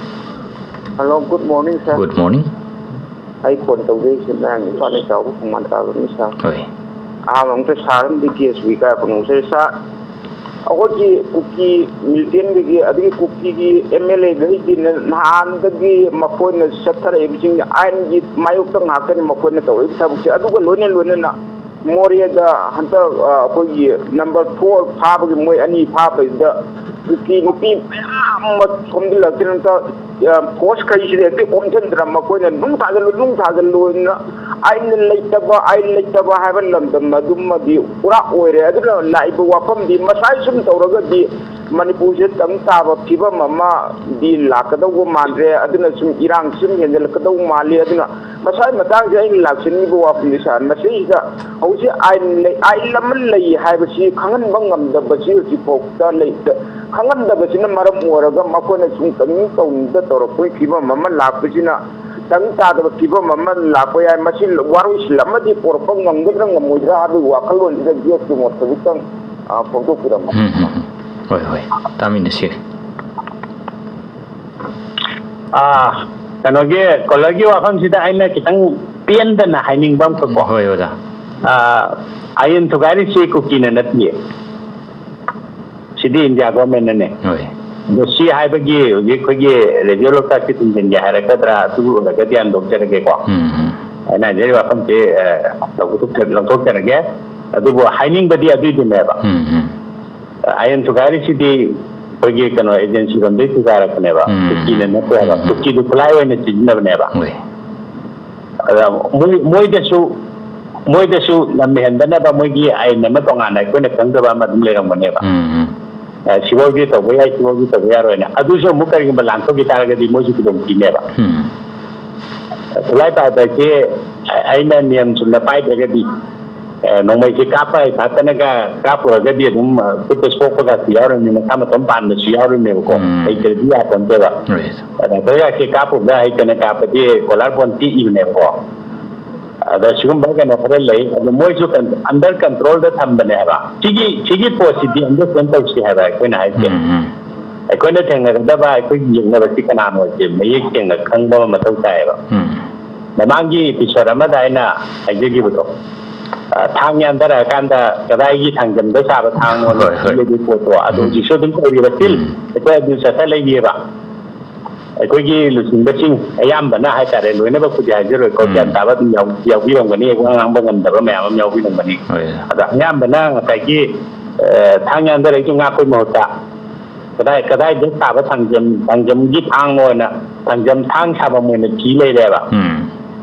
Hello, good morning, sir꯫ Good morning꯫ ꯑꯩ ꯐꯣꯟ ꯇꯧꯖꯔꯤꯁꯦ ꯃꯌꯥꯡ ꯏꯝꯐꯥꯜꯗ ꯆꯥꯎꯕ ꯈꯣꯡꯕꯥꯟ ꯇꯥꯕꯅꯤ, ꯁꯥꯔ꯫ ꯍꯣꯏ꯫ ꯑꯍꯥꯟꯕ ꯑꯃꯨꯛꯇ ꯁꯥꯔ ꯑꯃꯗꯤ ꯀꯦ ꯑꯦꯁ ꯕꯤ ꯀꯥꯏ ꯐꯪꯉꯨꯁꯦ, ꯁꯥꯔ꯫ ꯑꯩꯈꯣꯏꯒꯤ ꯀꯨꯀꯤ ꯃꯤꯂꯤꯇꯦꯟꯒꯤ, ꯑꯗꯒꯤ ꯀꯨꯀꯤꯒꯤ ꯑꯦꯝ ꯑꯦꯜ ꯑꯦꯈꯩꯒꯤꯅ ꯅꯍꯥꯟꯗꯒꯤ ꯃꯈꯣꯏꯅ ꯆꯠꯊꯔꯛꯏꯕꯁꯤꯡ ꯑꯥꯏꯟꯒꯤ ꯃꯥꯌꯣꯛꯇ ꯉꯥꯛꯇꯅꯤ ꯃꯈꯣꯏꯅ ꯇꯧꯔꯤꯕ ꯊꯕꯛꯁꯦ꯫ ꯑꯗꯨꯒ ꯂꯣꯏꯅ ꯂꯣꯏꯅꯅ ꯃꯣꯔꯦꯗ ꯍꯟꯗꯛ, ꯑ, ꯑꯩꯈꯣꯏꯒꯤ number four ꯐꯥꯕꯒꯤ ꯃꯣꯏ ꯑꯅꯤ ꯐꯥꯕꯩꯗ ꯀꯨꯀꯤ ꯅꯨꯄꯤ ꯃꯌꯥꯝ ꯑꯃ ꯊꯣꯝꯖꯤꯜꯂꯛꯇꯅ ꯍꯟꯗꯛ, ꯑ, ꯐꯣꯔꯁ ꯈꯩꯁꯤꯗ ꯍꯦꯛꯇ ꯑꯣꯝꯁꯤꯟꯗꯅ ꯃꯈꯣꯏꯅ ꯅꯨꯡ ꯊꯥꯖꯤꯜꯂꯨ, ꯅꯨꯡ ꯊꯥꯖꯤꯜꯂꯨꯅ ꯑꯥꯏꯟ ꯂꯩꯇꯕ, ꯑꯥꯏꯟ ꯂꯩꯇꯕ ꯍꯥꯏꯕ ꯂꯝꯗꯝ ꯑꯗꯨꯃꯗꯤ ꯄꯨꯔꯥ ꯑꯣꯏꯔꯦ꯫ ꯑꯗꯨꯅ ꯂꯥꯛꯏꯕ ꯋꯥꯐꯝꯗꯤ ꯃꯁꯥꯏ ꯁꯨꯝ ꯇꯧꯔꯒꯗꯤ ꯃꯅꯤꯄꯨꯔꯁꯦ ꯇꯪ ꯇꯥꯕ ꯐꯤꯕꯝ ꯑꯃꯗꯤ ꯂꯥꯛꯀꯗꯧꯕ ꯃꯥꯟꯗ꯭ꯔꯦ꯫ ꯑꯗꯨꯅ ꯁꯨꯝ ꯏꯔꯥꯡ ꯁꯨꯝ ꯍꯦꯟꯖꯜꯂꯛꯀꯗꯧꯕ ꯃꯥꯜꯂꯤ꯫ ꯑꯗꯨꯅ ꯃꯁꯥꯒꯤ ꯃꯇꯥꯡꯁꯦ ꯑꯩꯅ ꯂꯥꯛꯆꯅꯤꯡꯉꯤꯕ ꯋꯥꯐꯝꯗꯤ ꯁꯥꯔ, ꯃꯁꯤꯗ ꯍꯧꯖꯤꯛ ꯑꯥꯏꯟ ꯂꯩ, ꯑꯥꯏꯟ ꯑꯃ ꯂꯩ ꯍꯥꯏꯕꯁꯤ ꯈꯪꯍꯟꯕ ꯉꯝꯗꯕꯁꯤ ꯍꯧꯖꯤꯛꯐꯥꯎꯗ ꯂꯩꯇ-, ꯈꯪꯍꯟꯗꯕꯁꯤꯅ ꯃꯔꯝ ꯑꯣꯏꯔꯒ ꯃꯈꯣꯏꯅ ꯁꯨꯝ ꯀꯩꯅꯣ ꯇꯧꯅꯤꯡꯗ ꯇꯧꯔꯛꯄꯒꯤ ꯐꯤꯕꯝ ꯑꯃ ꯂꯥꯛꯄꯁꯤꯅ ꯇꯪ ꯇꯥꯗꯕ ꯐꯤꯕꯝ ꯑꯃ ꯂꯥꯛꯄ ꯌꯥꯏ꯫ ꯃꯁꯤ ꯋꯥꯔꯣꯏꯁꯤꯟ ꯑꯃꯗꯤ ꯄꯣꯔꯛꯄ ꯉꯝꯒꯗ꯭ꯔꯥ ꯉꯝꯃꯣꯏꯗ꯭ꯔꯥ ꯍꯥꯏꯕꯒꯤ ꯋꯥꯈꯜꯂꯣꯟꯁꯤꯗ ꯒꯦꯁꯀꯤ ꯃꯣꯠ ꯈꯖꯤꯛꯇꯪ, ꯑ, ꯐꯣꯡꯗꯣꯛꯄꯤꯔꯝꯃꯨ꯫ ꯎꯝ, ꯎꯝ, ꯎꯝ꯫ ꯍꯣꯏ, ꯍꯣꯏ, ꯇꯥꯃꯤꯟꯅꯁꯤ꯫ ꯑꯥ, ꯀꯩꯅꯣꯒꯤ, ꯀꯣꯂꯔꯒꯤ ꯋꯥꯐꯝꯁꯤꯗ ꯑꯩꯅ ꯈꯤꯇꯪ ꯄꯦꯟꯗꯅ ꯍꯥꯏꯅꯤꯡꯕ ꯑꯃꯈꯛꯀꯣ꯫ ꯎꯝ, ꯍꯣꯏ, ꯑꯣꯖꯥ꯫ ꯑꯥ, ꯑꯥꯏꯟ ꯊꯨꯒꯥꯏꯔꯤꯁꯤ ꯀꯨꯀꯤꯅ ꯅꯠꯇꯤꯌꯦ, ꯁꯤꯗꯤ ꯏꯟꯗꯤꯌꯥ ꯒꯣꯔꯃꯦꯟꯅꯅꯦ꯫ ꯍꯣꯏ꯫ ꯑꯗꯣ ꯁꯤ ꯍꯥꯏꯕꯒꯤ ꯍꯧꯖꯤꯛ ꯑꯩꯈꯣꯏꯒꯤ ꯔꯦꯗꯤꯑꯣ ꯂꯣꯛꯇꯥꯛꯀꯤ ꯊꯤꯡꯖꯤꯟꯒꯦ ꯍꯥꯏꯔꯛꯀꯗ꯭ꯔꯥ, ꯑꯗꯨ ꯑꯣꯏꯔꯒꯗꯤ ꯍꯟꯗꯣꯛꯆꯔꯒꯦꯀꯣ꯫ ꯎꯝ, ꯎꯝ꯫ ꯑꯩꯅ ꯍꯥꯏꯖꯔꯤꯕ ꯋꯥꯐꯝꯁꯦ, ꯑ, ꯂꯧꯊꯣꯛꯆ-, ꯂꯧꯊꯣꯛꯆꯔꯒꯦ꯫ ꯑꯗꯨꯕꯨ ꯍꯥꯏꯅꯤꯡꯕꯗꯤ ꯑꯗꯨꯏꯗꯨꯅꯦꯕ꯫ ꯎꯝ, ꯎꯝ꯫ ꯑꯥꯏꯟ ꯊꯨꯒꯥꯏꯔꯤꯁꯤꯗꯤ ꯑꯩꯈꯣꯏꯒꯤ ꯀꯩꯅꯣ ꯑꯦꯖꯦꯟꯁꯤꯔꯣꯝꯗꯒꯤ ꯊꯨꯒꯥꯏꯔꯛꯄꯅꯦꯕ꯫ ꯎꯝ, ꯀꯨꯀꯤꯅ ꯎꯝ, ꯅꯠꯇꯦ ꯍꯥꯏꯕ꯫ ꯎꯝ, ꯎꯝ꯫ ꯀꯨꯀꯤꯗꯨ ꯈꯨꯠꯂꯥꯏ ꯑꯣꯏꯅ ꯁꯤꯖꯤꯟꯅꯕꯅꯦꯕ꯫ ꯍꯣꯏ꯫ ꯑꯗ ꯃꯣꯏ-, ꯃꯣꯏꯗꯁꯨ, ꯃꯣꯏꯗꯁꯨ ꯂꯝ ꯍꯦꯟꯗꯅꯕ ꯃꯣꯏꯒꯤ ꯑꯥꯏꯟ ꯑꯃ ꯇꯣꯉꯥꯟꯅ ꯑꯩꯈꯣꯏꯅ ꯈꯪꯗꯕ ꯑꯃ ꯑꯗꯨꯝ ꯂꯩꯔꯝꯒꯅꯦꯕ꯫ ꯎꯝ, ꯎꯝ꯫ ꯑ, ꯁꯤꯐꯥꯎꯗꯤ ꯇꯧꯕ ꯌꯥꯏ, ꯁꯤꯐꯥꯎꯗꯤ ꯇꯧꯕ ꯌꯥꯔꯣꯏꯅ꯫ ꯑꯗꯨꯁꯨ ꯑꯃꯨꯛ ꯀꯔꯤꯒꯨꯝꯕ ꯂꯥꯟꯊꯣꯛꯈꯤ ꯇꯥꯔꯒꯗꯤ ꯃꯣꯏꯁꯨ ꯈꯨꯗꯣꯡ ꯊꯤꯅꯦꯕ꯫ ꯎꯝ꯫ ꯈꯨꯠꯂꯥꯏ ꯄꯥꯏꯕ ꯍꯥꯏꯁꯦ ꯑ-, ꯑꯩꯅ ꯅꯤꯌꯝ ꯆꯨꯝꯅ ꯄꯥꯏꯗ꯭ꯔꯒꯗꯤ, ꯑꯦ, ꯅꯣꯡꯃꯩꯁꯦ ꯀꯥꯞꯄ ꯍꯩꯐꯥꯠꯇꯅꯒ ꯀꯥꯞꯄꯨꯔꯒꯗꯤ ꯑꯗꯨꯝ, ꯑ, ꯈꯨꯠꯇ ꯁꯣꯛꯄꯒꯁꯨ ꯌꯥꯎꯔꯤꯕꯅꯤ, ꯃꯁꯥ ꯃꯇꯣꯝ ꯄꯥꯟꯕꯁꯨ ꯌꯥꯎꯔꯤꯕꯅꯦꯕꯀꯣ꯫ ꯎꯝ꯫ ꯍꯩꯇ꯭ꯔꯗꯤ ꯌꯥꯄꯣꯟꯇꯦꯕ꯫ Right. ꯑꯗ ꯑꯩꯈꯣꯏꯒꯁꯦ ꯀꯥꯞꯄꯨꯕꯗ ꯍꯩꯇꯅ ꯀꯥꯞꯄꯗꯤ ꯀꯣꯂꯔ ꯕꯣꯟ ꯇꯦꯛꯏꯕꯅꯦꯕꯀꯣ꯫ ꯑꯗ ꯁꯤꯒꯨꯝꯕ ꯀꯩꯅꯣ ꯈꯔ ꯂꯩ꯫ ꯑꯗꯨ ꯃꯣꯏꯁꯨ ꯀꯟ-, under control ꯗ ꯊꯝꯕꯅꯦ ꯍꯥꯏꯕ꯫ ꯁꯤꯒꯤ, ꯁꯤꯒꯤ ꯄꯣꯠꯁꯤꯗꯤ understand ꯇꯧꯁꯤ ꯍꯥꯏꯕ ꯑꯩꯈꯣꯏꯅ ꯍꯥꯏꯁꯦ꯫ ꯎꯝ, ꯎꯝ꯫ ꯑꯩꯈꯣꯏꯅ ꯊꯦꯡꯅꯒꯗꯕ, ꯑꯩꯈꯣꯏꯒꯤ ꯌꯦꯛꯅꯕꯁꯤ ꯀꯅꯥꯅꯣ ꯍꯥꯏꯁꯦ ꯃꯌꯦꯛ ꯁꯦꯡꯅ ꯈꯪꯕ ꯑꯃ ꯃꯊꯧ ꯇꯥꯏꯌꯦꯕ꯫ ꯎꯝ꯫ ꯃꯃꯥꯡꯒꯤ episode ꯑꯃꯗ ꯑꯩꯅ ꯍꯥꯏꯖꯈꯤꯕꯗꯣ, ꯑ, ꯊꯥꯡ ꯌꯥꯟꯊꯔꯛꯑꯀꯥꯟꯗ ꯀꯗꯥꯏꯒꯤ ꯊꯥꯡꯖꯝꯗ ꯁꯥꯕ ꯊꯥꯡꯅꯣ ꯍꯣꯏ, ꯍꯣꯏ꯫ ꯂꯩꯕ ꯄꯣꯠꯇꯣ, ꯑꯗꯨ ꯎꯝ꯫ ꯍꯧꯖꯤꯛꯁꯨ ꯑꯗꯨꯝ ꯇꯧꯔꯤꯕ꯫ Still ꯎꯝ꯫ ꯑꯩꯈꯣꯏ ꯑꯗꯨ ꯆꯠꯊ ꯂꯩꯔꯤꯑꯕ꯫ ꯑꯩꯈꯣꯏꯒꯤ ꯂꯨꯆꯤꯡꯕꯁꯤꯡ ꯑꯌꯥꯝꯕꯅ ꯍꯥꯏꯇꯥꯔꯦ, ꯂꯣꯏꯅꯃꯛꯄꯨꯗꯤ ꯍꯥꯏꯖꯔꯣꯏꯀꯣ, ꯎꯝ꯫ ꯒ꯭ꯌꯥꯟ ꯇꯥꯕ ꯑꯗꯨꯝ ꯌꯥꯎ-, ꯌꯥꯎꯕꯤꯔꯝꯒꯅꯤ, ꯋꯥ ꯉꯥꯡꯕ ꯉꯝꯗꯕ ꯃꯌꯥꯝ ꯑꯃ ꯌꯥꯎꯕꯤꯔꯝꯒꯅꯤ꯫ ꯍꯣꯏ꯫ ꯑꯗ ꯑꯌꯥꯝꯕꯅ ꯉꯁꯥꯏꯒꯤ, ꯑ, ꯊꯥꯡ ꯌꯥꯟꯊꯔꯛꯏꯗꯨ ꯉꯥꯛꯄꯒꯤ ꯃꯍꯨꯠꯇ ꯀꯗꯥꯏ, ꯀꯗꯥꯏꯗ ꯁꯥꯕ ꯊꯥꯡꯖꯝ, ꯊꯥꯡꯖꯝꯒꯤ ꯊꯥꯡꯅꯣꯅ ꯊꯥꯡꯖꯝ ꯊꯥꯡ ꯁꯥꯐꯝ ꯑꯣꯏꯅ ꯊꯤ ꯂꯩꯔꯦꯕ꯫ ꯎꯝ꯫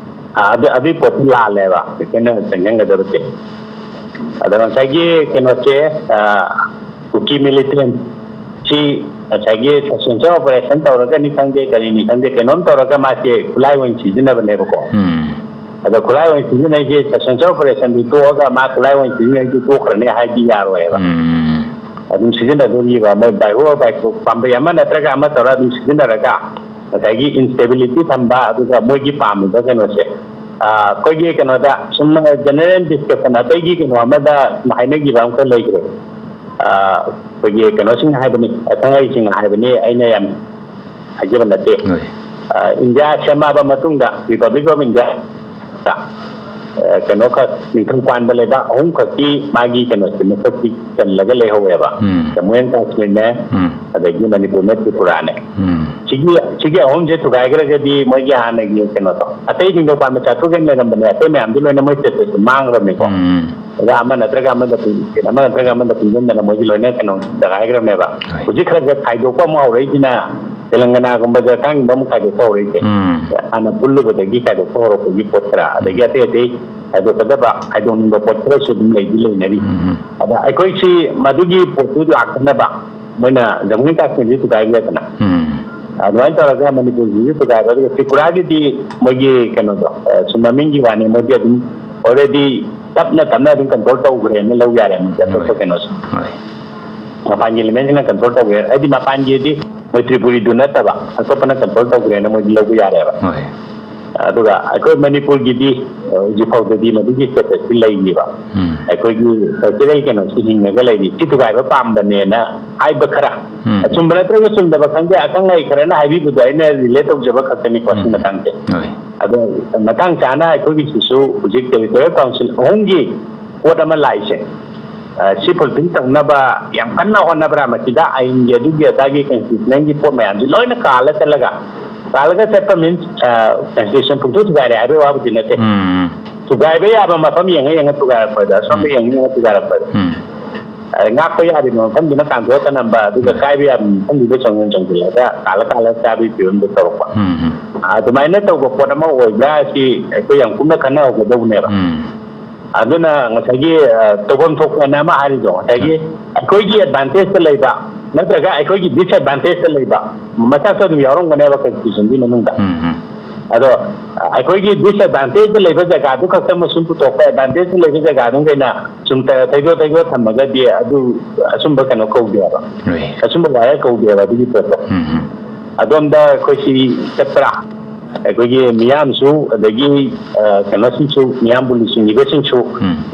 ꯑ, ꯑꯗꯨ, ꯑꯗꯨꯒꯤ ꯄꯣꯠꯇꯨ ꯂꯥꯜꯂꯦꯕ ꯑꯩꯈꯣꯏꯅ ꯆꯪꯁꯤꯟꯒꯗꯕꯁꯦ꯫ ꯑꯗ ꯉꯁꯥꯏꯒꯤ ꯀꯩꯅꯣꯁꯦ, ꯑ, ꯀꯨꯀꯤ militant ꯁꯤ ꯉꯁꯥꯏꯒꯤ search and seizure operation ꯇꯧꯔꯒꯅꯤ ꯈꯪꯗꯦ, ꯀꯔꯤꯅꯤ ꯈꯪꯗꯦ, ꯀꯩꯅꯣꯝ ꯇꯧꯔꯒ ꯃꯥꯁꯦ ꯈꯨꯠꯂꯥꯏ ꯑꯣꯏꯅ ꯁꯤꯖꯤꯟꯅꯕꯅꯦꯕꯀꯣ꯫ ꯎꯝ꯫ ꯑꯗ ꯈꯨꯠꯂꯥꯏ ꯑꯣꯏꯅ ꯁꯤꯖꯤꯟꯅꯩꯁꯦ, search and seizure operation ꯗꯤ ꯇꯣꯛꯑꯒ ꯃꯥ ꯈꯨꯠꯂꯥꯏ ꯑꯣꯏꯅ ꯁꯤꯖꯤꯟꯅꯩꯁꯦ ꯇꯣꯛꯈ꯭ꯔꯅꯤ ꯍꯥꯏꯗꯤ ꯌꯥꯔꯣꯏꯕ꯫ ꯎꯝ꯫ ꯑꯗꯨꯝ ꯁꯤꯖꯤꯟꯅꯗꯣꯔꯤꯕ, ꯃꯣꯏ by hook or by crook ꯄꯥꯝꯕꯩ ꯑꯃ ꯅꯠꯇ꯭ꯔꯒ ꯑꯃ ꯇꯧꯔꯒ ꯑꯗꯨꯝ ꯁꯤꯖꯤꯟꯅꯔꯒ ꯉꯁꯥꯏꯒꯤ instability ꯊꯝꯕ, ꯑꯗꯨꯒ ꯃꯣꯏꯒꯤ ꯄꯥꯝꯃꯤꯕ ꯀꯩꯅꯣꯁꯦ, ꯑ, ꯑꯩꯈꯣꯏꯒꯤ ꯀꯩꯅꯣꯗ ꯁꯨꯝ general discussion ꯑꯇꯩꯒꯤ ꯀꯩꯅꯣ ꯑꯃꯗ ꯁꯨꯝ ꯍꯥꯏꯅꯈꯤꯕ ꯑꯃꯈꯛ ꯂꯩꯈ꯭ꯔꯦ꯫ ꯑ, ꯑꯩꯈꯣꯏꯒꯤ ꯀꯩꯅꯣꯁꯤꯡꯅ ꯍꯥꯏꯕꯅꯤ, ꯑꯈꯪ ꯑꯍꯩꯁꯤꯡꯅ ꯍꯥꯏꯕꯅꯤ, ꯑꯩꯅ ꯌꯥꯝ ꯍꯥꯏꯖꯕ ꯅꯠꯇꯦ꯫ ꯍꯣꯏ꯫ ꯑ, ꯏꯟꯗꯤꯌꯥ ꯁꯦꯝꯃꯛꯑꯕ ꯃꯇꯨꯡꯗ, Republic of India ꯀꯩꯅꯣꯈꯛ, ꯅꯤꯡꯊꯧ ꯄꯥꯟꯕ ꯂꯩꯕꯥꯛ ꯑꯍꯨꯝꯈꯛꯀꯤ ꯃꯥꯒꯤ ꯀꯩꯅꯣꯁꯦ ꯃꯁꯛꯇꯤ ꯆꯜꯂꯒ ꯂꯩꯍꯧꯋꯦꯕ꯫ ꯎꯝ꯫ ꯖꯃꯨ ꯑꯦꯟ ꯀꯥꯁꯃꯤꯔꯅꯦ, ꯎꯝ꯫ ꯑꯗꯒꯤ ꯃꯅꯤꯄꯨꯔꯅꯦ, ꯇ꯭ꯔꯤꯄꯨꯔꯥꯅꯦ꯫ ꯎꯝ꯫ ꯁꯤꯒꯤ, ꯁꯤꯒꯤ ꯑꯍꯨꯝꯁꯦ ꯊꯨꯒꯥꯏꯈ꯭ꯔꯒꯗꯤ ꯃꯣꯏꯒꯤ ꯍꯥꯟꯅꯒꯤ ꯀꯩꯅꯣꯗꯣ, ꯑꯇꯩ ꯅꯤꯡꯊꯧ ꯄꯥꯟꯕ ꯆꯥꯇ꯭ꯔꯨꯛ ꯍꯦꯟꯅ ꯂꯩꯔꯝꯕꯅꯦ, ꯑꯇꯩ ꯃꯌꯥꯝꯗꯤ ꯂꯣꯏꯅ ꯃꯣꯏ status ꯁꯦ ꯃꯥꯡꯈ꯭ꯔꯕꯅꯤꯀꯣ꯫ ꯎꯝ꯫ ꯑꯗ ꯑꯃ ꯅꯠꯇ꯭ꯔꯒ ꯑꯃꯗ ꯄꯨꯟ-, ꯑꯃ ꯅꯠꯇ꯭ꯔꯒ ꯑꯃꯗ ꯄꯨꯟꯁꯤꯟꯗꯅ ꯃꯣꯏꯒꯤ ꯂꯣꯏꯅ ꯀꯩꯅꯣ ꯇꯧꯒꯥꯏꯈ꯭ꯔꯕꯅꯦꯕ꯫ ꯍꯣꯏ꯫ ꯍꯧꯖꯤꯛ ꯈꯔ ꯈꯔ ꯈꯥꯏꯗꯣꯛꯄ ꯑꯃꯨꯛ ꯍꯧꯔꯛꯏꯁꯤꯅ ꯇꯦꯂꯪꯒꯅꯥꯒꯨꯝꯕꯗ ꯈꯪꯕ ꯑꯃꯨꯛ ꯈꯥꯏꯗꯣꯛꯄ ꯍꯧꯔꯛꯏꯁꯦ꯫ ꯎꯝ꯫ ꯍꯥꯟꯅ ꯄꯨꯜꯂꯨꯕꯗꯒꯤ ꯈꯥꯏꯗꯣꯛꯄ ꯍꯧꯔꯛꯄꯒꯤ ꯄꯣꯠ ꯈꯔ, ꯑꯗꯒꯤ ꯎꯝ꯫ ꯑꯇꯩ ꯑꯇꯩ ꯈꯥꯏꯗꯣꯛꯀꯗꯕ, ꯈꯥꯏꯗꯣꯛꯅꯤꯡꯕ ꯄꯣꯠ ꯈꯔꯁꯨ ꯑꯗꯨꯝ ꯂꯩꯗꯤ ꯂꯩꯅꯔꯤ꯫ ꯎꯝ꯫ ꯑꯗ ꯑꯩꯈꯣꯏꯁꯤ ꯃꯗꯨꯒꯤ ꯄꯣꯠꯇꯨ ꯂꯥꯛꯇꯅꯕ ꯃꯣꯏꯅ ꯖꯃꯨ ꯑꯦꯟ ꯀꯥꯁꯃꯤꯔꯁꯤ ꯊꯨꯒꯥꯏꯈ꯭ꯔꯦꯗꯅ꯫ ꯎꯝ꯫ ꯑꯗꯨꯃꯥꯏꯅ ꯇꯧꯔꯒ ꯃꯅꯤꯄꯨꯔꯁꯤꯁꯨ ꯊꯨꯒꯥꯏꯕ, ꯑꯗꯨꯒ ꯇ꯭ꯔꯤꯄꯨꯔꯥꯒꯤꯗꯤ ꯃꯣꯏꯒꯤ ꯀꯩꯅꯣꯗꯣ, ꯑ, ꯁꯨꯝ ꯃꯃꯤꯡꯒꯤ ꯋꯥꯅꯤ, ꯃꯣꯏꯗꯤ ꯑꯗꯨꯝ already ꯇꯞꯅ ꯇꯞꯅ ꯑꯗꯨꯝ ꯀꯟꯇ꯭ꯔꯣꯜ ꯇꯧꯈ꯭ꯔꯦꯅ ꯂꯧ ꯌꯥꯔꯦ ꯃꯣꯏꯁꯦ꯫ ꯑꯇꯣꯞꯄ ꯀꯩꯅꯣꯁꯦ, ꯃꯄꯥꯟꯒꯤ ꯏꯂꯤꯃꯦꯟꯁꯤꯅ ꯀꯟꯇ꯭ꯔꯣꯜ ꯇꯧꯈ꯭ꯔꯦ ꯍꯥꯏꯗꯤ ꯃꯄꯥꯟꯒꯤꯗꯤ ꯃꯣꯏ ꯇ꯭ꯔꯤꯄꯨꯔꯤꯗꯨ ꯅꯠꯇꯕ ꯑꯇꯣꯞꯄꯅ ꯀꯟꯇ꯭ꯔꯣꯜ ꯇꯧꯈ꯭ꯔꯦꯅ ꯃꯣꯏꯗꯤ ꯂꯧꯕ ꯌꯥꯔꯦꯕ꯫ ꯑꯗꯨꯒ ꯑꯩꯈꯣꯏ ꯃꯅꯤꯄꯨꯔꯒꯤꯗꯤ ꯍꯧꯖꯤꯛ ꯐꯥꯎꯗꯗꯤ ꯃꯗꯨꯒꯤ ꯁ꯭ꯇꯦꯇꯁꯇꯤ ꯂꯩꯔꯤꯕ꯫ ꯑꯩꯈꯣꯏꯒꯤ ꯀꯜꯆꯔꯦꯜ ꯀꯩꯅꯣꯁꯤ ꯍꯤꯡꯉꯒ ꯂꯩꯔꯤ, ꯁꯤ ꯊꯨꯒꯥꯏꯕ ꯄꯥꯝꯕꯅꯦꯅ ꯍꯥꯏꯕ ꯈꯔ, ꯑꯆꯨꯝꯕ ꯅꯠꯇ꯭ꯔꯒ ꯆꯨꯝꯗꯕ ꯈꯪꯗꯦ, ꯑꯈꯪ ꯑꯍꯩ ꯈꯔꯅ ꯍꯥꯏꯕꯤꯕꯗꯣ ꯑꯩꯅ ꯔꯤꯂꯦꯠ ꯇꯧꯖꯕ ꯈꯛꯇꯅꯤꯀꯣ ꯁꯤ ꯃꯇꯥꯡꯁꯦ꯫ ꯑꯗꯣ ꯃꯇꯥꯡ ꯆꯥꯅ ꯑꯩꯈꯣꯏꯒꯤꯁꯤꯁꯨ ꯍꯧꯖꯤꯛ ꯇꯦꯔꯤꯇꯣꯔꯤꯌꯦꯜ ꯀꯥꯎꯟꯁꯤꯜ ꯑꯍꯨꯝꯒꯤ ꯄꯣꯠ ꯑꯃ ꯂꯥꯛꯏꯁꯦ, ꯁꯤ ꯐꯨꯜꯐꯤꯜ ꯇꯧꯅꯕ ꯌꯥꯝ ꯀꯟꯅ ꯍꯣꯠꯅꯕ꯭ꯔꯥ? ꯃꯁꯤꯗ ꯑꯥꯏꯟꯒꯤ ꯑꯗꯨꯒꯤ ꯑꯗꯥꯒꯤ ꯀꯟꯁꯇꯤꯇ꯭ꯌꯨꯁꯟꯒꯤ ꯄꯣꯠ ꯃꯌꯥꯝꯁꯤ ꯂꯣꯏꯅ ꯀꯥꯜꯂ ꯆꯠꯂꯒ, ꯀꯥꯜꯂꯒ ꯆꯠꯄ ꯃꯤꯟꯁ ꯀꯟꯁꯇꯤꯇ꯭ꯌꯨꯁꯟ ꯄꯨꯡꯊꯨ ꯊꯨꯒꯥꯏꯔꯦ ꯍꯥꯏꯕꯒꯤ ꯋꯥꯕꯨꯗꯤ ꯅꯠꯇꯦ꯫ ꯊꯨꯒꯥꯏꯕ ꯌꯥꯕ ꯃꯐꯝ ꯌꯦꯡꯉ ꯌꯦꯡꯉ ꯊꯨꯒꯥꯏꯔꯛꯄꯗ, ꯑꯁꯣꯝꯗ ꯌꯦꯡꯉ ꯌꯦꯡꯉ ꯊꯨꯒꯥꯏꯔꯛꯄꯗ, ꯉꯥꯛꯄ ꯌꯥꯔꯤꯕ ꯃꯐꯝꯗꯨꯅ ꯀꯥꯟꯊꯣꯛꯑ ꯊꯅꯝꯕ, ꯑꯗꯨꯒ ꯀꯥꯏꯕ ꯌꯥꯕ ꯃꯐꯝꯗꯨꯗ ꯆꯪꯁꯤꯟ ꯆꯪꯁꯤꯜꯂꯒ ꯀꯥꯜꯂ ꯀꯥꯜꯂ ꯆꯥꯕꯒꯤ ꯐꯤꯕꯝꯗꯣ ꯇꯧꯔꯛꯄ꯫ ꯑꯗꯨꯃꯥꯏꯅ ꯇꯧꯕ ꯄꯣꯠ ꯑꯃ ꯑꯣꯏꯕ꯭ꯔꯥ ꯁꯤ ꯑꯩꯈꯣꯏ ꯌꯥꯝ ꯀꯨꯞꯅ ꯈꯟꯅꯍꯧꯒꯗꯧꯕꯅꯦꯕ꯫ ꯑꯗꯨꯅ ꯉꯁꯥꯏꯒꯤ ꯇꯧꯐꯝ ꯊꯣꯛꯄꯅ ꯑꯃ ꯍꯥꯏꯔꯤꯗꯣ, ꯉꯁꯥꯏꯒꯤ ꯑꯩꯈꯣꯏꯒꯤ ꯑꯦꯗꯚꯥꯟꯇꯦꯖꯇ ꯂꯩꯕ ꯅꯠꯇ꯭ꯔꯒ ꯑꯩꯈꯣꯏꯒꯤ ꯗꯤꯁꯑꯦꯗꯚꯥꯟꯇꯦꯖꯇ ꯂꯩꯕ ꯃꯆꯥꯛꯁꯨ ꯑꯗꯨꯝ ꯌꯥꯎꯔꯝꯒꯅꯦꯕ ꯀꯟꯁꯇꯤꯇ꯭ꯌꯨꯁꯟꯒꯤ ꯃꯅꯨꯡꯗ꯫ ꯑꯗꯣ ꯑꯩꯈꯣꯏꯒꯤ ꯗꯤꯁꯑꯦꯗꯚꯥꯟꯇꯦꯖꯇ ꯂꯩꯕ ꯖꯒꯥꯗꯨ ꯈꯛꯇꯃꯛ ꯁꯨꯝ ꯄꯨꯊꯣꯛꯄ, ꯑꯦꯗꯚꯥꯟꯇꯦꯖꯇ ꯂꯩꯕ ꯖꯒꯥꯗꯨꯈꯩꯅ ꯁꯨꯝ ꯊꯩꯗꯣꯛ ꯊꯩꯗꯣꯛ ꯊꯝꯃꯒꯗꯤ ꯑꯗꯨ ꯑꯆꯨꯝꯕ ꯀꯩꯅꯣ ꯀꯧꯗꯦꯕ, ꯑꯆꯨꯝꯕ ꯋꯥꯍꯩ ꯀꯧꯗꯦꯕ ꯑꯗꯨꯒꯤ ꯄꯣꯠꯇꯣ꯫ ꯑꯗꯣꯝꯗ ꯑꯩꯈꯣꯏ ꯁꯤ ꯆꯠꯄ꯭ꯔꯥ? ꯑꯩꯈꯣꯏꯒꯤ ꯃꯤꯌꯥꯝꯁꯨ, ꯑꯗꯒꯤ ꯀꯩꯅꯣꯁꯤꯡꯁꯨ, ꯃꯤꯌꯥꯝꯕꯨ ꯂꯨꯆꯤꯡꯉꯤꯕꯁꯤꯡꯁꯨ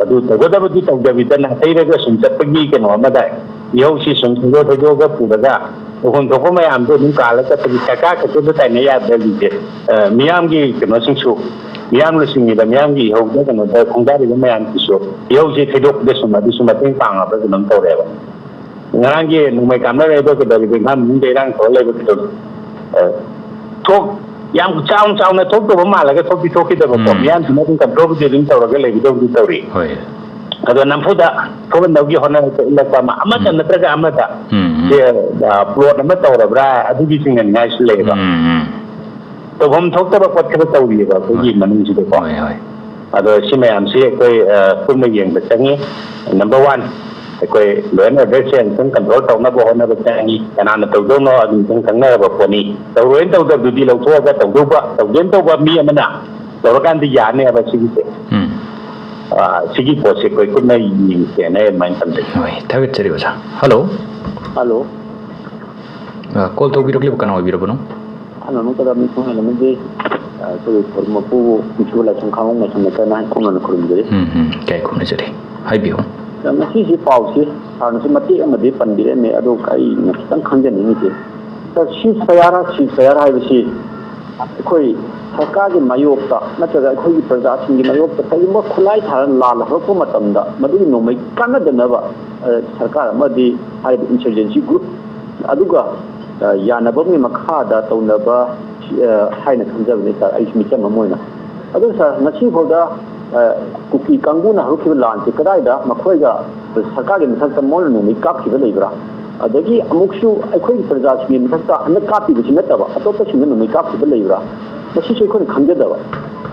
ꯑꯗꯨ ꯇꯧꯒꯗꯕꯗꯨ ꯇꯧꯗꯕꯤꯗ ꯅꯥꯊꯩꯔꯒ ꯁꯨꯝ ꯆꯠꯄꯒꯤ ꯀꯩꯅꯣ ꯑꯃꯗ ꯏꯍꯧꯁꯤ ꯁꯨꯝ ꯊꯩꯗꯣꯛ ꯊꯩꯗꯣꯛꯑꯒ ꯄꯨꯔꯒ ꯇꯧꯐꯝ ꯊꯣꯛꯄ ꯃꯌꯥꯝꯗꯣ ꯑꯗꯨꯝ ꯀꯥꯜꯂ ꯆꯠꯄꯒꯤ ꯁꯔꯀꯥꯔ ꯈꯛꯇꯗ ꯇꯥꯏꯅ ꯌꯥꯗ꯭ꯔꯦ ꯍꯧꯖꯤꯛꯁꯦ꯫ ꯃꯤꯌꯥꯝꯒꯤ ꯀꯩꯅꯣꯁꯤꯡꯁꯨ, ꯃꯤꯌꯥꯝ ꯂꯨꯆꯤꯡꯉꯤꯕ ꯃꯤꯌꯥꯝꯒꯤ ꯏꯍꯧꯗ ꯀꯩꯅꯣꯗ ꯈꯣꯡꯗꯥꯔꯤꯕ ꯃꯌꯥꯝꯁꯤꯁꯨ ꯏꯍꯧꯁꯦ ꯊꯩꯗꯣꯛꯄꯗ ꯁꯨꯝ ꯑꯗꯨꯁꯨ ꯃꯇꯦꯡ ꯄꯥꯡꯉꯕ꯭ꯔꯥ ꯀꯩꯅꯣꯝ ꯇꯧꯔꯦꯕ꯫ ꯉꯔꯥꯡꯒꯤ ꯅꯣꯡꯃꯩ ꯀꯥꯞꯅꯔꯦ ꯑꯗꯣ ꯀꯩꯗꯧꯔꯤꯕ? ꯏꯝꯐꯥꯜ ꯃꯅꯨꯡꯗ ꯏꯔꯥꯡ ꯇꯧꯔ ꯂꯩꯕ ꯀꯩꯗꯧꯔꯤ? ꯊꯣꯛ ꯌꯥꯝ ꯆꯥꯎ ꯆꯥꯎꯅ ꯊꯣꯛꯇꯕ ꯃꯥꯜꯂꯒ ꯊꯣꯛꯇꯤ ꯊꯣꯛꯈꯤꯗꯕꯀꯣ, ꯃꯤꯌꯥꯝꯁꯤꯅ ꯑꯗꯨꯝ ꯀꯟꯇ꯭ꯔꯣꯜꯕꯨꯗꯤ ꯑꯗꯨꯝ ꯇꯧꯔꯒ ꯂꯩꯕꯗꯧꯗꯤ ꯇꯧꯔꯤ꯫ ꯑꯗꯣ ꯅꯝꯐꯨꯗ ꯊꯣꯛꯍꯟꯅꯕꯒꯤ ꯍꯣꯠꯅꯔꯛꯄ ꯑꯃ, ꯑꯃꯗ ꯅꯠꯇ꯭ꯔꯒ ꯑꯃꯗ ꯁꯦ, ꯄ꯭ꯂꯣꯠ ꯑꯃ ꯇꯧꯔꯕ꯭ꯔꯥ ꯑꯗꯨꯒꯤ ꯆꯤꯡꯅꯅꯤꯡꯉꯥꯏꯁꯨ ꯂꯩꯌꯦꯕ꯫ ꯇꯧꯐꯝ ꯊꯣꯛꯇꯕ ꯄꯣꯠ ꯈꯔ ꯇꯧꯔꯤꯑꯕ ꯑꯩꯈꯣꯏꯒꯤ ꯃꯅꯨꯡꯁꯤꯗꯀꯣ꯫ ꯑꯗꯣ ꯁꯤ ꯃꯌꯥꯝꯁꯤ ꯑꯩꯈꯣꯏ ꯄꯨꯟꯅ ꯌꯦꯡꯕ ꯆꯪꯉꯤ꯫ ꯅꯝꯕꯔ ꯋꯥꯟ, ꯑꯩꯈꯣꯏ ꯂꯣ ꯑꯦꯟ ꯑꯣꯔꯗꯔꯁꯦ ꯑꯃꯨꯛꯇꯪ ꯀꯟꯇ꯭ꯔꯣꯜ ꯇꯧꯅꯕ ꯍꯣꯠꯅꯕ ꯆꯪꯉꯤ꯫ ꯀꯅꯥꯅ ꯇꯧꯗꯧꯅꯣ ꯑꯗꯨꯝꯇꯪ ꯈꯪꯅꯔꯕ ꯄꯣꯠꯅꯤ꯫ ꯇꯧꯔꯣꯏꯅ ꯇꯧꯗꯕꯗꯨꯗꯤ ꯂꯧꯊꯣꯛꯑꯒ ꯇꯧꯗꯧꯕ, ꯇꯧꯒꯦꯅ ꯇꯧꯕ ꯃꯤ ꯑꯃꯅ ꯇꯧꯔꯀꯥꯟꯗ ꯌꯥꯅꯦꯕ ꯁꯤꯒꯤꯁꯦ꯫ ꯑ, ꯁꯤꯒꯤ ꯄꯣꯠꯁꯦ ꯑꯩꯈꯣꯏ ꯀꯨꯞꯅ ꯌꯦꯡꯁꯦꯅ ꯑꯗꯨꯃꯥꯏꯅ ꯊꯝꯖꯒꯦ꯫ ꯍꯣꯏ, ꯊꯥꯒꯠꯆꯔꯤ ꯑꯣꯖꯥ꯫ ꯍꯜꯂꯣ꯫ ꯍꯜꯂꯣ꯫ ꯑ, ꯀꯣꯜ ꯇꯧꯕꯤꯔꯛꯂꯤꯕ ꯀꯅꯥ ꯑꯣꯏꯕꯤꯔꯕꯅꯣ? ꯍꯜꯂꯣ, ꯅꯣꯡꯄꯗ ꯃꯤꯊꯨꯡ ꯍꯦꯜꯂꯝꯃꯗꯤ, ꯑ, ꯑꯩꯈꯣꯏꯒꯤ ꯈꯨꯔꯨꯝ ꯃꯄꯨꯕꯨ ꯅꯤꯡꯊꯤꯕ ꯂꯥꯏꯁꯪ ꯈꯥꯡꯕꯣꯛ ꯃꯥꯏꯁꯣꯝ ꯂꯩꯀꯥꯏꯅ ꯍꯥꯏꯅ ꯈꯨꯔꯨꯝꯅ ꯈꯨꯔꯨꯝꯖꯔꯤ꯫ ꯎꯝ, ꯎꯝ, ꯀꯌꯥ ꯈꯨꯔꯨꯝꯖꯔꯤ꯫ ꯍꯥꯏꯕꯤꯌꯨ꯫ ꯑ, ꯉꯁꯤꯁꯤ ꯄꯥꯎꯁꯤ ꯁꯥꯔꯅꯁꯨ ꯃꯇꯦꯛ ꯑꯃꯗꯤ ꯄꯟꯕꯤꯔꯝꯃꯦ, ꯑꯗꯣ ꯑꯩꯅ ꯈꯤꯇꯪ ꯈꯪꯖꯅꯤꯡꯉꯤꯁꯦ, ꯁꯥꯔ, ꯁꯤꯖ ꯐꯌꯥꯔ, ꯁꯤꯖ ꯐꯌꯥꯔ ꯍꯥꯏꯕꯁꯤ ꯑꯩꯈꯣꯏ ꯁꯔꯀꯥꯔꯒꯤ ꯃꯥꯌꯣꯛꯇ ꯅꯠꯇ꯭ꯔꯒ ꯑꯩꯈꯣꯏꯒꯤ ꯄ꯭ꯔꯖꯥꯁꯤꯡꯒꯤ ꯃꯥꯌꯣꯛꯇ ꯀꯔꯤꯒꯨꯝꯕ ꯈꯨꯠꯂꯥꯏ ꯊꯥꯔ ꯂꯥꯜ ꯍꯧꯔꯛꯄ ꯃꯇꯝꯗ ꯃꯗꯨꯒꯤ ꯅꯣꯡꯃꯩ ꯀꯥꯟꯅꯗꯅꯕ, ꯑ, ꯁꯔꯀꯥꯔ ꯑꯃꯗꯤ ꯍꯥꯏꯔꯤꯕ insurgency group ꯑꯗꯨꯒ, ꯑ, ꯌꯥꯅꯕꯒꯤ ꯃꯈꯥꯗ ꯇꯧꯅꯕ, ꯑ, ꯍꯥꯏꯅ ꯈꯟꯖꯕꯅꯤ, ꯁꯥꯔ, ꯑꯩꯁꯨ ꯃꯤꯆꯝ ꯑꯃ ꯑꯣꯏꯅ꯫ ꯑꯗꯨ, ꯁꯥꯔ, ꯉꯁꯤ ꯐꯥꯎꯗ, ꯑ, ꯀꯨꯀꯤ ꯀꯥꯡꯕꯨꯅ ꯍꯧꯔꯛꯈꯤꯕ ꯂꯥꯟꯁꯤ ꯀꯗꯥꯏꯗ ꯃꯈꯣꯏꯒ ꯁꯔꯀꯥꯔꯒꯤ ꯃꯊꯛꯇ ꯃꯣꯏꯅ ꯅꯣꯡꯃꯩ ꯀꯥꯞꯈꯤꯕ ꯂꯩꯕ꯭ꯔꯥ? ꯑꯗꯒꯤ ꯑꯃꯨꯛꯁꯨ ꯑꯩꯈꯣꯏꯒꯤ ꯄ꯭ꯔꯖꯥꯁꯤꯡꯒꯤ ꯃꯊꯛꯇ ꯍꯟꯗꯛ ꯀꯥꯞꯄꯤꯕꯁꯤ ꯅꯠꯇꯕ ꯑꯇꯣꯞꯄꯁꯤꯡꯅ ꯅꯣꯡꯃꯩ ꯀꯥꯞꯈꯤꯕ ꯂꯩꯕ꯭ꯔꯥ? ꯃꯁꯤꯁꯨ ꯑꯩꯈꯣꯏꯅ ꯈꯪꯖꯗꯕ꯫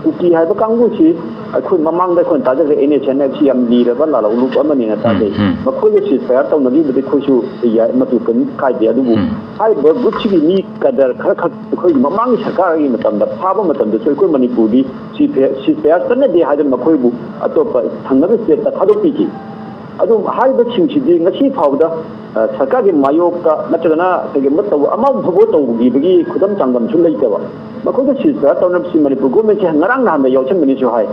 ꯀꯨꯀꯤ ꯍꯥꯏꯕ ꯀꯥꯡꯕꯨꯁꯤ ꯑꯩꯈꯣꯏ ꯃꯃꯥꯡꯗ ꯑꯩꯈꯣꯏꯅ ꯇꯥꯖꯈ꯭ꯔꯦ, NSCN ꯍꯥꯏꯕꯁꯤ ꯌꯥꯝ ꯂꯤꯔꯕ ꯂꯥꯜꯍꯧꯂꯨꯞ ꯑꯃꯅꯦꯅ ꯇꯥꯖꯩ꯫ ꯎꯝ꯫ ꯃꯈꯣꯏꯒ ceasefire ꯇꯧꯅꯈꯤꯕꯗꯤ ꯑꯩꯈꯣꯏꯁꯨ ꯌꯥꯏ, ꯃꯗꯨ ꯀꯔꯤꯝ ꯀꯥꯏꯗꯦ꯫ ꯑꯗꯨꯕꯨ ꯎꯝ꯫ ꯍꯥꯏꯔꯤꯕ groupꯁꯤꯒꯤ ꯃꯤ ꯀꯗꯔ ꯈꯔ ꯈꯛ ꯑꯩꯈꯣꯏꯒꯤ ꯃꯃꯥꯡꯒꯤ ꯁꯔꯀꯥꯔꯒꯤ ꯃꯇꯝꯗ ꯐꯥꯕ ꯃꯇꯝꯗꯁꯨ ꯑꯩꯈꯣꯏ ꯃꯅꯤꯄꯨꯔꯗꯤ ceasefire, ceasefire ꯆꯠꯅꯗꯦ ꯍꯥꯏꯗꯅ ꯃꯈꯣꯏꯕꯨ ꯑꯇꯣꯞꯄ ꯊꯪꯅꯕ stateꯇ ꯊꯥꯗꯣꯛꯄꯤꯈꯤ꯫ ꯑꯗꯨ ꯍꯥꯏꯔꯤꯕꯁꯤꯡꯁꯤꯗꯤ ꯉꯁꯤ ꯐꯥꯎꯕꯗ, ꯑ, ꯁꯔꯀꯥꯔꯒꯤ ꯃꯥꯌꯣꯛꯇ ꯅꯠꯇ꯭ꯔꯒꯅ ꯀꯩꯒꯨꯝꯕ ꯇꯧꯕ ꯑꯃ ꯐꯥꯎꯕ ꯇꯧꯈꯤꯕꯒꯤ ꯈꯨꯗꯝ ꯆꯥꯡꯗꯝꯁꯨ ꯂꯩꯇꯕ꯫ ꯃꯈꯣꯏꯗ ceasefire ꯇꯧꯅꯕꯁꯤ ꯃꯅꯤꯄꯨꯔ governmentꯁꯦ ꯉꯔꯥꯡ ꯅꯍꯥꯟꯗ ꯌꯥꯎꯁꯟꯕꯅꯤꯁꯨ ꯍꯥꯏ꯫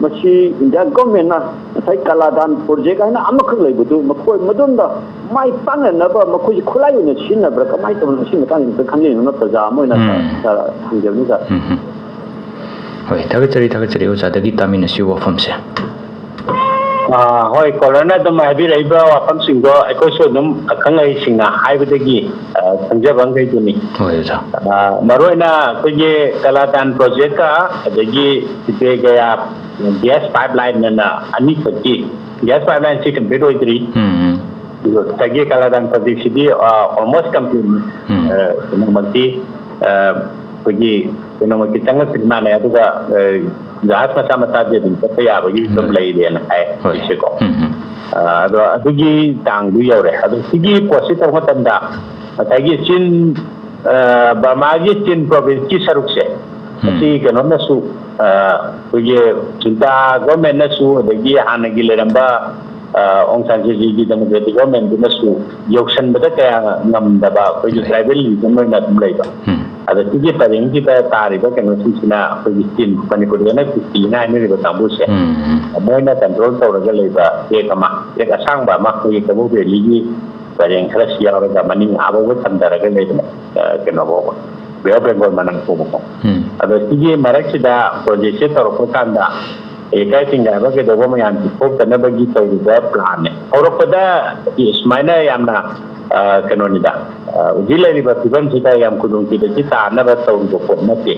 ꯃꯁꯤ India governmentꯅ ꯉꯁꯥꯏ ꯀꯂꯥꯗꯥꯟ project ꯍꯥꯏꯅ ꯑꯃꯈꯛ ꯂꯩꯕꯗꯨ ꯃꯈꯣꯏ ꯃꯗꯣꯝꯗ ꯃꯥꯏ ꯄꯥꯛꯅꯅꯕ ꯃꯈꯣꯏꯁꯤ ꯈꯨꯠꯂꯥꯏ ꯑꯣꯏꯅ ꯁꯤꯖꯤꯟꯅꯕ꯭ꯔꯥ, ꯀꯃꯥꯏꯅ ꯇꯧꯕꯅꯣ? ꯁꯤ ꯃꯇꯥꯡꯁꯤꯗ ꯈꯪꯖꯅꯤꯡꯕ ꯄ꯭ꯔꯖꯥ ꯑꯃ ꯑꯣꯏꯅ ꯎꯝ꯫ ꯁꯥꯔ ꯍꯪꯖꯕꯅꯤ, ꯁꯥꯔ꯫ ꯎꯝ, ꯎꯝ꯫ ꯍꯣꯏ, ꯊꯥꯒꯠꯆꯔꯤ, ꯊꯥꯒꯠꯆꯔꯤ꯫ ꯑꯣꯖꯥꯗꯒꯤ ꯇꯥꯃꯤꯟꯅꯁꯤ ꯋꯥꯐꯝꯁꯦ꯫ ꯑꯥ, ꯍꯣꯏ, caller-ꯅ ꯑꯗꯨꯝ ꯍꯥꯏꯕꯤꯔꯛꯏꯕ ꯋꯥꯐꯝꯁꯤꯡꯗꯣ ꯑꯩꯈꯣꯏꯁꯨ ꯑꯗꯨꯝ ꯑꯈꯪ ꯑꯍꯩꯁꯤꯡꯅ ꯍꯥꯏꯕꯗꯒꯤ, ꯑ, ꯈꯪꯖꯕ ꯃꯈꯩꯗꯨꯅꯤ꯫ ꯍꯣꯏ, ꯑꯣꯖꯥ꯫ ꯑ, ꯃꯔꯨꯑꯣꯏꯅ ꯑꯩꯈꯣꯏꯒꯤ ꯀꯂꯥꯗꯥꯟ project-ꯀ ꯑꯗꯒꯤ ꯁꯤꯄꯦ ꯒꯌꯥ gas pipeline ꯑꯅ ꯑꯅꯤꯈꯛꯀꯤ, gas pipeline-ꯁꯤ complete ꯑꯣꯏꯗ꯭ꯔꯤ꯫ ꯎꯝ, ꯎꯝ꯫ ꯑꯗꯨꯒ ꯉꯁꯥꯏꯒꯤ ꯀꯂꯥꯗꯥꯟ project-ꯁꯤꯗꯤ, ꯑ, almost complete-ꯅꯤ꯫ ꯎꯝ꯫ ꯑ, ꯀꯩꯅꯣꯃꯛꯇꯤ, ꯑ, ꯑꯩꯈꯣꯏꯒꯤ ꯀꯩꯅꯣꯃꯛꯇꯤ ꯆꯪꯉꯛꯇ꯭ꯔꯤ ꯃꯥꯜꯂꯦ꯫ ꯑꯗꯨꯒ, ꯑ, ꯖꯍꯥꯖ ꯃꯆꯥ ꯃꯆꯥꯗꯤ ꯑꯗꯨꯝ ꯆꯠꯄ ꯌꯥꯕꯒꯤ ꯐꯤꯕꯝ ꯍꯣꯏ꯫ ꯂꯩꯔꯦꯅ ꯍꯥꯏ꯫ ꯍꯣꯏ꯫ ꯍꯧꯖꯤꯛꯁꯦꯀꯣ꯫ ꯎꯝ, ꯎꯝ꯫ ꯑ, ꯑꯗꯣ ꯑꯗꯨꯒꯤ ꯆꯥꯡꯗꯨ ꯌꯧꯔꯦ꯫ ꯑꯗꯣ ꯁꯤꯒꯤ ꯄꯣꯠꯁꯤ ꯇꯧꯕ ꯃꯇꯝꯗ ꯉꯁꯥꯏꯒꯤ ꯆꯤꯟ, ꯑ, ꯕꯔꯃꯥꯒꯤ ꯆꯤꯟ province-ꯀꯤ ꯁꯔꯨꯛꯁꯦ, ꯎꯝ꯫ ꯑꯁꯤ ꯀꯩꯅꯣꯅꯁꯨ, ꯑꯩꯈꯣꯏꯒꯤ ꯖꯨꯟꯇꯥ ꯒꯣꯔꯃꯦꯟꯅꯁꯨ, ꯑꯗꯒꯤ ꯍꯥꯟꯅꯒꯤ ꯂꯩꯔꯝꯕ ꯑꯣꯡ ꯁꯥꯟ ꯁꯨ ꯆꯤꯒꯤ ꯗꯦꯃꯣꯀ꯭ꯔꯦꯇꯤꯛ ꯒꯣꯔꯃꯦꯟꯗꯨꯅꯁꯨ ꯌꯧꯁꯟꯕꯗ ꯀꯌꯥ ꯉꯝꯗꯕ ꯑꯩꯈꯣꯏꯒꯤ ꯇ꯭ꯔꯥꯏꯕꯦꯜ ꯔꯤꯖꯟ ꯑꯣꯏꯅ ꯑꯗꯨꯝ ꯂꯩꯕ꯫ ꯑꯗ ꯁꯤꯒꯤ ꯄꯔꯦꯡꯁꯤꯗ ꯇꯥꯔꯤꯕ ꯀꯩꯅꯣꯁꯤꯡꯁꯤꯅ ꯑꯩꯈꯣꯏꯒꯤ ꯆꯤꯟ, ꯃꯅꯤꯄꯨꯔꯗꯅ ꯀꯨꯀꯤꯅ ꯍꯥꯏꯅꯔꯤꯕ ꯀꯥꯡꯕꯨꯁꯦ, ꯃꯣꯏꯅ ꯀꯟꯇ꯭ꯔꯣꯜ ꯇꯧꯔꯒ ꯂꯩꯕ ꯇ꯭ꯔꯦꯛ ꯑꯃ, ꯇ꯭ꯔꯦꯛ ꯑꯁꯥꯡꯕ ꯑꯃ ꯑꯩꯈꯣꯏꯒꯤ ꯀꯕꯣꯛ ꯚꯦꯂꯤꯒꯤ ꯄꯔꯦꯡ ꯈꯔ ꯁꯤ ꯌꯥꯎꯔꯒ ꯃꯅꯤꯡ ꯑꯥ ꯐꯥꯎꯕ ꯊꯝꯊꯔꯒ ꯂꯩꯕꯅꯦ, ꯀꯩꯅꯣ ꯐꯥꯎꯕ, ꯕꯦ ꯑꯣꯐ ꯕꯦꯡꯒꯣꯜ ꯃꯅꯥꯛ ꯐꯥꯎꯕꯀꯣ꯫ ꯑꯗꯣ ꯁꯤꯒꯤ ꯃꯔꯛꯁꯤꯗ ꯄ꯭ꯔꯣꯖꯦꯛꯁꯦ ꯇꯧꯔꯛꯄ ꯀꯥꯟꯗ ꯏꯀꯥꯏ ꯊꯤꯡꯒꯥꯏꯕ ꯀꯩꯗꯧꯕ ꯃꯌꯥꯝꯁꯤ ꯊꯣꯛꯇꯅꯕꯒꯤ ꯇꯧꯔꯤꯕ ꯄ꯭ꯂꯥꯟꯅꯦ꯫ ꯍꯧꯔꯛꯄꯗ ꯁꯨꯃꯥꯏꯅ ꯌꯥꯝꯅ ꯀꯩꯅꯣꯅꯤꯗ, ꯍꯧꯖꯤꯛ ꯂꯩꯔꯤꯕ ꯐꯤꯕꯝꯁꯤꯗ ꯌꯥꯝ ꯈꯨꯗꯣꯡꯊꯤꯕꯁꯤ ꯇꯥꯅꯕ ꯇꯧꯔꯤꯕ ꯄꯣꯠ ꯅꯠꯇꯦ꯫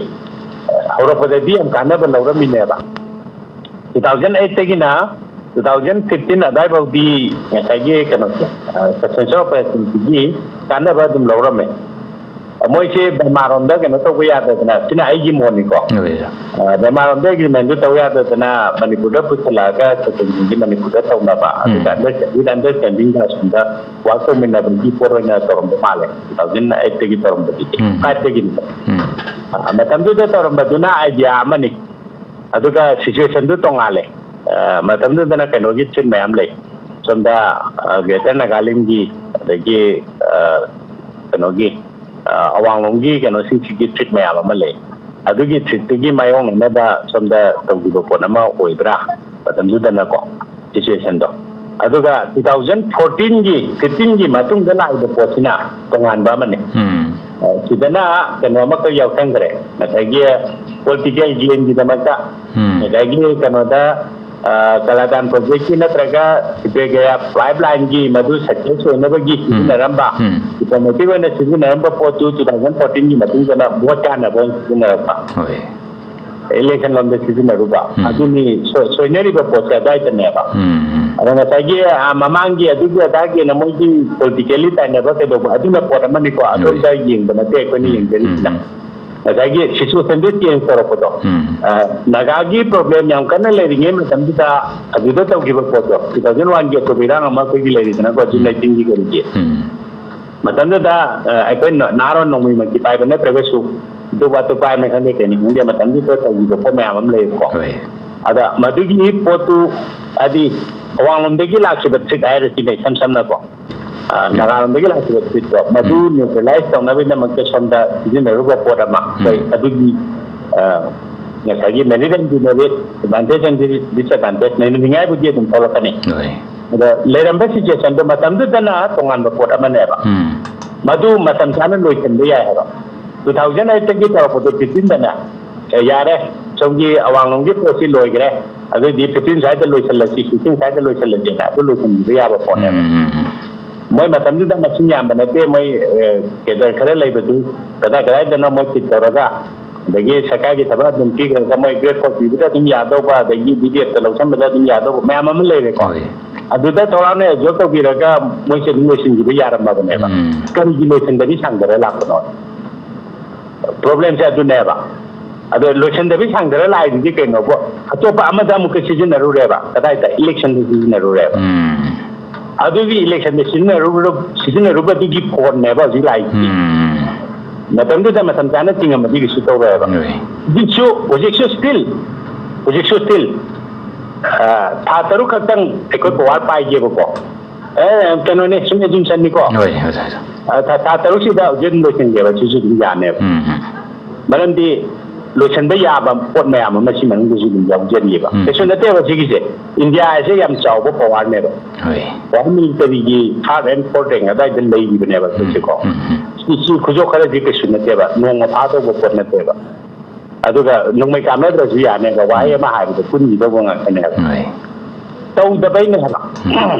ꯍꯧꯔꯛꯄꯗꯗꯤ ꯌꯥꯝ ꯀꯥꯟꯅꯕ ꯂꯧꯔꯝꯃꯤꯅꯦꯕ꯫ Two thousand eight ꯇꯒꯤꯅ two thousand fifteen ꯑꯗꯥꯏꯐꯥꯎꯗꯤ ꯉꯁꯥꯏꯒꯤ ꯀꯩꯅꯣꯁꯦ, ꯁꯕꯁꯦꯟꯁꯤꯌꯦꯜ ꯑꯣꯄꯔꯦꯁꯟꯁꯤꯒꯤ ꯀꯥꯟꯅꯕ ꯑꯗꯨꯝ ꯂꯧꯔꯝꯃꯦ꯫ ꯃꯣꯏꯁꯦ ꯕꯔꯃꯥꯔꯣꯝꯗ ꯀꯩꯅꯣ ꯇꯧꯕ ꯌꯥꯗꯗꯅ, ꯁꯤꯅ ꯑꯩꯒꯤ ꯃꯣꯠꯅꯤꯀꯣ꯫ ꯕꯔꯃꯥꯔꯣꯝꯗ ꯑꯦꯒ꯭ꯔꯤꯃꯦꯟꯗꯨ ꯇꯧ ꯌꯥꯗꯗꯅ ꯃꯅꯤꯄꯨꯔꯗ ꯄꯨꯁꯜꯂꯛꯑꯒ ꯁꯦꯇꯜꯃꯦꯟꯁꯤ ꯃꯅꯤꯄꯨꯔꯗ ꯇꯧꯅꯕ, ꯑꯗꯨꯒ ꯋꯤꯠ ꯑꯟꯗꯔꯁꯇꯦꯟꯗꯤꯡꯗ ꯑꯁꯣꯝꯗ ꯋꯥꯔꯛ ꯇꯧꯃꯤꯟꯅꯕꯒꯤ ꯄꯣꯠ ꯑꯣꯏꯅ ꯇꯧꯔꯝꯕ ꯃꯥꯜꯂꯦ, two thousand eight ꯇꯒꯤ ꯇꯧꯔꯝꯕꯗꯨꯗꯤ꯫ Five ꯇꯒꯤꯅꯤꯀꯣ꯫ ꯃꯇꯝꯗꯨꯗ ꯇꯧꯔꯝꯕꯗꯨꯅ ꯑꯥꯏꯗꯤꯌꯥ ꯑꯃꯅꯤ꯫ ꯑꯗꯨꯒ ꯁꯤꯆꯨꯋꯦꯁꯟꯗꯨ ꯇꯣꯉꯥꯜꯂꯦ꯫ ꯃꯇꯝꯗꯨꯗꯅ ꯀꯩꯅꯣꯒꯤ ꯊ꯭ꯔꯦꯠ ꯃꯌꯥꯝ ꯂꯩ꯫ ꯁꯣꯝꯗ ꯒ꯭ꯔꯦꯇꯔ ꯅꯥꯒꯥꯂꯦꯟꯒꯤ, ꯑꯗꯒꯤ ꯀꯩꯅꯣꯒꯤ, ꯑꯋꯥꯡꯂꯣꯝꯒꯤ ꯀꯩꯅꯣꯁꯤꯡꯁꯤꯒꯤ ꯊ꯭ꯔꯦꯠ ꯃꯌꯥꯝ ꯑꯃ ꯂꯩ꯫ ꯑꯗꯨꯒꯤ ꯊ꯭ꯔꯦꯠꯇꯨꯒꯤ ꯃꯥꯌꯣꯛꯅꯅꯕ ꯁꯣꯝꯗ ꯇꯧꯈꯤꯕ ꯄꯣꯠ ꯑꯃ ꯑꯣꯏꯕ꯭ꯔꯥ ꯃꯇꯝꯗꯨꯗꯅꯀꯣ, ꯁꯤꯆꯨꯋꯦꯁꯟꯗꯣ꯫ ꯑꯗꯨꯒ two thousand fourteen ꯒꯤ, fifteen ꯒꯤ ꯃꯇꯨꯡꯗ ꯂꯥꯛꯏꯕ ꯄꯣꯠꯁꯤꯅ ꯇꯣꯉꯥꯟꯕ ꯑꯃꯅꯤ꯫ ꯁꯤꯗꯅ ꯀꯩꯅꯣ ꯑꯃꯈꯛ ꯌꯥꯎꯁꯟꯈ꯭ꯔꯦ, ꯉꯁꯥꯏꯒꯤ ꯄꯣꯂꯤꯇꯤꯀꯦꯜ ꯒꯦꯟꯒꯤꯗꯃꯛꯇ ꯉꯁꯥꯏꯒꯤ ꯀꯩꯅꯣꯗ, ꯀꯂꯥꯗꯥꯟ ꯄ꯭ꯔꯣꯖꯦꯛꯀꯤ ꯅꯠꯇ꯭ꯔꯒ ꯁꯤꯄꯦꯒꯌꯥ ꯄꯥꯏꯞ ꯂꯥꯏꯟꯒꯤ ꯃꯗꯨ ꯁꯛꯁꯦꯁ ꯑꯣꯏꯅꯕꯒꯤ ꯁꯤꯖꯤꯟꯅꯔꯝꯕ, ꯗꯤꯄ꯭ꯂꯣꯃꯦꯇꯤꯛ ꯑꯣꯏꯅ ꯁꯤꯖꯤꯟꯅꯔꯝꯕ ꯄꯣꯠꯇꯨ two thousand fourteen ꯒꯤ ꯃꯇꯨꯡꯗꯅ ꯚꯣꯠ ꯀꯥꯟꯅꯕ ꯑꯣꯏꯅ ꯁꯤꯖꯤꯟꯅꯔꯛꯄ꯫ ꯏꯂꯦꯛꯁꯟ ꯂꯣꯝꯗ ꯁꯤꯖꯤꯟꯅꯔꯨꯕ꯫ ꯑꯗꯨꯅꯤ ꯁꯣꯏꯅꯔꯤꯕ ꯄꯣꯠꯁꯦ ꯑꯗꯨꯋꯥꯏꯗꯅꯦꯕ꯫ ꯑꯗꯣ ꯉꯁꯥꯏꯒꯤ ꯃꯃꯥꯡꯒꯤ ꯑꯗꯨꯒꯤ ꯑꯗꯥꯒꯤꯅ ꯃꯣꯏꯒꯤ ꯄꯣꯂꯤꯇꯤꯀꯦꯜꯂꯤ ꯇꯥꯏꯅꯕ ꯀꯩꯗꯧꯕ ꯑꯗꯨꯅ ꯄꯣꯠ ꯑꯃꯅꯤꯀꯣ, ꯑꯗꯣꯝꯗ ꯌꯦꯡꯕ ꯅꯠꯇꯦ ꯑꯩꯈꯣꯏꯅ ꯌꯦꯡꯖꯔꯤꯁꯤꯅ꯫ ꯉꯁꯥꯏꯒꯤ ꯁꯤꯆꯨꯋꯦꯁꯟꯗꯨ ꯆꯦꯟꯖ ꯇꯧꯔꯛꯄꯗꯣ, ꯅꯥꯒꯥꯒꯤ ꯄ꯭ꯔꯣꯕ꯭ꯂꯦꯝ ꯌꯥꯝ ꯀꯟꯅ ꯂꯩꯔꯤꯉꯩ ꯃꯇꯝꯗꯨꯗ ꯑꯗꯨꯗ ꯇꯧꯈꯤꯕ ꯄꯣꯠꯇꯣ, two thousand one ꯒꯤ ꯑꯇꯣꯞꯄ ꯏꯔꯥꯡ ꯑꯃ ꯑꯩꯈꯣꯏꯒꯤ ꯂꯩꯔꯤꯗꯅꯀꯣ, ꯖꯨꯟ eighteenꯒꯤ ꯀꯔꯤꯒꯤ ꯃꯇꯝꯗꯨꯗ, ꯑꯩꯈꯣꯏ ꯅꯍꯥꯔꯣꯟ ꯅꯣꯡꯃꯩꯃꯛꯇꯤ ꯄꯥꯏꯕ ꯅꯠꯇ꯭ꯔꯒꯁꯨ, ꯇꯨꯄꯥ ꯇꯨꯄꯥꯅ ꯈꯪꯗꯦ, ꯀꯩꯅꯤ ꯈꯪꯗꯦ, ꯃꯇꯝꯗꯨꯗ ꯇꯧꯈꯤꯕ ꯄꯣꯠ ꯃꯌꯥꯝ ꯑꯃ ꯂꯩꯌꯦꯕꯀꯣ꯫ ꯍꯣꯏ꯫ ꯑꯗ ꯃꯗꯨꯒꯤ ꯄꯣꯠꯇꯨ, ꯍꯥꯏꯗꯤ, ꯑꯋꯥꯡꯂꯣꯝꯗꯒꯤ ꯂꯥꯛꯈꯤꯕ ꯊ꯭ꯔꯤꯠ ꯍꯥꯏꯔꯁꯤꯅꯦ, ꯏꯁꯝ ꯁꯝꯅꯀꯣ꯫ ꯑ, ꯅꯥꯒꯥꯔꯣꯝꯗꯒꯤ ꯂꯥꯛꯈꯤꯕ ꯊ꯭ꯔꯤꯠꯇꯣ, ꯃꯗꯨ ꯅ꯭ꯌꯨꯇ꯭ꯔꯦꯂꯥꯏꯁ ꯇꯧꯅꯕꯒꯤꯗꯃꯛꯇ ꯁꯣꯝꯗ ꯁꯤꯖꯤꯟꯅꯔꯨꯕ ꯄꯣꯠ ꯑꯃ, ꯑꯩꯈꯣꯏ ꯑꯗꯨꯒꯤ, ꯑ, ꯉꯁꯥꯏꯒꯤ merit and demerit, advantage and disadvantage ꯂꯩꯅꯅꯤꯡꯉꯥꯏꯕꯨꯗꯤ ꯑꯗꯨꯝ ꯊꯣꯛꯂꯛꯀꯅꯤ꯫ ꯍꯣꯏ꯫ ꯑꯗ ꯂꯩꯔꯝꯕ ꯁꯤꯆꯨꯋꯦꯁꯟꯗꯣ ꯃꯇꯝꯗꯨꯗꯅ ꯇꯣꯉꯥꯟꯕ ꯄꯣꯠ ꯑꯃꯅꯦꯕ꯫ ꯎꯝ꯫ ꯃꯗꯨ ꯃꯇꯝ ꯆꯥꯅ ꯂꯣꯏꯁꯤꯟꯕ ꯌꯥꯏ ꯍꯥꯏꯕ꯫ ꯇꯨ ꯊꯥꯎꯖꯟ ꯑꯩꯠꯇꯒꯤ ꯇꯧꯔꯛꯄꯗꯣ ꯐꯤꯐꯇꯤꯟꯗꯅꯦ, ꯑꯦ, ꯌꯥꯔꯦ, ꯁꯣꯝꯒꯤ ꯑꯋꯥꯡꯂꯣꯝꯒꯤ ꯄꯣꯠꯁꯤ ꯂꯣꯏꯈ꯭ꯔꯦ, ꯑꯗꯨꯑꯣꯏꯗꯤ ꯐꯤꯐꯇꯤꯟ ꯁ꯭ꯋꯥꯏꯗ ꯂꯣꯏꯁꯤꯜꯂꯁꯤ, ꯁꯤꯛꯁꯇꯤꯟ ꯁ꯭ꯋꯥꯏꯗ ꯂꯣꯏꯁꯤꯜꯂꯁꯤꯅ ꯑꯗꯨ ꯂꯣꯏꯁꯤꯟꯕꯤꯕ ꯌꯥꯕ ꯄꯣꯠꯅꯦꯕ꯫ ꯎꯝ, ꯎꯝ, ꯎꯝ꯫ ꯃꯣꯏ ꯃꯇꯝꯗꯨꯗ ꯃꯁꯤꯡ ꯌꯥꯝꯕ ꯅꯠꯇꯦ, ꯃꯣꯏ, ꯑꯦ, ꯀꯦꯗꯔ ꯈꯔ ꯂꯩꯕꯗꯨ ꯀꯗꯥꯏ ꯀꯗꯥꯏꯗꯅꯣ ꯃꯣꯏ ꯐꯤꯠ ꯇꯧꯔꯒ, ꯑꯗꯒꯤ ꯁꯔꯀꯥꯔꯒꯤ ꯊꯕꯛ ꯑꯗꯨꯝ ꯄꯤꯈ꯭ꯔꯒ ꯃꯣꯏ ꯒ꯭ꯔꯦꯠ ꯐꯣꯔ ꯄꯤꯕꯗ ꯑꯗꯨꯝ ꯌꯥꯗꯧꯕ, ꯑꯗꯒꯤ ꯕꯤ ꯗꯤ ꯑꯦꯐꯇ ꯂꯧꯁꯟꯕꯗ ꯑꯗꯨꯝ ꯌꯥꯗꯧꯕ ꯃꯌꯥꯝ ꯑꯃ ꯂꯩꯔꯦꯀꯣ꯫ ꯍꯣꯏ꯫ ꯑꯗꯨꯗ ꯊꯧꯔꯥꯡꯅ ꯑꯦꯕꯖꯣꯔꯕ ꯇꯧꯕꯤꯔꯒ ꯃꯣꯏꯁꯦ ꯑꯗꯨꯝ ꯂꯣꯏꯁꯤꯟꯈꯤꯕ ꯌꯥꯔꯝꯃꯕꯅꯦꯕ꯫ ꯎꯝ꯫ ꯀꯔꯤꯒꯤ ꯂꯣꯏꯁꯤꯟꯗꯕꯤ ꯁꯥꯡꯗꯔ ꯂꯥꯛꯄꯅꯣ? ꯄ꯭ꯔꯣꯕ꯭ꯂꯦꯝꯁꯦ ꯑꯗꯨꯅꯦꯕ꯫ ꯑꯗꯣ ꯂꯣꯏꯁꯤꯟꯗꯕꯤ ꯁꯥꯡꯗꯔ ꯂꯥꯛꯏꯗꯨꯗꯤ ꯀꯩꯅꯣꯕꯨ, ꯑꯇꯣꯞꯄ ꯑꯃꯗ ꯑꯃꯨꯛꯀ ꯁꯤꯖꯤꯟꯅꯔꯨꯔꯦꯕ꯫ ꯀꯗꯥꯏꯗ? ꯏꯂꯦꯛꯁꯟꯗ ꯁꯤꯖꯤꯟꯅꯔꯨꯔꯦꯕ꯫ ꯎꯝ꯫ ꯑꯗꯨꯒꯤ ꯏꯂꯦꯛꯁꯟꯗ ꯁꯤꯖꯤꯟꯅꯔꯨꯕ-, ꯁꯤꯖꯤꯟꯅꯔꯨꯕꯗꯨꯒꯤ ꯐꯣꯟꯅꯦꯕ ꯍꯧꯖꯤꯛ ꯂꯥꯛꯏꯁꯦ꯫ ꯎꯝ꯫ ꯃꯇꯝꯗꯨꯗ ꯃꯇꯝ ꯆꯥꯅ ꯆꯤꯡꯉꯝꯃꯗꯤ ꯀꯩꯁꯨ ꯇꯧꯔꯣꯏꯕ꯫ ꯍꯣꯏ꯫ ꯍꯧꯖꯤꯛꯁꯨ, ꯍꯧꯖꯤꯛꯁꯨ ꯁ꯭ꯇꯤꯜ, ꯍꯧꯖꯤꯛꯁꯨ ꯁ꯭ꯇꯤꯜ, ꯑ, ꯊꯥ ꯇꯔꯨꯛ ꯈꯛꯇꯪ ꯑꯩꯈꯣꯏ ꯄꯋꯥꯔ ꯄꯥꯏꯒꯦꯕꯀꯣ꯫ ꯑꯦ, ꯀꯩꯅꯣꯅꯦ, ꯁꯨꯝ ꯑꯦꯖꯨꯝꯁꯟꯅꯤꯀꯣ꯫ ꯍꯣꯏ, ꯍꯣꯏ, ꯍꯣꯏ꯫ ꯑ, ꯊꯥ, ꯊꯥ ꯇꯔꯨꯛꯁꯤꯗ ꯍꯧꯖꯤꯛ ꯑꯗꯨꯝ ꯂꯣꯏꯁꯤꯟꯒꯦꯕ, ꯁꯤꯁꯨ ꯑꯗꯨꯝ ꯌꯥꯅꯦꯕ꯫ ꯎꯝ, ꯎꯝ꯫ ꯃꯔꯝꯗꯤ ꯂꯣꯏꯁꯤꯟꯕ ꯌꯥꯕ ꯄꯣꯠ ꯃꯌꯥꯝ ꯑꯃ ꯁꯤ ꯃꯅꯨꯡꯗꯁꯨ ꯑꯗꯨꯝ ꯌꯥꯎꯖꯔꯤꯑꯕ꯫ ꯎꯝ꯫ ꯀꯩꯁꯨ ꯅꯠꯇꯦꯕ ꯁꯤꯒꯤꯁꯦ꯫ ꯏꯟꯗꯤꯌꯥ ꯍꯥꯏꯁꯦ ꯌꯥꯝ ꯆꯥꯎꯕ ꯄꯋꯥꯔꯅꯦꯕ꯫ ꯍꯣꯏ꯫ ꯄꯋꯥꯔ ꯃꯤꯂꯤꯇꯔꯤꯒꯤ ꯊꯥꯔꯠ ꯑꯦꯟ ꯐꯣꯔꯠ ꯔꯦꯡ ꯑꯗꯥꯏꯗ ꯂꯩꯔꯤꯕꯅꯦꯕ ꯑꯩꯈꯣꯏꯁꯦꯀꯣ꯫ ꯎꯝ, ꯎꯝ꯫ ꯁꯤ, ꯁꯤ ꯈꯨꯖꯣꯞ ꯈꯔꯁꯤ ꯀꯩꯁꯨ ꯅꯠꯇꯦꯕ, ꯅꯣꯡꯃ ꯐꯥꯗꯧꯕ ꯄꯣꯠ ꯅꯠꯇꯦꯕ꯫ ꯑꯗꯨꯒ ꯅꯣꯡꯃꯩ ꯀꯥꯞꯅꯗ꯭ꯔꯁꯨ ꯌꯥꯅꯦꯕ, ꯋꯥꯍꯩ ꯑꯃ ꯍꯥꯏꯕꯗ ꯄꯨꯟꯈꯤꯗꯧꯕ ꯉꯥꯛꯇꯅꯦꯕ꯫ ꯍꯣꯏ꯫ ꯇꯧꯗꯕꯩꯅꯦ ꯍꯥꯏꯕ꯫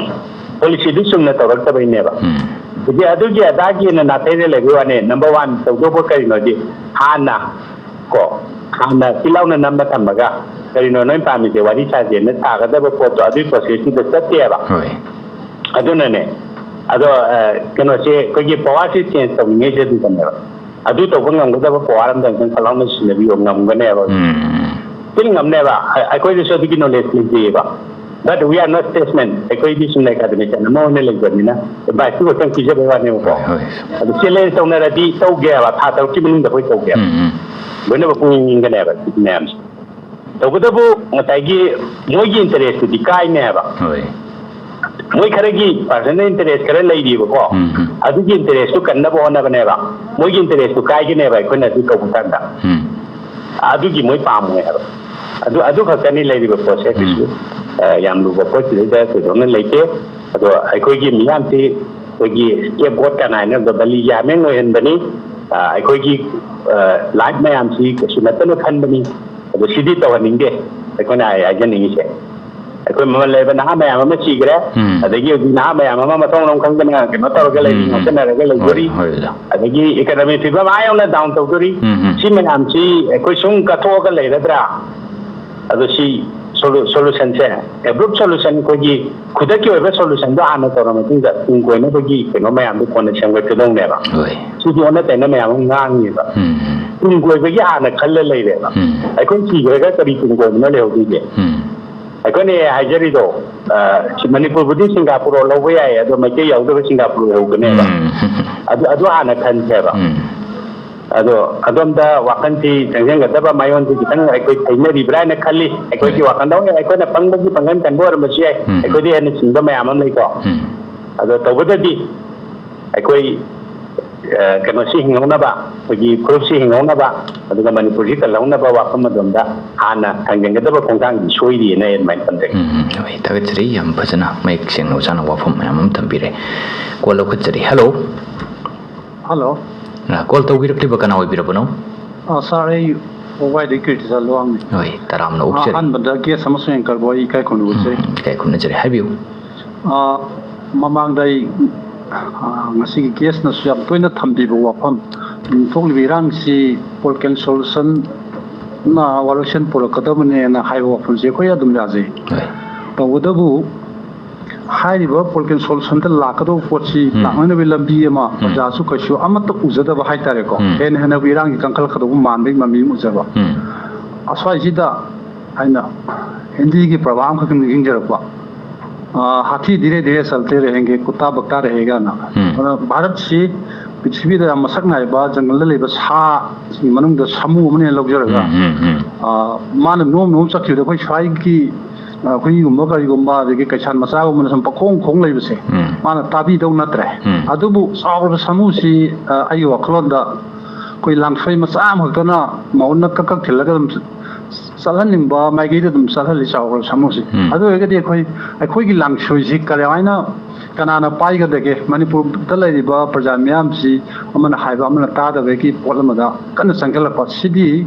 ꯄꯣꯂꯤꯁꯤꯗꯨ ꯆꯨꯝꯅ ꯇꯧꯔꯛꯇꯕꯩꯅꯦꯕ꯫ ꯎꯝ꯫ ꯍꯧꯖꯤꯛ ꯑꯗꯨꯒꯤ ꯑꯗꯥꯒꯤꯅ ꯅꯥꯊꯩꯔ ꯂꯩꯕꯩ ꯋꯥꯅꯦ꯫ ꯅꯝꯕꯔ ꯋꯥꯟ ꯇꯧꯗꯧꯕ ꯀꯔꯤꯅꯣꯗꯤ, ꯍꯥꯟꯅ ꯀꯣ, ꯍꯥꯟꯅ ꯄꯤꯂꯥꯎꯅ ꯅꯝꯃ ꯊꯝꯃꯒ, "ꯀꯔꯤꯅꯣ ꯅꯣꯏ ꯄꯥꯝꯃꯤꯁꯦ? ꯋꯥꯔꯤ ꯁꯥꯁꯦꯅ" ꯁꯥꯒꯗꯕ ꯄꯣꯠꯇꯣ ꯑꯗꯨꯒꯤ ꯄ꯭ꯔꯣꯁꯦꯁꯇꯨꯗ ꯆꯠꯇꯦꯕ꯫ ꯍꯣꯏ꯫ ꯑꯗꯨꯅꯅꯦ, ꯑꯗꯣ, ꯑ, ꯀꯩꯅꯣꯁꯦ, ꯑꯩꯈꯣꯏꯒꯤ ꯄꯋꯥꯔꯁꯦ ꯆꯦꯟꯖ ꯇꯧꯅꯤꯡꯉꯩꯁꯦ ꯑꯗꯨꯗꯅꯦꯕ꯫ ꯑꯗꯨ ꯇꯧꯕ ꯉꯝꯒꯗꯕ ꯄꯋꯥꯔ ꯑꯝꯇꯪ ꯐꯠ ꯂꯥꯎꯅ ꯁꯤꯟꯅꯕꯤꯌꯣ, ꯉꯝꯒꯅꯦꯕ꯫ ꯎꯝ꯫ ꯁꯤꯟ ꯉꯝꯅꯦꯕ꯫ ꯑ-, ꯑꯩꯈꯣꯏꯗꯁꯨ ꯑꯗꯨꯒꯤ knowledge ꯂꯩꯖꯩꯌꯦꯕ꯫ But we are not statesmen. ꯑꯩꯈꯣꯏꯗꯤ ꯁꯨꯝ academician ꯑꯃ ꯑꯣꯏꯅ ꯂꯩꯖꯕꯅꯤꯅ advice ꯇꯨ ꯈꯛꯇꯪ ꯄꯤꯖꯕꯩ ꯋꯥꯅꯦꯕꯀꯣ꯫ ꯍꯣꯏ, ꯍꯣꯏ꯫ ꯑꯗꯨ challenge ꯇꯧꯅꯔꯗꯤ ꯇꯧꯒꯦꯕ, ꯊꯥ ꯇꯔꯨꯛꯀꯤ ꯃꯅꯨꯡꯗ ꯑꯩꯈꯣꯏ ꯇꯧꯒꯦꯕ꯫ ꯎꯝ, ꯎꯝ꯫ ꯂꯣꯏꯅꯃꯛ ꯄꯨꯛꯅꯤꯡ ꯏꯪꯒꯅꯦꯕ ꯁꯤ ꯃꯌꯥꯝꯁꯦ꯫ ꯇꯧꯕꯇꯕꯨ ꯉꯁꯥꯏꯒꯤ ꯃꯣꯏꯒꯤ interest ꯇꯨꯗꯤ ꯀꯥꯏꯅꯦꯕ꯫ ꯍꯣꯏ꯫ ꯃꯣꯏ ꯈꯔꯒꯤ personal interest ꯈꯔ ꯂꯩꯔꯤꯕꯀꯣ꯫ ꯎꯝ, ꯎꯝ꯫ ꯑꯗꯨꯒꯤ interest ꯇꯨ ꯀꯟꯅꯕ ꯍꯣꯠꯅꯕꯅꯦꯕ꯫ ꯃꯣꯏꯒꯤ interest ꯇꯨ ꯀꯥꯏꯒꯅꯦꯕ ꯑꯩꯈꯣꯏꯅ ꯑꯗꯨ ꯇꯧꯕ ꯀꯥꯟꯗ꯫ ꯎꯝ꯫ ꯑꯗꯨꯒꯤ ꯃꯣꯏ ꯄꯥꯝꯃꯣꯏ ꯍꯥꯏꯕ꯫ ꯑꯗꯨ, ꯑꯗꯨ ꯈꯛꯇꯅꯤ ꯂꯩꯔꯤꯕ ꯄꯣꯠꯁꯦ꯫ ꯀꯩꯁꯨ, ꯎꯝ꯫ ꯑ, ꯌꯥꯝ ꯂꯨꯕ ꯄꯣꯠꯁꯤꯗꯩꯗ ꯊꯣꯏꯗꯣꯛꯅ ꯂꯩꯇꯦ꯫ ꯑꯗꯣ ꯑꯩꯈꯣꯏꯒꯤ ꯃꯤꯌꯥꯝꯁꯤ ꯑꯩꯈꯣꯏꯒꯤ scapegoat ꯀꯅꯥ ꯍꯥꯏꯅꯕꯗ ꯕꯂꯤꯒꯤ ꯍꯥꯃꯦꯡ ꯑꯣꯏꯍꯟꯕꯅꯤ꯫ ꯑ, ꯑꯩꯈꯣꯏꯒꯤ, ꯑ, life ꯃꯌꯥꯝꯁꯤ ꯀꯩꯁꯨ ꯅꯠꯇꯅ ꯈꯟꯕꯅꯤ꯫ ꯑꯗꯣ ꯁꯤꯗꯤ ꯇꯧꯍꯟꯅꯤꯡꯗꯦ꯫ ꯑꯩꯈꯣꯏꯅ ꯍꯥꯏ-, ꯍꯥꯏꯖꯅꯤꯡꯉꯤꯁꯦ꯫ ꯑꯩꯈꯣꯏ ꯃꯃꯜ ꯂꯩꯕ ꯅꯍꯥ ꯃꯌꯥꯝ ꯑꯃ ꯁꯤꯈ꯭ꯔꯦ꯫ ꯎꯝ꯫ ꯑꯗꯒꯤ ꯍꯧꯖꯤꯛ ꯅꯍꯥ ꯃꯌꯥꯝ ꯑꯃ ꯃꯊꯣꯡ ꯃꯔꯝ ꯈꯪꯗꯅ ꯀꯩꯅꯣ ꯇꯧꯔꯒ ꯂꯩꯔꯤ, ꯎꯝ꯫ ꯉꯥꯎꯁꯟꯅꯔꯒ ꯂꯩꯗꯣꯔꯤ꯫ ꯍꯣꯏ, ꯍꯣꯏ, ꯑꯣꯖꯥ꯫ ꯑꯗꯒꯤ economy ꯐꯤꯕꯝ ꯑꯥ ꯌꯧꯅ down ꯇꯧꯗꯣꯔꯤ꯫ ꯎꯝ, ꯎꯝ꯫ ꯁꯤ ꯃꯌꯥꯝꯁꯤ ꯑꯩꯈꯣꯏ ꯁꯨꯝ ꯀꯠꯊꯣꯛꯑꯒ ꯂꯩꯔꯗ꯭ꯔꯥ? ꯑꯗꯣ ꯁꯤ solu-, solution ꯁꯦ, abrupt solution, ꯑꯩꯈꯣꯏꯒꯤ ꯈꯨꯗꯛꯀꯤ ꯑꯣꯏꯕ solution ꯗꯣ ꯍꯥꯟꯅ ꯇꯧꯔ ꯃꯇꯨꯡꯗ ꯇꯨꯡ ꯀꯣꯏꯅꯕꯒꯤ ꯀꯩꯅꯣ ꯃꯌꯥꯝꯗꯣ ꯀꯣꯟꯅ ꯁꯦꯝꯒꯠꯀꯗꯧꯅꯦꯕ꯫ ꯍꯣꯏ꯫ ꯁꯤꯗꯤ ꯑꯣꯟꯅ ꯇꯩꯅ ꯃꯌꯥꯝ ꯑꯃ ꯉꯥꯡꯉꯤꯕ꯫ ꯎꯝ꯫ ꯇꯨꯡ ꯀꯣꯏꯕꯒꯤ ꯍꯥꯟꯅ ꯈꯜꯂ ꯂꯩꯔꯦꯕ꯫ ꯎꯝ꯫ ꯑꯩꯈꯣꯏ ꯁꯤꯈ꯭ꯔꯒ ꯀꯔꯤ ꯇꯨꯡ ꯀꯣꯏꯕꯅꯣ ꯂꯩꯍꯧꯗꯣꯏꯁꯦ? ꯎꯝ꯫ ꯑꯩꯈꯣꯏꯅ ꯍꯥꯏꯖꯔꯤꯗꯣ, ꯑ, ꯁꯤ ꯃꯅꯤꯄꯨꯔꯕꯨꯗꯤ ꯁꯤꯡꯒꯥꯄꯨꯔ ꯂꯧꯕ ꯌꯥꯏ, ꯑꯗꯣ ꯃꯩꯇꯩ ꯌꯥꯎꯗꯕ ꯁꯤꯡꯒꯥꯄꯨꯔ ꯑꯣꯏꯍꯧꯒꯅꯦꯕ꯫ ꯎꯝ꯫ ꯑꯗꯨ, ꯑꯗꯨ ꯍꯥꯟꯅ ꯈꯟꯁꯦꯕ꯫ ꯎꯝ꯫ ꯑꯗꯣ ꯑꯗꯣꯝꯗ ꯋꯥꯈꯜꯁꯤ ꯆꯪꯁꯤꯟꯒꯗꯕ ꯃꯥꯏꯑꯣꯟꯁꯤ ꯈꯤꯇꯪ ꯑꯩꯈꯣꯏ ꯊꯩꯅꯔꯤꯕ꯭ꯔꯥ ꯍꯥꯏꯅ ꯈꯜꯂꯤ꯫ ꯑꯩꯈꯣꯏꯒꯤ ꯎꯝ꯫ ꯋꯥꯈꯜꯗ, ꯍꯣꯏ, ꯑꯩꯈꯣꯏꯅ ꯄꯪꯕꯒꯤ ꯄꯥꯡꯒꯜ ꯀꯟꯕ ꯑꯣꯏꯔꯝꯕꯁꯨ ꯌꯥꯏ꯫ ꯎꯝ꯫ ꯑꯩꯈꯣꯏꯗꯤ ꯍꯦꯟꯅ ꯁꯤꯡꯕ ꯃꯌꯥꯝ ꯑꯃ ꯂꯩꯀꯣ꯫ ꯎꯝ꯫ ꯑꯗꯣ ꯇꯧꯕꯗꯗꯤ ꯑꯩꯈꯣꯏ, ꯑ, ꯀꯩꯅꯣꯁꯤ ꯍꯤꯡꯍꯧꯅꯕ, ꯑꯩꯈꯣꯏꯒꯤ ꯐꯨꯔꯨꯞꯁꯤ ꯍꯤꯡꯍꯧꯅꯕ, ꯑꯗꯨꯒ ꯃꯅꯤꯄꯨꯔꯁꯤ ꯀꯜꯍꯧꯅꯕ ꯋꯥꯐꯝ ꯑꯗꯣꯝꯗ ꯍꯥꯟꯅ ꯊꯥꯡꯖꯤꯟꯒꯗꯕ ꯈꯣꯡꯊꯥꯡꯗꯤ ꯁꯣꯏꯗꯦꯅ ꯑꯩ ꯑꯗꯨꯃꯥꯏꯅ ꯊꯝꯖꯒꯦ꯫ ꯎꯝ, ꯎꯝ, ꯍꯣꯏ, ꯊꯥꯒꯠꯆꯔꯤ꯫ ꯌꯥꯝ ꯐꯖꯅ ꯃꯌꯦꯛ ꯁꯦꯡꯅ ꯑꯣꯖꯥꯅ ꯋꯥꯐꯝ ꯃꯌꯥꯝ ꯑꯃ ꯊꯝꯕꯤꯔꯦ꯫ Call ꯂꯧꯈꯠꯆꯔꯤ꯫ Hello꯫ Hello꯫ ꯑ, call ꯇꯧꯕꯤꯔꯛꯂꯤꯕ ꯀꯅꯥ ꯑꯣꯏꯕꯤꯔꯕꯅꯣ? ꯑ, sir, ꯑꯩ ꯋꯥꯏꯗꯒꯤ ꯀꯤꯔꯇꯤꯆꯥꯟ ꯂꯨꯋꯥꯡꯅꯤ꯫ ꯍꯣꯏ, ꯇꯔꯥꯝꯅ ꯑꯣꯛꯆꯔꯤ꯫ ꯑꯍꯥꯟꯕꯗ guest ꯑꯃꯁꯨꯡ anchorꯕꯨ ꯑꯩ ꯏꯀꯥꯏ ꯈꯨꯝꯅꯕ ꯎꯠꯆꯩ꯫ ꯎꯝ, ꯏꯀꯥꯏ ꯈꯨꯝꯅꯖꯔꯤ꯫ ꯍꯥꯏꯕꯤꯌꯨ꯫ ꯑ, ꯃꯃꯥꯡꯗ ꯑꯩ, ꯑ, ꯉꯁꯤꯒꯤ guestꯅꯁꯨ ꯌꯥꯝ ꯇꯣꯏꯅ ꯊꯝꯕꯤꯕ ꯋꯥꯐꯝ, ꯎꯝ, ꯊꯣꯛꯂꯤꯕ ꯏꯔꯥꯡꯁꯤ political solutionꯅ ꯋꯥꯔꯣꯏꯁꯤꯟ ꯄꯨꯔꯛꯀꯗꯕꯅꯦꯅ ꯍꯥꯏꯕ ꯋꯥꯐꯝꯁꯦ ꯑꯩꯈꯣꯏ ꯑꯗꯨꯝ ꯌꯥꯖꯩ꯫ ꯍꯣꯏ꯫ ꯇꯧꯕꯇꯕꯨ ꯍꯥꯏꯔꯤꯕ political solutionꯗ ꯂꯥꯛꯀꯗꯧꯕ ꯄꯣꯠꯁꯤ ꯎꯝ꯫ ꯂꯥꯛꯅꯅꯕꯒꯤ ꯂꯝꯕꯤ ꯑꯃ ꯎꯝ꯫ ꯄ꯭ꯔꯖꯥꯁꯨ ꯀꯩꯁꯨ ꯑꯃꯠꯇ ꯎꯖꯗꯕ ꯍꯥꯏꯇꯥꯔꯦꯀꯣ꯫ ꯎꯝ꯫ ꯍꯦꯟꯅ ꯍꯦꯟꯅ ꯏꯔꯥꯡꯒꯤ ꯀꯟꯈꯠꯂꯛꯀꯗꯧꯕ ꯃꯥꯟꯕꯒꯤ ꯃꯃꯤ ꯑꯃ ꯎꯖꯕ꯫ ꯎꯝ꯫ ꯑꯁ꯭ꯋꯥꯏꯁꯤꯗ ꯑꯩꯅ ꯍꯤꯟꯗꯤꯒꯤ ꯄ꯭ꯔꯣꯚꯥꯕ ꯑꯃꯈꯛ ꯅꯤꯡꯁꯤꯡꯖꯔꯛꯄ, "ꯍꯥꯊꯤ ꯙꯤꯔꯦ ꯙꯤꯔꯦ ꯆꯜꯇꯦ ꯔꯦꯍꯦꯡꯒꯦ, ꯀꯨꯠꯇꯥ ꯕꯛꯇꯥ ꯔꯦꯍꯦꯒꯥꯅ"꯫ ꯑꯗꯨꯅ ꯚꯥꯔꯠꯁꯤ ꯄ꯭ꯔꯤꯊꯤꯕꯤꯗ ꯌꯥꯝ ꯃꯁꯛ ꯅꯥꯏꯕ ꯖꯪꯒꯜꯗ ꯂꯩꯕ ꯁꯥꯁꯤꯡꯒꯤ ꯃꯅꯨꯡꯗ ꯁꯥꯃꯨ ꯑꯃꯅꯦꯅ ꯂꯧꯖꯔꯒ, ꯎꯝ, ꯎꯝ, ꯎꯝ꯫ ꯑ, ꯃꯥꯅ ꯅꯣꯝ ꯅꯣꯝ ꯆꯠꯈꯤꯕꯗ ꯑꯩꯈꯣꯏ ꯁ꯭ꯋꯥꯏꯒꯤ, ꯑ, ꯍꯨꯏꯒꯨꯝꯕ ꯀꯔꯤꯒꯨꯝꯕ, ꯑꯗꯒꯤ ꯀꯩꯁꯥꯟ ꯃꯆꯥꯒꯨꯝꯕꯅ ꯁꯨꯝ ꯄꯈꯣꯡ ꯈꯣꯡ ꯂꯩꯕꯁꯦ, ꯎꯝ꯫ ꯃꯥꯅ ꯇꯥꯕꯤꯗꯧ ꯅꯠꯇ꯭ꯔꯦ꯫ ꯎꯝ꯫ ꯑꯗꯨꯕꯨ ꯆꯥꯎꯔꯕ ꯁꯥꯃꯨꯁꯤ, ꯑ, ꯑꯩꯒꯤ ꯋꯥꯈꯜꯂꯣꯟꯗ ꯑꯩꯈꯣꯏ ꯂꯥꯡꯁꯣꯏ ꯃꯆꯥ ꯑꯃꯈꯛꯇꯅ ꯃꯎꯟꯅ ꯀꯛ ꯀꯛ ꯊꯤꯜꯂꯒ ꯑꯗꯨꯝ ꯆꯠꯍꯟꯅꯤꯡꯕ ꯃꯥꯏꯀꯩꯗ ꯑꯗꯨꯝ ꯆꯠꯍꯜꯂꯤ, ꯆꯥꯎꯈ꯭ꯔꯕ ꯁꯥꯃꯨꯁꯤ꯫ ꯎꯝ꯫ ꯑꯗꯨ ꯑꯣꯏꯔꯒꯗꯤ ꯑꯩꯈꯣꯏ, ꯑꯩꯈꯣꯏꯒꯤ ꯂꯥꯡꯁꯣꯏꯁꯤ ꯀꯔꯝꯍꯥꯏꯅ, ꯀꯅꯥꯅ ꯄꯥꯏꯒꯗꯒꯦ? ꯃꯅꯤꯄꯨꯔꯗ ꯂꯩꯔꯤꯕ ꯄ꯭ꯔꯖꯥ ꯃꯤꯌꯥꯝꯁꯤ ꯑꯃꯅ ꯍꯥꯏꯕ ꯑꯃꯅ ꯇꯥꯗꯕꯒꯤ ꯄꯣꯠ ꯑꯃꯗ ꯀꯟꯅ ꯆꯪꯁꯤꯜꯂꯛꯄ꯫ ꯁꯤꯗꯤ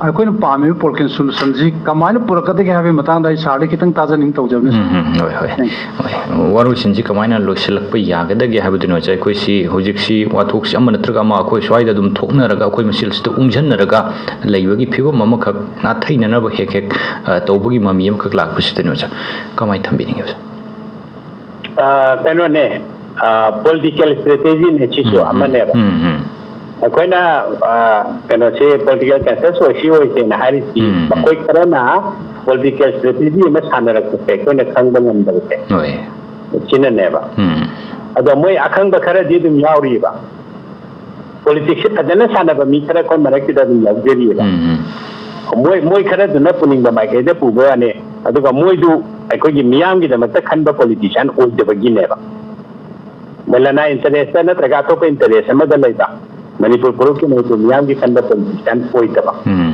ꯑꯩꯈꯣꯏꯅ ꯄꯥꯝꯃꯤꯕ political solutionꯁꯤ ꯀꯃꯥꯏꯅ ꯄꯨꯔꯛꯀꯗꯒꯦ ꯍꯥꯏꯕꯒꯤ ꯃꯇꯥꯡꯗ ꯑꯩ sirꯗ ꯈꯤꯇꯪ ꯇꯥꯖꯅꯤꯡ ꯇꯧꯖꯕꯅꯤ꯫ ꯎꯝ, ꯎꯝ, ꯍꯣꯏ, ꯍꯣꯏ꯫ ꯎꯝ꯫ ꯍꯣꯏ꯫ ꯋꯥꯔꯣꯏꯁꯤꯟꯁꯤ ꯀꯃꯥꯏꯅ ꯂꯣꯏꯁꯤꯜꯂꯛꯄ ꯌꯥꯒꯗꯒꯦ ꯍꯥꯏꯕꯗꯨꯅꯤ ꯑꯣꯖꯥ꯫ ꯑꯩꯈꯣꯏꯁꯤ ꯍꯧꯖꯤꯛꯁꯤ ꯋꯥꯊꯣꯛꯁꯤ ꯑꯃ ꯅꯠꯇ꯭ꯔꯒ ꯑꯃ ꯑꯩꯈꯣꯏ ꯁ꯭ꯋꯥꯏꯗ ꯑꯗꯨꯝ ꯊꯣꯛꯅꯔꯒ, ꯑꯩꯈꯣꯏ ꯃꯁꯦꯜꯁꯤꯗ ꯎꯪꯁꯟꯅꯔꯒ ꯂꯩꯕꯒꯤ ꯐꯤꯕꯝ ꯑꯃꯈꯛ ꯅꯥꯊꯩꯅꯅꯕ ꯍꯦꯛ ꯍꯦꯛ, ꯑ, ꯇꯧꯕꯒꯤ ꯃꯃꯤ ꯑꯃꯈꯛ ꯂꯥꯛꯄꯁꯤꯗꯅꯤ ꯑꯣꯖꯥ꯫ ꯀꯃꯥꯏꯅ ꯊꯝꯕꯤꯅꯤꯡꯉꯤ ꯑꯣꯖꯥ? ꯑ, ꯀꯩꯅꯣꯅꯦ, ꯑ, political strategyꯅꯦ ꯁꯤꯁꯨ ꯎꯝ, ꯎꯝ, ꯑꯃꯅꯦꯕ꯫ ꯎꯝ, ꯎꯝ꯫ ꯑꯩꯈꯣꯏꯅ, ꯑ, ꯀꯩꯅꯣꯁꯦ political conscience ꯑꯣꯏꯁꯤ ꯑꯣꯏꯁꯦꯅ ꯍꯥꯏꯔꯤꯁꯤ, ꯎꯝ, ꯎꯝ꯫ ꯃꯈꯣꯏ ꯈꯔꯅ political strategy ꯑꯃ ꯁꯥꯟꯅꯔꯛꯄꯁꯦ ꯑꯩꯈꯣꯏꯅ ꯈꯪꯕ ꯉꯝꯗꯕꯁꯦ ꯍꯣꯏ꯫ ꯁꯤꯅꯅꯦꯕ꯫ ꯎꯝ꯫ ꯑꯗꯣ ꯃꯣꯏ ꯑꯈꯪꯕ ꯈꯔꯗꯤ ꯑꯗꯨꯝ ꯌꯥꯎꯔꯤꯕ꯫ Politicsꯁꯦ ꯐꯖꯅ ꯁꯥꯟꯅꯕ ꯃꯤ ꯈꯔ ꯑꯩꯈꯣꯏ ꯃꯔꯛꯁꯤꯗ ꯑꯗꯨꯝ ꯌꯥꯎꯖꯔꯤꯑꯕ꯫ ꯎꯝ, ꯎꯝ꯫ ꯃꯣꯏ, ꯃꯣꯏ ꯈꯔꯗꯨꯅ ꯄꯨꯅꯤꯡꯕ ꯃꯥꯏꯀꯩꯗ ꯄꯨꯕ ꯋꯥꯅꯤ꯫ ꯑꯗꯨꯒ ꯃꯣꯏꯗꯨ ꯑꯩꯈꯣꯏꯒꯤ ꯃꯤꯌꯥꯝꯒꯤꯗꯃꯛꯇ ꯈꯟꯕ politician ꯑꯣꯏꯗꯕꯒꯤꯅꯦꯕ꯫ ꯃꯣꯏ ꯂꯅꯥꯏ interest ꯅꯠꯇ꯭ꯔꯒ ꯑꯇꯣꯞꯄ interest ꯑꯃꯗ ꯂꯩꯕ, ꯃꯅꯤꯄꯨꯔ ꯐꯨꯔꯨꯞꯀꯤ, ꯃꯅꯤꯄꯨꯔ ꯃꯤꯌꯥꯝꯒꯤ ꯈꯟꯕ politician ꯑꯣꯏꯗꯕ꯫ ꯎꯝ꯫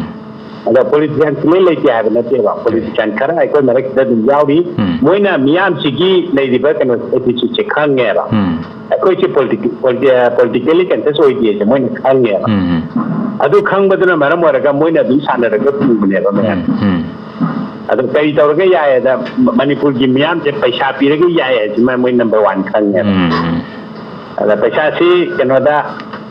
ꯑꯗ politician ꯁꯨꯡꯂꯩ ꯂꯩꯇꯦ ꯍꯥꯏꯕ ꯅꯠꯇꯦꯕ, politician ꯈꯔ ꯑꯩꯈꯣꯏ ꯃꯔꯛꯁꯤꯗ ꯑꯗꯨꯝ ꯌꯥꯎꯔꯤ꯫ ꯎꯝ꯫ ꯃꯣꯏꯅ ꯃꯤꯌꯥꯝꯁꯤꯒꯤ ꯂꯩꯔꯤꯕ ꯀꯩꯅꯣ, attitudeꯁꯦ ꯈꯪꯉꯦꯕ꯫ ꯎꯝ꯫ ꯑꯩꯈꯣꯏꯁꯦ politi-, politi-, politically conscious ꯑꯣꯏꯗꯦꯁꯦ ꯃꯣꯏꯅ ꯈꯪꯉꯦꯕ꯫ ꯎꯝ, ꯎꯝ꯫ ꯑꯗꯨ ꯈꯪꯕꯗꯨꯅ ꯃꯔꯝ ꯑꯣꯏꯔꯒ ꯃꯣꯏꯅ ꯑꯗꯨꯝ ꯁꯥꯟꯅꯔꯒ ꯄꯨꯕꯅꯦꯕ ꯃꯌꯥꯝ꯫ ꯎꯝ, ꯎꯝ꯫ ꯑꯗꯣ ꯀꯔꯤ ꯇꯧꯔꯒ ꯌꯥꯏ ꯍꯥꯏꯗ, ꯃ-, ꯃꯅꯤꯄꯨꯔꯒꯤ ꯃꯤꯌꯥꯝꯁꯦ ꯄꯩꯁꯥ ꯄꯤꯔꯒ ꯌꯥꯏ ꯍꯥꯏꯁꯤꯃ ꯃꯣꯏ number one ꯈꯪꯉꯦꯕ꯫ ꯎꯝ, ꯎꯝ꯫ ꯑꯗ ꯄꯩꯁꯥꯁꯤ ꯀꯩꯅꯣꯗ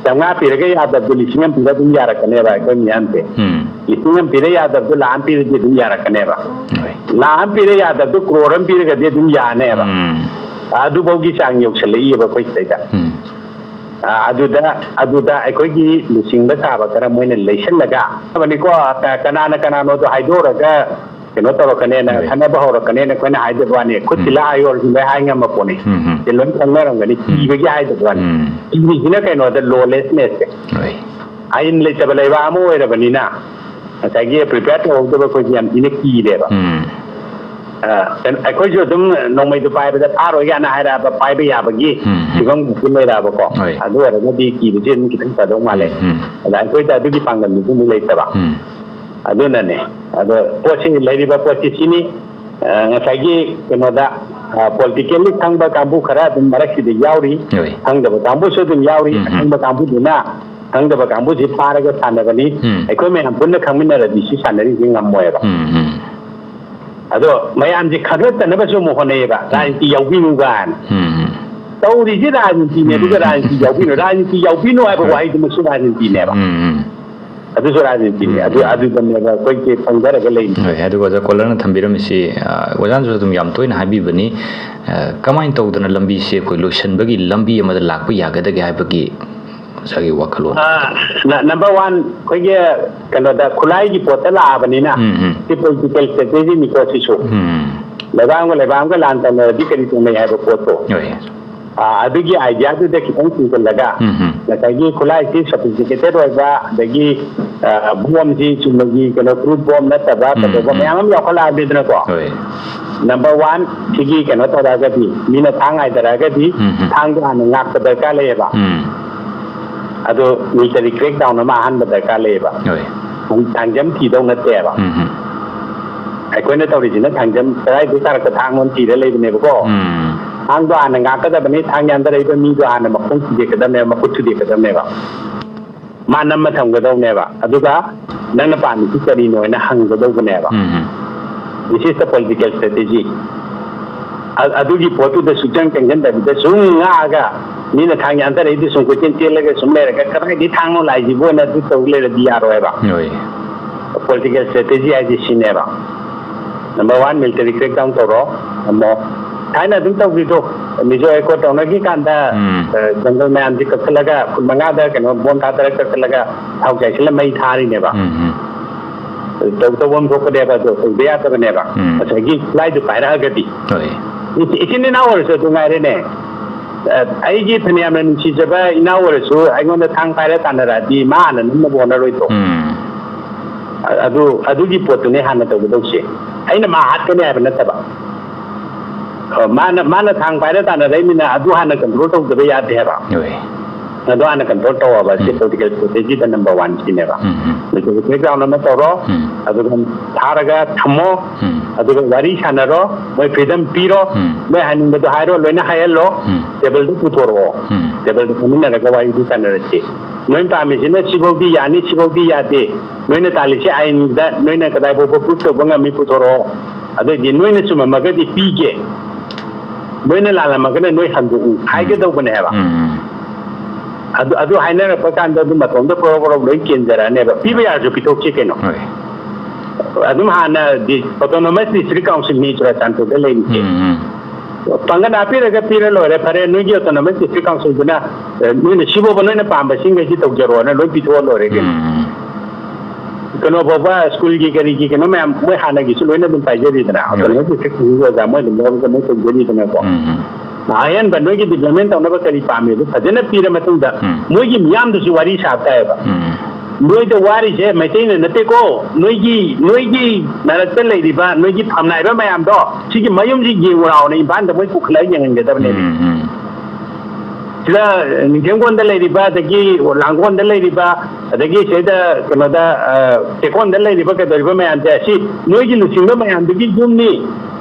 ꯆꯥꯝꯃꯉꯥ ꯄꯤꯔꯒ ꯌꯥꯗꯕꯗꯨ ꯂꯤꯁꯤꯡ ꯑꯃ ꯄꯤꯔ ꯑꯗꯨꯝ ꯌꯥꯔꯛꯀꯅꯦꯕ ꯑꯩꯈꯣꯏ ꯃꯤꯌꯥꯝꯁꯦ꯫ ꯎꯝ꯫ ꯂꯤꯁꯤꯡ ꯑꯃ ꯄꯤꯔ ꯌꯥꯗꯕꯗꯨ ꯂꯥꯈ ꯑꯃ ꯄꯤꯔꯗꯤ ꯑꯗꯨꯝ ꯌꯥꯔꯛꯀꯅꯦꯕ꯫ ꯍꯣꯏ꯫ ꯂꯥꯈ ꯑꯃ ꯄꯤꯔ ꯌꯥꯗꯕꯗꯨ ꯀ꯭ꯔꯣꯔ ꯑꯃ ꯄꯤꯔꯒꯗꯤ ꯑꯗꯨꯝ ꯌꯥꯅꯦꯕ꯫ ꯎꯝ꯫ ꯑꯗꯨꯐꯥꯎꯒꯤ ꯆꯥꯡ ꯌꯧꯁꯜꯂꯛꯏꯕ ꯑꯩꯈꯣꯏ ꯁꯤꯗꯩꯗ꯫ ꯎꯝ꯫ ꯑ, ꯑꯗꯨꯗ, ꯑꯗꯨꯗ ꯑꯩꯈꯣꯏꯒꯤ ꯂꯨꯆꯤꯡꯕ ꯁꯥꯕ ꯈꯔ ꯃꯣꯏꯅ ꯂꯩꯁꯜꯂꯒ, ꯀꯅꯥꯅ ꯀꯅꯥꯅꯣꯗꯣ ꯍꯥꯏꯗꯣꯛꯑꯒ ꯀꯩꯅꯣ ꯇꯧꯔꯛꯀꯅꯦꯅ, ꯍꯣꯏ, ꯈꯠꯅꯕ ꯍꯧꯔꯛꯀꯅꯦꯅ ꯑꯩꯈꯣꯏꯅ ꯍꯥꯏꯗꯕ ꯋꯥꯅꯤ꯫ ꯈꯨꯠ ꯎꯝ꯫ ꯊꯤꯜꯂ ꯍꯥꯏꯌꯣ ꯍꯥꯏꯔꯁꯨ ꯂꯣꯏ ꯍꯥꯏ ꯉꯝꯕ ꯄꯣꯠꯅꯤ꯫ ꯎꯝ, ꯎꯝ꯫ ꯁꯤ ꯂꯣꯏ ꯈꯪꯅꯔꯝꯒꯅꯤ꯫ ꯎꯝ꯫ ꯀꯤꯕꯒꯤ ꯍꯥꯏꯗꯕ ꯋꯥꯅꯤ꯫ ꯎꯝ꯫ ꯀꯤꯔꯤꯁꯤꯅ ꯀꯩꯅꯣꯗ, lawlessness ꯁꯦ꯫ ꯍꯣꯏ꯫ ꯑꯥꯏꯟ ꯂꯩꯇꯕ ꯂꯩꯕꯥꯛ ꯑꯃ ꯑꯣꯏꯔꯕꯅꯤꯅ ꯉꯁꯥꯏꯒꯤ prepare ꯇꯧꯍꯧꯗꯕ ꯑꯩꯈꯣꯏꯁꯦ ꯌꯥꯝ ꯊꯤꯅ ꯀꯤꯔꯦꯕ꯫ ꯎꯝ꯫ ꯑ, ꯀꯩꯅꯣ, ꯑꯩꯈꯣꯏꯁꯨ ꯑꯗꯨꯝ ꯅꯣꯡꯃꯩꯗꯨ ꯄꯥꯏꯕꯗ ꯐꯥꯔꯣꯏ ꯀꯥꯏꯅ ꯍꯥꯏꯔꯛꯑꯕ ꯄꯥꯏꯕ ꯌꯥꯕꯒꯤ ꯎꯝ, ꯎꯝ꯫ ꯐꯤꯕꯝ ꯈꯛꯇ ꯂꯩꯔꯛꯑꯕꯀꯣ꯫ ꯍꯣꯏ꯫ ꯑꯗꯨ ꯑꯣꯏꯔꯒꯗꯤ ꯀꯤꯕꯁꯦ ꯑꯗꯨꯝ ꯈꯤꯇꯪ ꯐꯗꯧ ꯃꯥꯜꯂꯦ꯫ ꯎꯝ, ꯎꯝ꯫ ꯑꯗ ꯑꯩꯈꯣꯏꯗ ꯑꯗꯨꯒꯤ ꯄꯥꯡꯒꯜꯗꯨꯁꯨ ꯑꯃꯨꯛ ꯂꯩꯇꯕ꯫ ꯎꯝ꯫ ꯑꯗꯨꯅꯅꯦ꯫ ꯑꯗꯣ ꯄꯣꯠꯁꯤ, ꯂꯩꯔꯤꯕ ꯄꯣꯠꯁꯤ ꯁꯤꯅꯤ꯫ ꯑ, ꯉꯁꯥꯏꯒꯤ ꯀꯩꯅꯣꯗ, ꯑ, politically ꯈꯪꯕ ꯀꯥꯡꯕꯨ ꯈꯔ ꯑꯗꯨꯝ ꯃꯔꯛꯁꯤꯗ ꯌꯥꯎꯔꯤ꯫ ꯍꯣꯏ꯫ ꯈꯪꯗꯕ ꯀꯥꯡꯕꯨꯁꯨ ꯑꯗꯨꯝ ꯌꯥꯎꯔꯤ꯫ ꯎꯝ, ꯎꯝ꯫ ꯑꯈꯪꯕ ꯀꯥꯡꯕꯨꯗꯨꯅ ꯈꯪꯗꯕ ꯀꯥꯡꯕꯨꯁꯤ ꯐꯥꯔꯒ ꯁꯥꯟꯅꯕꯅꯤ꯫ ꯎꯝ꯫ ꯑꯩꯈꯣꯏ ꯃꯌꯥꯝ ꯄꯨꯟꯅ ꯈꯪꯃꯤꯟꯅꯔꯗꯤ ꯁꯤ ꯁꯥꯟꯅꯔꯤꯁꯤ ꯉꯝꯃꯣꯏꯕ꯫ ꯎꯝ, ꯎꯝ꯫ ꯑꯗꯣ ꯃꯌꯥꯝꯁꯤ ꯈꯪꯍꯠꯇꯅꯕꯁꯨ ꯑꯃꯨꯛ ꯍꯣꯠꯅꯩꯌꯦꯕ, ꯎꯝ꯫ ꯔꯥꯖꯅꯤꯇꯤ ꯌꯥꯎꯕꯤꯅꯨ ꯀꯥꯏꯅ꯫ ꯎꯝ, ꯎꯝ꯫ ꯇꯧꯔꯤꯁꯤ ꯔꯥꯖꯅꯤꯇꯤꯅꯦ, ꯑꯗꯨꯒ ꯎꯝ꯫ ꯔꯥꯖꯅꯤꯇꯤ ꯌꯥꯎꯕꯤꯅꯨ, ꯔꯥꯖꯅꯤꯇꯤ ꯌꯥꯎꯕꯤꯅꯨ ꯍꯥꯏꯕ ꯍꯣꯏ꯫ ꯋꯥꯍꯩꯗꯨꯃꯁꯨ ꯔꯥꯖꯅꯤꯇꯤꯅꯦꯕ꯫ ꯎꯝ, ꯎꯝ꯫ ꯑꯗꯨꯁꯨ ꯔꯥꯖꯅꯤꯇꯤꯅꯤ꯫ ꯎꯝ꯫ ꯑꯗꯨ, ꯑꯗꯨꯗꯅꯦꯕ ꯑꯩꯈꯣꯏꯁꯦ ꯄꯪꯊꯔꯒ ꯂꯩꯔꯤꯁꯦ꯫ ꯍꯣꯏ, ꯑꯗꯨꯒ ꯑꯣꯖꯥ ꯀꯣꯂꯔꯅ ꯊꯝꯕꯤꯔꯝꯃꯤꯁꯤ, ꯑ, ꯑꯣꯖꯥꯅꯁꯨ ꯑꯗꯨꯝ ꯌꯥꯝ ꯇꯣꯏꯅ ꯍꯥꯏꯕꯤꯕꯅꯤ, ꯑ, ꯀꯃꯥꯏꯅ ꯇꯧꯗꯅ ꯂꯝꯕꯤꯁꯦ ꯑꯩꯈꯣꯏ ꯂꯣꯏꯁꯤꯟꯕꯒꯤ ꯂꯝꯕꯤ ꯑꯃꯗ ꯂꯥꯛꯄ ꯌꯥꯒꯗꯒꯦ ꯍꯥꯏꯕꯒꯤ ꯑꯣꯖꯥꯒꯤ ꯋꯥꯈꯜꯂꯣꯟ? ꯑ, ꯅ-, number one, ꯑꯩꯈꯣꯏꯒꯤ ꯀꯩꯅꯣꯗ, ꯈꯨꯠꯂꯥꯏꯒꯤ ꯄꯣꯠꯇ ꯂꯥꯛꯑꯕꯅꯤꯅ, ꯎꯝ, ꯎꯝ꯫ ꯁꯤ political strategy ꯅꯤꯀꯣ ꯁꯤꯁꯨ꯫ ꯎꯝ꯫ ꯂꯩꯕꯥꯛ ꯑꯃꯒ ꯂꯩꯕꯥꯛ ꯑꯃꯒ ꯂꯥꯟ ꯇꯧꯅꯔꯗꯤ ꯀꯔꯤ ꯇꯧꯅꯩ ꯍꯥꯏꯕ ꯄꯣꯠꯇꯣ꯫ ꯍꯣꯏ꯫ ꯑ, ꯑꯗꯨꯒꯤ idea ꯗꯨꯗ ꯈꯤꯇꯪ ꯆꯤꯡꯁꯤꯜꯂꯒ, ꯎꯝ, ꯎꯝ꯫ ꯉꯁꯥꯏꯒꯤ ꯈꯨꯠꯂꯥꯏꯁꯤ sophisticated ꯑꯣꯏꯕ, ꯑꯗꯒꯤ, ꯑ, ꯕꯣꯝꯁꯤ ꯆꯨꯝꯅꯒꯤ ꯀꯩꯅꯣ, crude bomb ꯅꯠꯇꯕ, ꯎꯝ, ꯀꯩꯗꯧꯕ ꯎꯝ꯫ ꯃꯌꯥꯝ ꯑꯃ ꯌꯥꯎꯈꯠꯂꯛꯑꯕꯅꯤꯗꯅꯀꯣ꯫ ꯍꯣꯏ꯫ Number one, ꯁꯤꯒꯤ ꯀꯩꯅꯣ ꯇꯧꯔꯛꯑꯒꯗꯤ, ꯃꯤꯅ ꯊꯥꯡ ꯍꯥꯏꯊꯔꯛꯑꯒꯗꯤ, ꯎꯝ, ꯎꯝ꯫ ꯊꯥꯡꯗꯣ ꯍꯥꯟꯅ ꯉꯥꯛꯄ ꯗꯔꯀꯥꯔ ꯂꯩꯌꯦꯕ꯫ ꯎꯝ꯫ ꯑꯗꯣ military crackdown ꯑꯃ ꯑꯍꯥꯟꯕ ꯗꯔꯀꯥꯔ ꯂꯩꯌꯦꯕ꯫ ꯍꯣꯏ꯫ ꯊꯥꯡꯖꯝ ꯊꯤꯗꯧ ꯅꯠꯇꯦꯕ꯫ ꯎꯝ, ꯎꯝ꯫ ꯑꯩꯈꯣꯏꯅ ꯇꯧꯔꯤꯁꯤꯅ ꯊꯥꯡꯖꯝ ꯀꯗꯥꯏꯗꯒꯤ ꯇꯥꯔꯛꯄ ꯊꯥꯡꯅꯣ ꯊꯤꯔ ꯂꯩꯕꯅꯦꯕꯀꯣ꯫ ꯎꯝ꯫ ꯊꯥꯡꯗꯣ ꯍꯥꯟꯅ ꯉꯥꯛꯀꯗꯕꯅꯤ, ꯊꯥꯡ ꯌꯥꯟꯊꯔꯛꯏꯕ ꯃꯤꯗꯣ ꯍꯥꯟꯅ ꯃꯈꯣꯡ ꯊꯨꯗꯦꯛꯀꯗꯕꯅꯦꯕ, ꯃꯈꯨꯠ ꯊꯨꯗꯦꯛꯀꯗꯕꯅꯦꯕ꯫ ꯃꯥ ꯅꯝꯃ ꯊꯝꯒꯗꯧꯅꯦꯕ꯫ ꯑꯗꯨꯒ ꯅꯪꯅ ꯄꯥꯝꯃꯤꯁꯤ ꯀꯔꯤꯅꯣ ꯍꯥꯏꯅ ꯍꯪꯒꯗꯧꯕꯅꯦꯕ꯫ ꯎꯝ, ꯎꯝ꯫ This is the political strategy. ꯑ-, ꯑꯗꯨꯒꯤ ꯄꯣꯠꯇꯨꯗ ꯁꯨꯡꯆꯪ ꯆꯪꯁꯤꯟꯗꯕꯤꯗ ꯁꯨꯝ ꯉꯥꯛꯑꯒ ꯃꯤꯅ ꯊꯥꯡ ꯌꯥꯟꯊꯔꯛꯏꯗꯨ ꯁꯨꯝ ꯀꯣꯏꯆꯦꯟ ꯆꯦꯜꯂꯒ ꯁꯨꯝ ꯂꯩꯔꯒ ꯀꯗꯥꯏꯗꯒꯤ ꯊꯥꯡꯅꯣ ꯂꯥꯛꯏꯁꯤꯕꯣꯅ ꯑꯗꯨ ꯇꯧ ꯂꯩꯔꯗꯤ ꯌꯥꯔꯣꯏꯕ꯫ ꯍꯣꯏ꯫ Political strategy ꯍꯥꯏꯁꯦ ꯁꯤꯅꯦꯕ꯫ Number one, military crackdown ꯇꯧꯔꯣ꯫ ꯑꯃꯨꯛ ꯊꯥꯏꯅ ꯑꯗꯨꯝ ꯇꯧꯈꯤꯗꯣ, ꯃꯤꯖꯣ accord ꯇꯧꯅꯈꯤ ꯀꯥꯟꯗ, ꯎꯝ꯫ ꯑ, ꯖꯪꯒꯜ ꯃꯌꯥꯝꯁꯤ ꯀꯛꯊꯠꯂꯒ ꯐꯨꯠ ꯃꯉꯥꯗ ꯀꯩꯅꯣ ꯕꯣꯝ ꯊꯥꯗꯔ ꯀꯛꯊꯠꯂꯒ ꯊꯥꯎ ꯆꯥꯏꯁꯤꯜꯂ ꯃꯩ ꯊꯥꯔꯤꯅꯦꯕ꯫ ꯎꯝ, ꯎꯝ꯫ ꯇꯧ-, ꯇꯧꯐꯝ ꯊꯣꯛꯄꯅꯦꯕ, ꯑꯗꯣ ꯇꯧꯗ ꯌꯥꯗꯕꯅꯦꯕ꯫ ꯎꯝ꯫ ꯉꯁꯥꯏꯒꯤ ꯈꯨꯠꯂꯥꯏꯗꯨ ꯄꯥꯏꯔꯛꯑꯒꯗꯤ꯫ ꯍꯣꯏ꯫ ꯏꯆ-, ꯏꯆꯤꯟ ꯏꯅꯥꯎ ꯑꯣꯏꯔꯁꯨ ꯑꯗꯨ ꯉꯥꯏꯔꯦꯅꯦ꯫ ꯑ, ꯑꯩꯒꯤ ꯐꯅꯌꯥꯝꯅ ꯅꯨꯡꯁꯤꯖꯕ ꯏꯅꯥꯎ ꯑꯣꯏꯔꯁꯨ ꯑꯩꯉꯣꯟꯗ ꯊꯥꯡ ꯄꯥꯏꯔ ꯇꯥꯟꯅꯔꯛꯑꯗꯤ ꯃꯥ ꯍꯥꯟꯅ ꯅꯝꯅꯕ ꯍꯣꯠꯅꯔꯣꯏꯗ꯭ꯔꯣ? ꯎꯝ꯫ ꯑ-, ꯑꯗꯨ, ꯑꯗꯨꯒꯤ ꯄꯣꯠꯇꯨꯅꯦ ꯍꯥꯟꯅ ꯇꯧꯒꯗꯧꯁꯦ꯫ ꯑꯩꯅ ꯃꯥ ꯍꯥꯠꯀꯅꯤ ꯍꯥꯏꯕ ꯅꯠꯇꯕ꯫ ꯑ, ꯃꯥꯅ, ꯃꯥꯅ ꯊꯥꯡ ꯄꯥꯏꯔ ꯇꯥꯟꯅꯔꯛꯏꯃꯤꯅ ꯑꯗꯨ ꯍꯥꯟꯅ control ꯇꯧꯗꯕ ꯌꯥꯗꯦ ꯍꯥꯏꯕ꯫ ꯍꯣꯏ꯫ ꯑꯗꯣ ꯍꯥꯟꯅ control ꯇꯧꯑꯣꯕ, ꯁꯤ ꯎꯝ꯫ Political strategy ꯗ number one ꯁꯤꯅꯦꯕ꯫ ꯎꯝ, ꯎꯝ꯫ ꯑꯗꯨꯒ background ꯑꯃ ꯇꯧꯔꯣ, ꯎꯝ꯫ ꯑꯗꯨꯒ ꯊꯥꯔꯒ ꯊꯝꯃꯣ, ꯎꯝ꯫ ꯑꯗꯨꯒ ꯋꯥꯔꯤ ꯁꯥꯟꯅꯔꯣ, ꯃꯣꯏ freedom ꯄꯤꯔꯣ, ꯎꯝ꯫ ꯃꯣꯏ ꯍꯥꯏꯅꯤꯡꯕꯗꯣ ꯍꯥꯏꯔꯣ, ꯂꯣꯏꯅ ꯍꯥꯏꯍꯜꯂꯣ, ꯎꯝ꯫ Table ꯗ ꯄꯨꯊꯣꯔꯛꯑꯣ, ꯎꯝ꯫ Table ꯗ ꯐꯝꯃꯤꯟꯅꯔꯒ ꯋꯥꯔꯤꯗꯨ ꯁꯥꯟꯅꯔꯁꯤ꯫ ꯅꯣꯏ ꯄꯥꯝꯃꯤꯁꯤꯅ ꯁꯤꯐꯧꯗꯤ ꯌꯥꯅꯤ, ꯁꯤꯐꯧꯗꯤ ꯌꯥꯗꯦ, ꯅꯣꯏꯅ ꯇꯥꯜꯂꯤꯁꯦ ꯑꯥꯏꯟꯗ ꯅꯣꯏꯅ ꯀꯗꯥꯏ ꯐꯥꯎꯕ proof ꯇꯧꯕ ꯉꯝꯃꯤ ꯄꯨꯊꯣꯔꯛꯑꯣ, ꯑꯗꯩꯗꯤ ꯅꯣꯏꯅ ꯆꯨꯝꯃꯝꯃꯒꯗꯤ ꯄꯤꯒꯦ, ꯅꯣꯏꯅ ꯂꯥꯜꯂꯝꯃꯒꯅ ꯅꯣꯏ ꯍꯟꯗꯣꯛꯎ ꯍꯥꯏꯒꯗꯧꯕꯅꯦ ꯍꯥꯏꯕ꯫ ꯎꯝ꯫ ꯑꯗꯨ, ꯑꯗꯨ ꯍꯥꯏꯅꯔꯛꯄ ꯀꯥꯟꯗ ꯑꯗꯨꯝ ꯃꯇꯣꯝꯇ ꯄꯣꯔꯣ ꯄꯣꯔꯣ ꯂꯣꯏ ꯀꯦꯟꯖꯔꯛꯑꯅꯦꯕ꯫ ꯄꯤꯕ ꯌꯥꯔꯁꯨ ꯄꯤꯊꯣꯛꯁꯤ ꯀꯩꯅꯣ꯫ ꯍꯣꯏ꯫ ꯑꯗꯨꯝ ꯍꯥꯟꯅ ꯗꯤ-, Autonomous District Council ꯅꯤ ꯆꯨꯔꯥꯆꯥꯟꯄꯨꯔꯗ ꯂꯩꯔꯤꯁꯦ꯫ ꯎꯝ, ꯎꯝ꯫ ꯄꯥꯡꯒꯜ ꯍꯥꯞꯄꯤꯔꯒ ꯄꯤꯔ ꯂꯣꯏꯔꯦ꯫ ꯐꯔꯦ, ꯅꯣꯏꯒꯤ Autonomous District Council ꯗꯨꯅ, ꯑ, ꯅꯣꯏꯅ ꯁꯤꯐꯥꯎꯕ ꯅꯣꯏꯅ ꯄꯥꯝꯕꯁꯤꯡꯈꯩꯁꯤ ꯇꯧꯖꯔꯣꯅ ꯂꯣꯏ ꯄꯤꯊꯣꯛꯑ ꯂꯣꯏꯔꯦ ꯀꯩꯅꯣ꯫ ꯎꯝ꯫ ꯀꯩꯅꯣ ꯐꯥꯎꯕ ꯁ꯭ꯀꯨꯜꯒꯤ ꯀꯔꯤꯒꯤ ꯀꯩꯅꯣ ꯃꯌꯥꯝ ꯃꯣꯏ ꯍꯥꯟꯅꯒꯤꯁꯨ ꯂꯣꯏꯅ ꯑꯗꯨꯝ ꯄꯥꯏꯖꯔꯤꯗꯅ, ꯎꯝ꯫ Autonomous District Council ꯒꯤ ꯑꯣꯖꯥ ꯃꯣꯏ ꯑꯗꯨꯝ ꯂꯧꯔꯒ ꯃꯣꯏ ꯇꯧꯖꯔꯤꯗꯅꯀꯣ꯫ ꯎꯝ, ꯎꯝ꯫ ꯑꯍꯦꯟꯕ ꯅꯣꯏꯒꯤ development ꯇꯧꯅꯕ ꯀꯔꯤ ꯄꯥꯝꯃꯤ ꯑꯗꯨ ꯐꯖꯅ ꯄꯤꯔ ꯃꯇꯨꯡꯗ ꯎꯝ꯫ ꯃꯣꯏꯒꯤ ꯃꯤꯌꯥꯝꯗꯨꯁꯨ ꯋꯥꯔꯤ ꯁꯥꯕ ꯇꯥꯏꯌꯦꯕ꯫ ꯎꯝ꯫ ꯅꯣꯏꯗ ꯋꯥꯔꯤꯁꯦ ꯃꯩꯇꯩꯅ ꯅꯠꯇꯦꯀꯣ, ꯅꯣꯏꯒꯤ, ꯅꯣꯏꯒꯤ ꯃꯔꯛꯇ ꯂꯩꯔꯤꯕ ꯅꯣꯏꯒꯤ ꯐꯝꯅꯥꯏꯕ ꯃꯌꯥꯝꯗꯣ, ꯁꯤꯒꯤ ꯃꯌꯨꯝꯁꯤ ꯌꯦꯡꯉꯨ ꯂꯥꯛꯑꯣꯅ ꯏꯝꯐꯥꯜꯗ ꯃꯣꯏ ꯄꯨꯈꯠꯂꯒ ꯌꯦꯡꯍꯟꯒꯗꯕꯅꯦꯕ꯫ ꯎꯝ, ꯎꯝ꯫ ꯁꯤꯗ ꯅꯤꯡꯊꯦꯝꯀꯣꯟꯗ ꯂꯩꯔꯤꯕ, ꯑꯗꯒꯤ ꯂꯥꯡꯒꯣꯜꯗ ꯂꯩꯔꯤꯕ, ꯑꯗꯒꯤ ꯁꯤꯗ ꯀꯩꯅꯣꯗ, ꯑ, ꯆꯦꯛꯀꯣꯟꯗ ꯂꯩꯔꯤꯕ ꯀꯩꯗꯧꯔꯤꯕ ꯃꯌꯥꯝꯁꯦ, ꯁꯤ ꯅꯣꯏꯒꯤ ꯂꯨꯆꯤꯡꯕ ꯃꯌꯥꯝꯗꯨꯒꯤ ꯌꯨꯝꯅꯤ꯫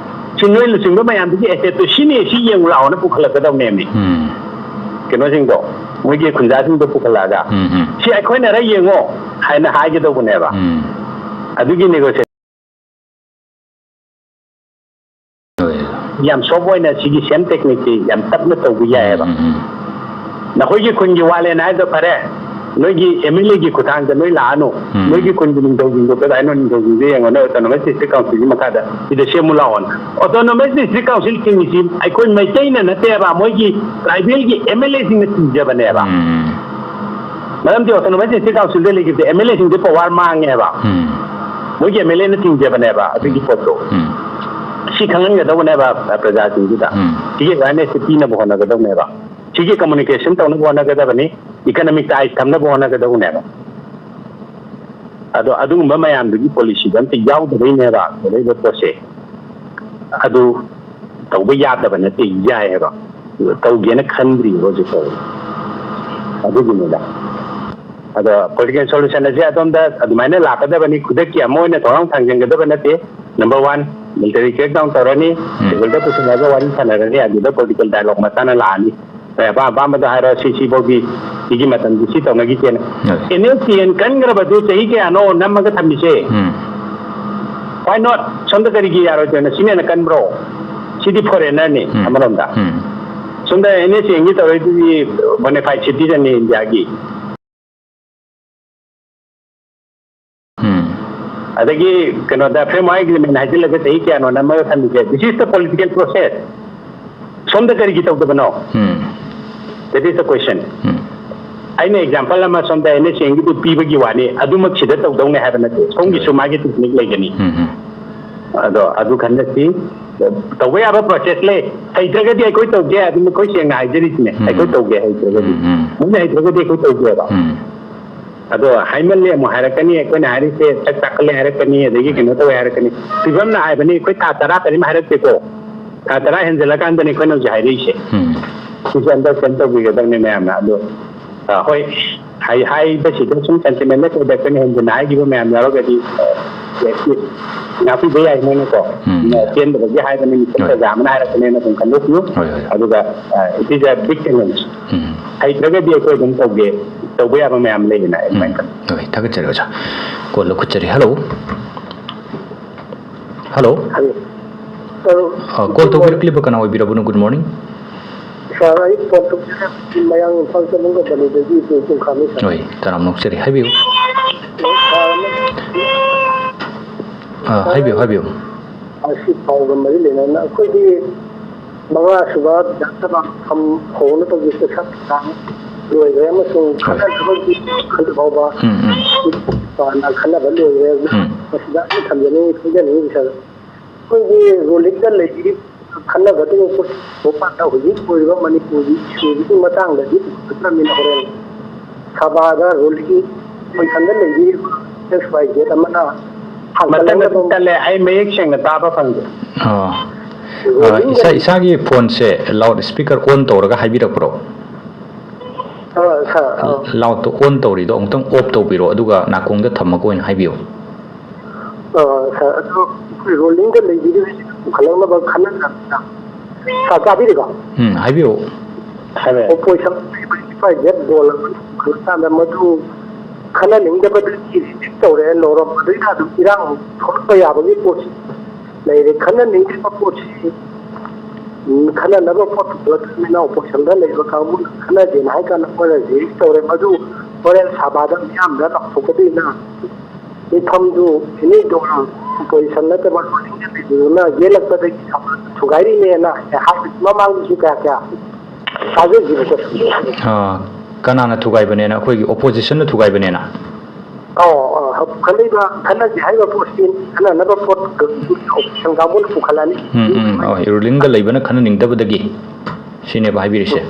ꯁꯤ ꯅꯣꯏ ꯂꯨꯆꯤꯡꯕ ꯃꯌꯥꯝꯗꯨꯒꯤ asset ꯇꯨ ꯁꯤꯅꯤ, ꯁꯤ ꯌꯦꯡꯉꯨ ꯂꯥꯛꯑꯣꯅ ꯄꯨꯈꯠꯂꯛꯀꯗꯕꯅꯦꯃꯤ꯫ ꯎꯝ꯫ ꯀꯩꯅꯣꯁꯤꯡꯗꯣ, ꯃꯣꯏꯒꯤ ꯈꯨꯟꯖꯥꯁꯤꯡꯗꯣ ꯄꯨꯈꯠꯂꯛꯑꯒ, ꯎꯝ, ꯎꯝ꯫ "ꯁꯤ ꯑꯩꯈꯣꯏꯅꯔ ꯌꯦꯡꯉꯣ" ꯍꯥꯏꯅ ꯍꯥꯏꯒꯗꯧꯕꯅꯦꯕ꯫ ꯎꯝ꯫ ꯑꯗꯨꯒꯤ negotiation ꯍꯣꯏ꯫ ꯌꯥꯝ soft ꯑꯣꯏꯅ ꯁꯤꯒꯤ same technique ꯁꯤ ꯌꯥꯝ ꯇꯞꯅ ꯇꯧꯕ ꯌꯥꯏꯑꯕ꯫ ꯎꯝ, ꯎꯝ, ꯎꯝ꯫ ꯅꯈꯣꯏꯒꯤ ꯈꯨꯟꯒꯤ ꯋꯥꯠꯂꯦꯅ ꯍꯥꯏꯗꯣ ꯐꯔꯦ, ꯅꯣꯏꯒꯤ M L A ꯒꯤ ꯈꯨꯠꯊꯥꯡꯗ ꯅꯣꯏ ꯂꯥꯛꯑꯅꯨ, ꯎꯝ꯫ ꯅꯣꯏꯒꯤ ꯈꯨꯟꯒꯤ ꯅꯤꯡꯊꯧꯁꯤꯡꯗꯣ ꯀꯗꯥꯏꯅꯣ, ꯅꯤꯡꯊꯧꯁꯤꯡꯗꯣ ꯌꯦꯡꯉꯣ, ꯅꯣꯏ Autonomous District Council ꯒꯤ ꯃꯈꯥꯗ ꯁꯤꯗ ꯁꯦꯝꯃꯨ ꯂꯥꯛꯑꯣꯅ꯫ Autonomous District Council ꯁꯤꯡꯁꯤ ꯑꯩꯈꯣꯏ ꯃꯩꯇꯩꯅ ꯅꯠꯇꯦꯕ, ꯃꯣꯏꯒꯤ tribal ꯒꯤ M L A ꯁꯤꯡꯅ ꯊꯤꯡꯖꯕꯅꯦꯕ꯫ ꯎꯝ꯫ ꯃꯔꯝꯗꯤ Autonomous District Council the ꯂꯩꯈꯤꯕꯁꯦ M L A ꯁꯤꯡꯁꯦ power ꯃꯥꯡꯉꯦꯕ꯫ ꯎꯝ꯫ ꯃꯣꯏꯒꯤ ꯑꯦꯝ ꯑꯦꯜ ꯑꯦꯅ ꯊꯤꯡꯖꯕꯅꯦꯕ ꯑꯗꯨꯒꯤ ꯄꯣꯠꯇꯣ꯫ ꯁꯤ ꯈꯪꯍꯟꯒꯗꯧꯕꯅꯦꯕ ꯄ꯭ꯔꯖꯥꯁꯤꯡꯗꯨꯗ꯫ ꯁꯤꯒꯤ ꯑꯦꯋꯦꯔꯅꯦꯁꯁꯦ ꯄꯤꯅꯕ ꯍꯣꯠꯅꯒꯗꯧꯅꯦꯕ꯫ ꯁꯤꯒꯤ ꯀꯝꯃꯨꯅꯤꯀꯦꯁꯟ ꯇꯧꯅꯕ ꯍꯣꯠꯅꯒꯗꯕꯅꯤ꯫ ꯏꯀꯅꯣꯃꯤꯛ ꯇꯥꯏ ꯊꯝꯅꯕ ꯍꯣꯠꯅꯒꯗꯧꯕꯅꯦꯕ꯫ ꯑꯗꯣ ꯑꯗꯨꯒꯨꯝꯕ ꯃꯌꯥꯝꯗꯨꯒꯤ ꯄꯣꯂꯤꯁꯤꯗ ꯑꯝꯇ ꯌꯥꯎꯗꯕꯩꯅꯦꯕ ꯊꯣꯛꯂꯛꯏꯕ ꯄꯣꯠꯁꯦ꯫ ꯑꯗꯨ ꯇꯧꯕ ꯌꯥꯗꯕ ꯅꯠꯇꯦ, ꯌꯥꯏ ꯍꯥꯏꯕ꯫ ꯇꯧꯒꯦꯅ ꯈꯟꯗ꯭ꯔꯤꯕ ꯍꯧꯖꯤꯛ ꯐꯥꯎꯕ꯫ ꯑꯗꯨꯒꯤꯅꯤꯗ꯫ ꯑꯗꯣ ꯄꯣꯂꯤꯇꯤꯀꯦꯜ ꯁꯣꯂꯨꯁꯟ ꯑꯁꯦ ꯑꯗꯣꯝꯗ ꯑꯗꯨꯃꯥꯏꯅ ꯂꯥꯛꯀꯗꯕꯅꯤ꯫ ꯈꯨꯗꯛꯀꯤ ꯑꯃ ꯑꯣꯏꯅ ꯊꯧꯔꯥꯡ ꯊꯥꯡꯖꯤꯟꯒꯗꯕ ꯅꯠꯇꯦ꯫ ꯅꯝꯕꯔ ꯋꯥꯟ, ꯃꯤꯂꯤꯇꯔꯤ ꯀ꯭ꯔꯦꯛ ꯗꯥꯎꯟ ꯇꯧꯔꯅꯤ, ꯎꯝ꯫ ꯇꯦꯕꯜꯗ ꯄꯨꯁꯤꯜꯂꯒ ꯋꯥꯔꯤ ꯁꯥꯟꯅꯔꯅꯤ, ꯑꯗꯨꯗ ꯄꯣꯂꯤꯇꯤꯀꯦꯜ ꯗꯥꯏꯂꯣꯒ ꯃꯆꯥꯅ ꯂꯥꯛꯑꯅꯤ꯫ ꯅꯣꯏ ꯑꯄꯥꯝ ꯑꯄꯥꯝꯕꯗꯣ ꯍꯥꯏꯔꯣ, ꯁꯤ ꯁꯤꯐꯥꯎꯒꯤ ꯁꯤꯒꯤ ꯃꯇꯝꯗꯤ ꯁꯤ ꯇꯧꯅꯈꯤꯁꯦꯅ꯫ ꯍꯣꯏ꯫ ꯑꯦꯟ ꯑꯦꯁ ꯇꯤ ꯑꯦꯟ ꯀꯟꯈ꯭ꯔꯕꯗꯨ ꯆꯍꯤ ꯀꯌꯥꯅꯣ ꯅꯝꯃꯒ ꯊꯝꯃꯤꯁꯦ? ꯎꯝ꯫ Why not? ꯁꯣꯝꯗ ꯀꯔꯤꯒꯤ ꯌꯥꯔꯣꯏꯗꯣꯏꯅꯣ? ꯁꯤꯅ ꯍꯦꯟꯅ ꯀꯟꯕ꯭ꯔꯣ? ꯁꯤꯗꯤ ꯐꯣꯔꯦꯅꯔꯅꯤ ꯎꯝ꯫ ꯑꯃꯔꯣꯝꯗ꯫ ꯎꯝ꯫ ꯁꯣꯝꯗ ꯑꯦꯟ ꯑꯦꯁ ꯇꯤ ꯑꯦꯟꯒꯤ ꯇꯧꯔꯛꯏꯗꯨꯗꯤ ꯕꯣꯅꯦꯐꯥꯏꯠ ꯁꯤꯇꯤꯖꯟꯅꯤ ꯏꯟꯗꯤꯌꯥꯒꯤ꯫ ꯎꯝ꯫ ꯑꯗꯒꯤ ꯀꯩꯅꯣꯗ ꯐ꯭ꯔꯦꯝꯋꯥꯔꯛ ꯑꯦꯒ꯭ꯔꯤꯃꯦꯟ ꯍꯥꯏꯖꯤꯜꯂꯒ ꯆꯍꯤ ꯀꯌꯥꯅꯣ ꯅꯝꯃꯒ ꯊꯝꯃꯤꯁꯦ? This is the political process. ꯁꯣꯝꯗ ꯀꯔꯤꯒꯤ ꯇꯧꯗꯕꯅꯣ? ꯎꯝ꯫ That is the question. ꯎꯝ꯫ ꯑꯩꯅ ꯑꯦꯛꯖꯥꯝꯄꯜ ꯑꯃ ꯁꯣꯝꯗ ꯑꯦꯟ ꯑꯦꯁ ꯑꯦꯟꯒꯤꯗꯨ ꯄꯤꯕꯒꯤ ꯋꯥꯅꯤ, ꯑꯗꯨꯃꯛ ꯁꯤꯗ ꯇꯧꯗꯧꯅꯦ ꯍꯥꯏꯕ ꯅꯠꯇꯦ꯫ ꯁꯣꯝꯒꯤꯁꯨ ꯎꯝ꯫ ꯃꯥꯒꯤ ꯇꯦꯛꯅꯤꯛ ꯂꯩꯒꯅꯤ꯫ ꯎꯝ, ꯎꯝ꯫ ꯑꯗꯣ ꯑꯗꯨ ꯈꯟꯗꯛꯇꯤ ꯇꯧꯕ ꯌꯥꯕ ꯄ꯭ꯔꯣꯁꯦꯁ ꯂꯩ꯫ ꯍꯩꯇ꯭ꯔꯒꯗꯤ ꯑꯩꯈꯣꯏ ꯇꯧꯒꯦ, ꯑꯗꯨꯝ ꯑꯩꯈꯣꯏ ꯁꯦꯡꯅ ꯍꯥꯏꯖꯔꯤꯁꯤꯅꯦ꯫ ꯎꯝ꯫ ꯑꯩꯈꯣꯏ ꯇꯧꯒꯦ ꯍꯩꯇ꯭ꯔꯒꯗꯤ꯫ ꯎꯝ, ꯎꯝ꯫ ꯃꯣꯏꯅ ꯍꯩꯇ꯭ꯔꯒꯗꯤ ꯑꯩꯈꯣꯏ ꯇꯧꯒꯦꯕ꯫ ꯎꯝ꯫ ꯑꯗꯣ ꯍꯥꯏꯃꯜꯂꯦ ꯑꯃꯨꯛ ꯍꯥꯏꯔꯛꯀꯅꯤ, ꯑꯩꯈꯣꯏꯅ ꯍꯥꯏꯔꯤꯁꯦ ꯁꯛ ꯇꯥꯛꯀꯠꯂꯦ ꯍꯥꯏꯔꯛꯀꯅꯤ, ꯑꯗꯒꯤ ꯀꯩꯅꯣ ꯇꯧꯋꯦ ꯍꯥꯏꯔꯛꯀꯅꯤ꯫ ꯐꯤꯕꯝꯅ ꯍꯥꯏꯕꯅꯤ, ꯑꯩꯈꯣꯏ ꯊꯥ ꯇꯔꯥ ꯀꯔꯤꯝ ꯍꯥꯏꯔꯛꯇꯦꯀꯣ꯫ ꯊꯥ ꯇꯔꯥ ꯍꯦꯟꯖꯜꯂꯀꯥꯟꯗꯅꯤ ꯑꯩꯈꯣꯏꯅ ꯍꯧꯖꯤꯛ ꯍꯥꯏꯔꯛꯏꯁꯦ꯫ ꯎꯝ꯫ ꯁꯤꯁꯦ ꯑꯟꯗꯔꯁꯇꯦꯟ ꯇꯧꯕꯤꯒꯗꯕꯅꯤ ꯃꯌꯥꯝꯅ꯫ ꯑꯗꯣ, ꯑ, ꯍꯣꯏ, ꯍꯥꯏ-, ꯍꯥꯏꯕꯁꯤꯗ ꯁꯨꯝ ꯁꯦꯟꯇꯤꯃꯦꯟꯗ ꯀꯩꯗ ꯑꯩꯈꯣꯏꯅ ꯍꯦꯟꯖꯤꯟꯅ ꯍꯥꯏꯈꯤꯕ ꯃꯌꯥꯝ ꯌꯥꯎꯔꯒꯗꯤ, ꯑ, ꯉꯥꯛꯄꯤꯕ ꯌꯥꯏ ꯃꯣꯏꯅꯀꯣ꯫ ꯎꯝ꯫ ꯑ, ꯄꯦꯟꯗꯕꯒꯤ ꯍꯥꯏꯕꯅꯤ, ꯃꯤꯁꯛ ꯍꯣꯏ꯫ ꯄ꯭ꯔꯖꯥ ꯑꯃꯅ ꯍꯥꯏꯔꯛꯄꯅꯦꯅ ꯑꯗꯨꯝ ꯈꯟꯗꯣꯛꯄꯤꯌꯨ꯫ ꯍꯣꯏ, ꯍꯣꯏ꯫ ꯑꯗꯨꯒ, ꯑ, it is a big challenge꯫ ꯎꯝ꯫ ꯍꯩꯇ꯭ꯔꯒꯗꯤ ꯑꯩꯈꯣꯏ ꯑꯗꯨꯝ ꯇꯧꯒꯦ, ꯇꯧꯕ ꯌꯥꯕ ꯃꯌꯥꯝ ꯂꯩꯗꯅ ꯎꯝ꯫ ꯑꯗꯨꯃꯥꯏꯅ ꯇꯧ-, ꯍꯣꯏ, ꯊꯥꯒꯠꯆꯔꯤ ꯑꯣꯖꯥ꯫ ꯀꯣꯜ ꯂꯧꯈꯠꯆꯔꯤ꯫ ꯍꯜꯂꯣ꯫ ꯍꯜꯂꯣ꯫ ꯍꯜꯂꯣ꯫ ꯑ, ꯀꯣꯜ ꯇꯧꯕꯤꯔꯛꯂꯤꯕ ꯀꯅꯥ ꯑꯣꯏꯕꯤꯔꯕꯅꯣ? Good morning꯫ ꯁꯥꯔ, ꯑꯩ ꯐꯣꯟ ꯇꯧꯖꯔꯛꯄꯁꯤ ꯃꯌꯥꯡ ꯏꯝꯐꯥꯜ ꯆꯠꯂꯝꯒ ꯕꯂꯨꯗꯒꯤ ꯏꯆꯦ ꯆꯤꯡꯈꯥꯃꯤ ꯁꯥꯔ꯫ ꯍꯣꯏ, ꯇꯔꯥꯝꯅ ꯑꯣꯛꯆꯔꯤ꯫ ꯍꯥꯏꯕꯤꯌꯨ꯫ ꯁꯥꯔ, ꯑ, ꯍꯥꯏꯕꯤꯌꯨ, ꯍꯥꯏꯕꯤꯌꯨ꯫ ꯑꯁꯤ ꯄꯥꯎꯒ ꯃꯔꯤ ꯂꯩꯅꯅ ꯑꯩꯈꯣꯏꯒꯤ ꯃꯉꯥꯁꯨꯕ ꯕꯤꯙꯥꯟ ꯁꯚꯥ ꯃꯐꯝ ꯍꯧꯅꯕꯒꯤ ꯄꯩꯁꯥ ꯊꯧꯔꯥꯡ ꯂꯣꯏꯈ꯭ꯔꯦ ꯑꯃꯁꯨꯡ ꯍꯣꯏ꯫ ꯈꯟꯅꯅꯕꯒꯤ ꯈꯜ ꯐꯥꯎꯕ ꯎꯝ, ꯎꯝ꯫ ꯈꯟꯅꯕ ꯂꯣꯏꯔꯦ꯫ ꯎꯝ꯫ ꯃꯁꯤꯗ ꯑꯩꯅ ꯊꯝꯖꯅꯤꯡꯉꯤ, ꯈꯪꯖꯅꯤꯡꯉꯤ, ꯁꯥꯔ, ꯑꯩꯈꯣꯏꯒꯤ ꯔꯨꯂꯤꯡꯗ ꯂꯩꯕꯤꯔꯤꯕ ꯈꯟꯅꯒꯗꯧꯕ ꯄꯣꯠ ꯃꯄꯥꯟꯗ ꯍꯧꯖꯤꯛ ꯑꯣꯏꯔꯤꯕ ꯃꯅꯤꯄꯨꯔꯒꯤ ꯏꯁꯨꯁꯤꯒꯤ ꯃꯇꯥꯡꯗꯗꯤ ꯄꯨꯊꯣꯛꯂꯛꯇ꯭ꯔꯕꯅꯤꯅ ꯍꯣꯔꯦꯟ ꯁꯚꯥꯗ ꯔꯨꯂꯤꯡ ꯄꯣꯖꯤꯁꯟꯗ ꯂꯩꯕꯤꯔꯤꯕ ꯑꯦꯛꯁ ꯋꯥꯏ ꯖꯦꯠ ꯑꯃꯅ ꯃꯇꯠ ꯃꯇꯠ ꯍꯥꯡꯒꯠꯂꯛꯀꯗꯧꯕ ꯇꯠꯂꯦ, ꯑꯩ ꯃꯌꯦꯛ ꯁꯦꯡꯅ ꯇꯥꯕ ꯐꯪꯗꯦ꯫ ꯑꯣ꯫ ꯑ, ꯏꯁꯥ, ꯏꯁꯥꯒꯤ ꯐꯣꯟꯁꯦ ꯂꯥꯎꯠ ꯁ꯭ꯄꯤꯀꯔ ꯑꯣꯟ ꯇꯧꯔꯒ ꯍꯥꯏꯕꯤꯔꯛꯄ꯭ꯔꯣ? ꯑ, ꯁꯥꯔ, ꯑ꯫ ꯂꯥꯎꯠꯇꯣ ꯑꯣꯟ ꯇꯧꯔꯤꯗꯣ ꯑꯃꯨꯛꯇꯪ ꯑꯣꯐ ꯇꯧꯕꯤꯔꯣ, ꯑꯗꯨꯒ ꯅꯥꯀꯣꯡꯗ ꯊꯝꯃꯒ ꯑꯣꯏꯅ ꯍꯥꯏꯕꯤꯌꯨ꯫ ꯑ, ꯁꯥꯔ, ꯑꯗꯣ ꯑꯩꯈꯣꯏ ꯔꯨꯂꯤꯡꯗ ꯂꯩꯕꯤꯔꯤꯕꯁꯤꯡ ꯄꯨꯈꯠꯂꯛꯅꯕ ꯈꯟꯅꯗ꯭ꯔꯕꯅꯤꯅ꯫ ꯁꯥꯔ, ꯇꯥꯕꯤꯔꯤꯀꯣ? ꯎꯝ, ꯍꯥꯏꯕꯤꯌꯨ꯫ ꯍꯥꯏꯕꯤꯌꯨ꯫ ꯑꯣꯄꯣꯖꯤꯁꯟ ꯂꯩꯕ ꯏꯐ ꯖꯦꯠ ꯕꯣꯜ ꯑꯃ ꯄꯨꯈꯠꯂꯀꯥꯟꯗ ꯃꯗꯨ ꯈꯟꯅꯅꯤꯡꯗꯕꯗꯒꯤ ꯔꯤꯖꯦꯛ ꯇꯧꯔꯦ, ꯂꯧꯔꯝꯕꯗꯨꯅ ꯑꯗꯨꯝ ꯏꯔꯥꯡ ꯊꯣꯛꯂꯛꯄ ꯌꯥꯕꯒꯤ ꯄꯣꯠꯁꯤ ꯂꯩꯔꯦ꯫ ꯈꯟꯅꯅꯤꯡꯗ꯭ꯔꯤꯕ ꯄꯣꯠꯁꯤ, ꯎꯝ, ꯈꯟꯅꯅꯕ ꯄꯣꯠ ꯄꯨꯊꯣꯛꯂꯛꯇ꯭ꯔꯕꯅꯤꯅ ꯑꯣꯄꯣꯖꯤꯁꯟꯗ ꯂꯩꯕ ꯀꯥꯡꯕꯨꯅ ꯈꯟꯅꯗꯦꯅ ꯍꯥꯏ ꯀꯥꯟꯗ ꯃꯣꯏꯅ ꯔꯤꯖꯦꯛ ꯇꯧꯔꯦ꯫ ꯃꯗꯨ ꯍꯣꯔꯦꯟ ꯁꯚꯥꯗ ꯃꯤꯌꯥꯝꯗ ꯂꯥꯎꯊꯣꯛꯀꯗꯣꯏꯅ ꯃꯤꯐꯝꯗꯨ ꯑꯦꯅꯤ ꯗꯣꯜ ꯑꯣꯄꯣꯖꯤꯁꯟ ꯅꯠꯇꯕ ꯔꯨꯂꯤꯡꯗ ꯂꯩꯕꯗꯨꯅ ꯌꯦꯜꯂꯛꯄꯗꯒꯤ ꯊꯨꯒꯥꯏꯔꯤꯅꯦꯅ ꯍꯥꯏꯕ ꯃꯃꯥꯡꯗꯁꯨ ꯀꯌꯥ ꯀꯌꯥ ꯇꯥꯖꯈꯤꯕꯗꯣ꯫ ꯑꯥ, ꯀꯅꯥꯅ ꯊꯨꯒꯥꯏꯕꯅꯦꯅ? ꯑꯩꯈꯣꯏꯒꯤ ꯑꯣꯄꯣꯖꯤꯁꯟꯅ ꯊꯨꯒꯥꯏꯕꯅꯦꯅ? ꯑꯧ, ꯑꯧ, ꯈꯟꯅꯕ, ꯈꯟꯅꯁꯤ ꯍꯥꯏꯔꯤꯕ ꯄꯣꯠꯁꯤ ꯈꯟꯅꯅꯕ ꯄꯣꯠ ꯑꯣꯄꯣꯖꯤꯁꯟ ꯀꯥꯡꯕꯨꯅ ꯄꯨꯈꯠꯂꯛꯑꯅꯤ꯫ ꯎꯝ, ꯎꯝ, ꯍꯣꯏ, ꯔꯨꯂꯤꯡꯗ ꯂꯩꯕꯅ ꯈꯟꯅꯅꯤꯡꯗꯕꯗꯒꯤ ꯁꯤꯅꯦꯕ ꯍꯥꯏꯕꯤꯔꯤꯁꯦ꯫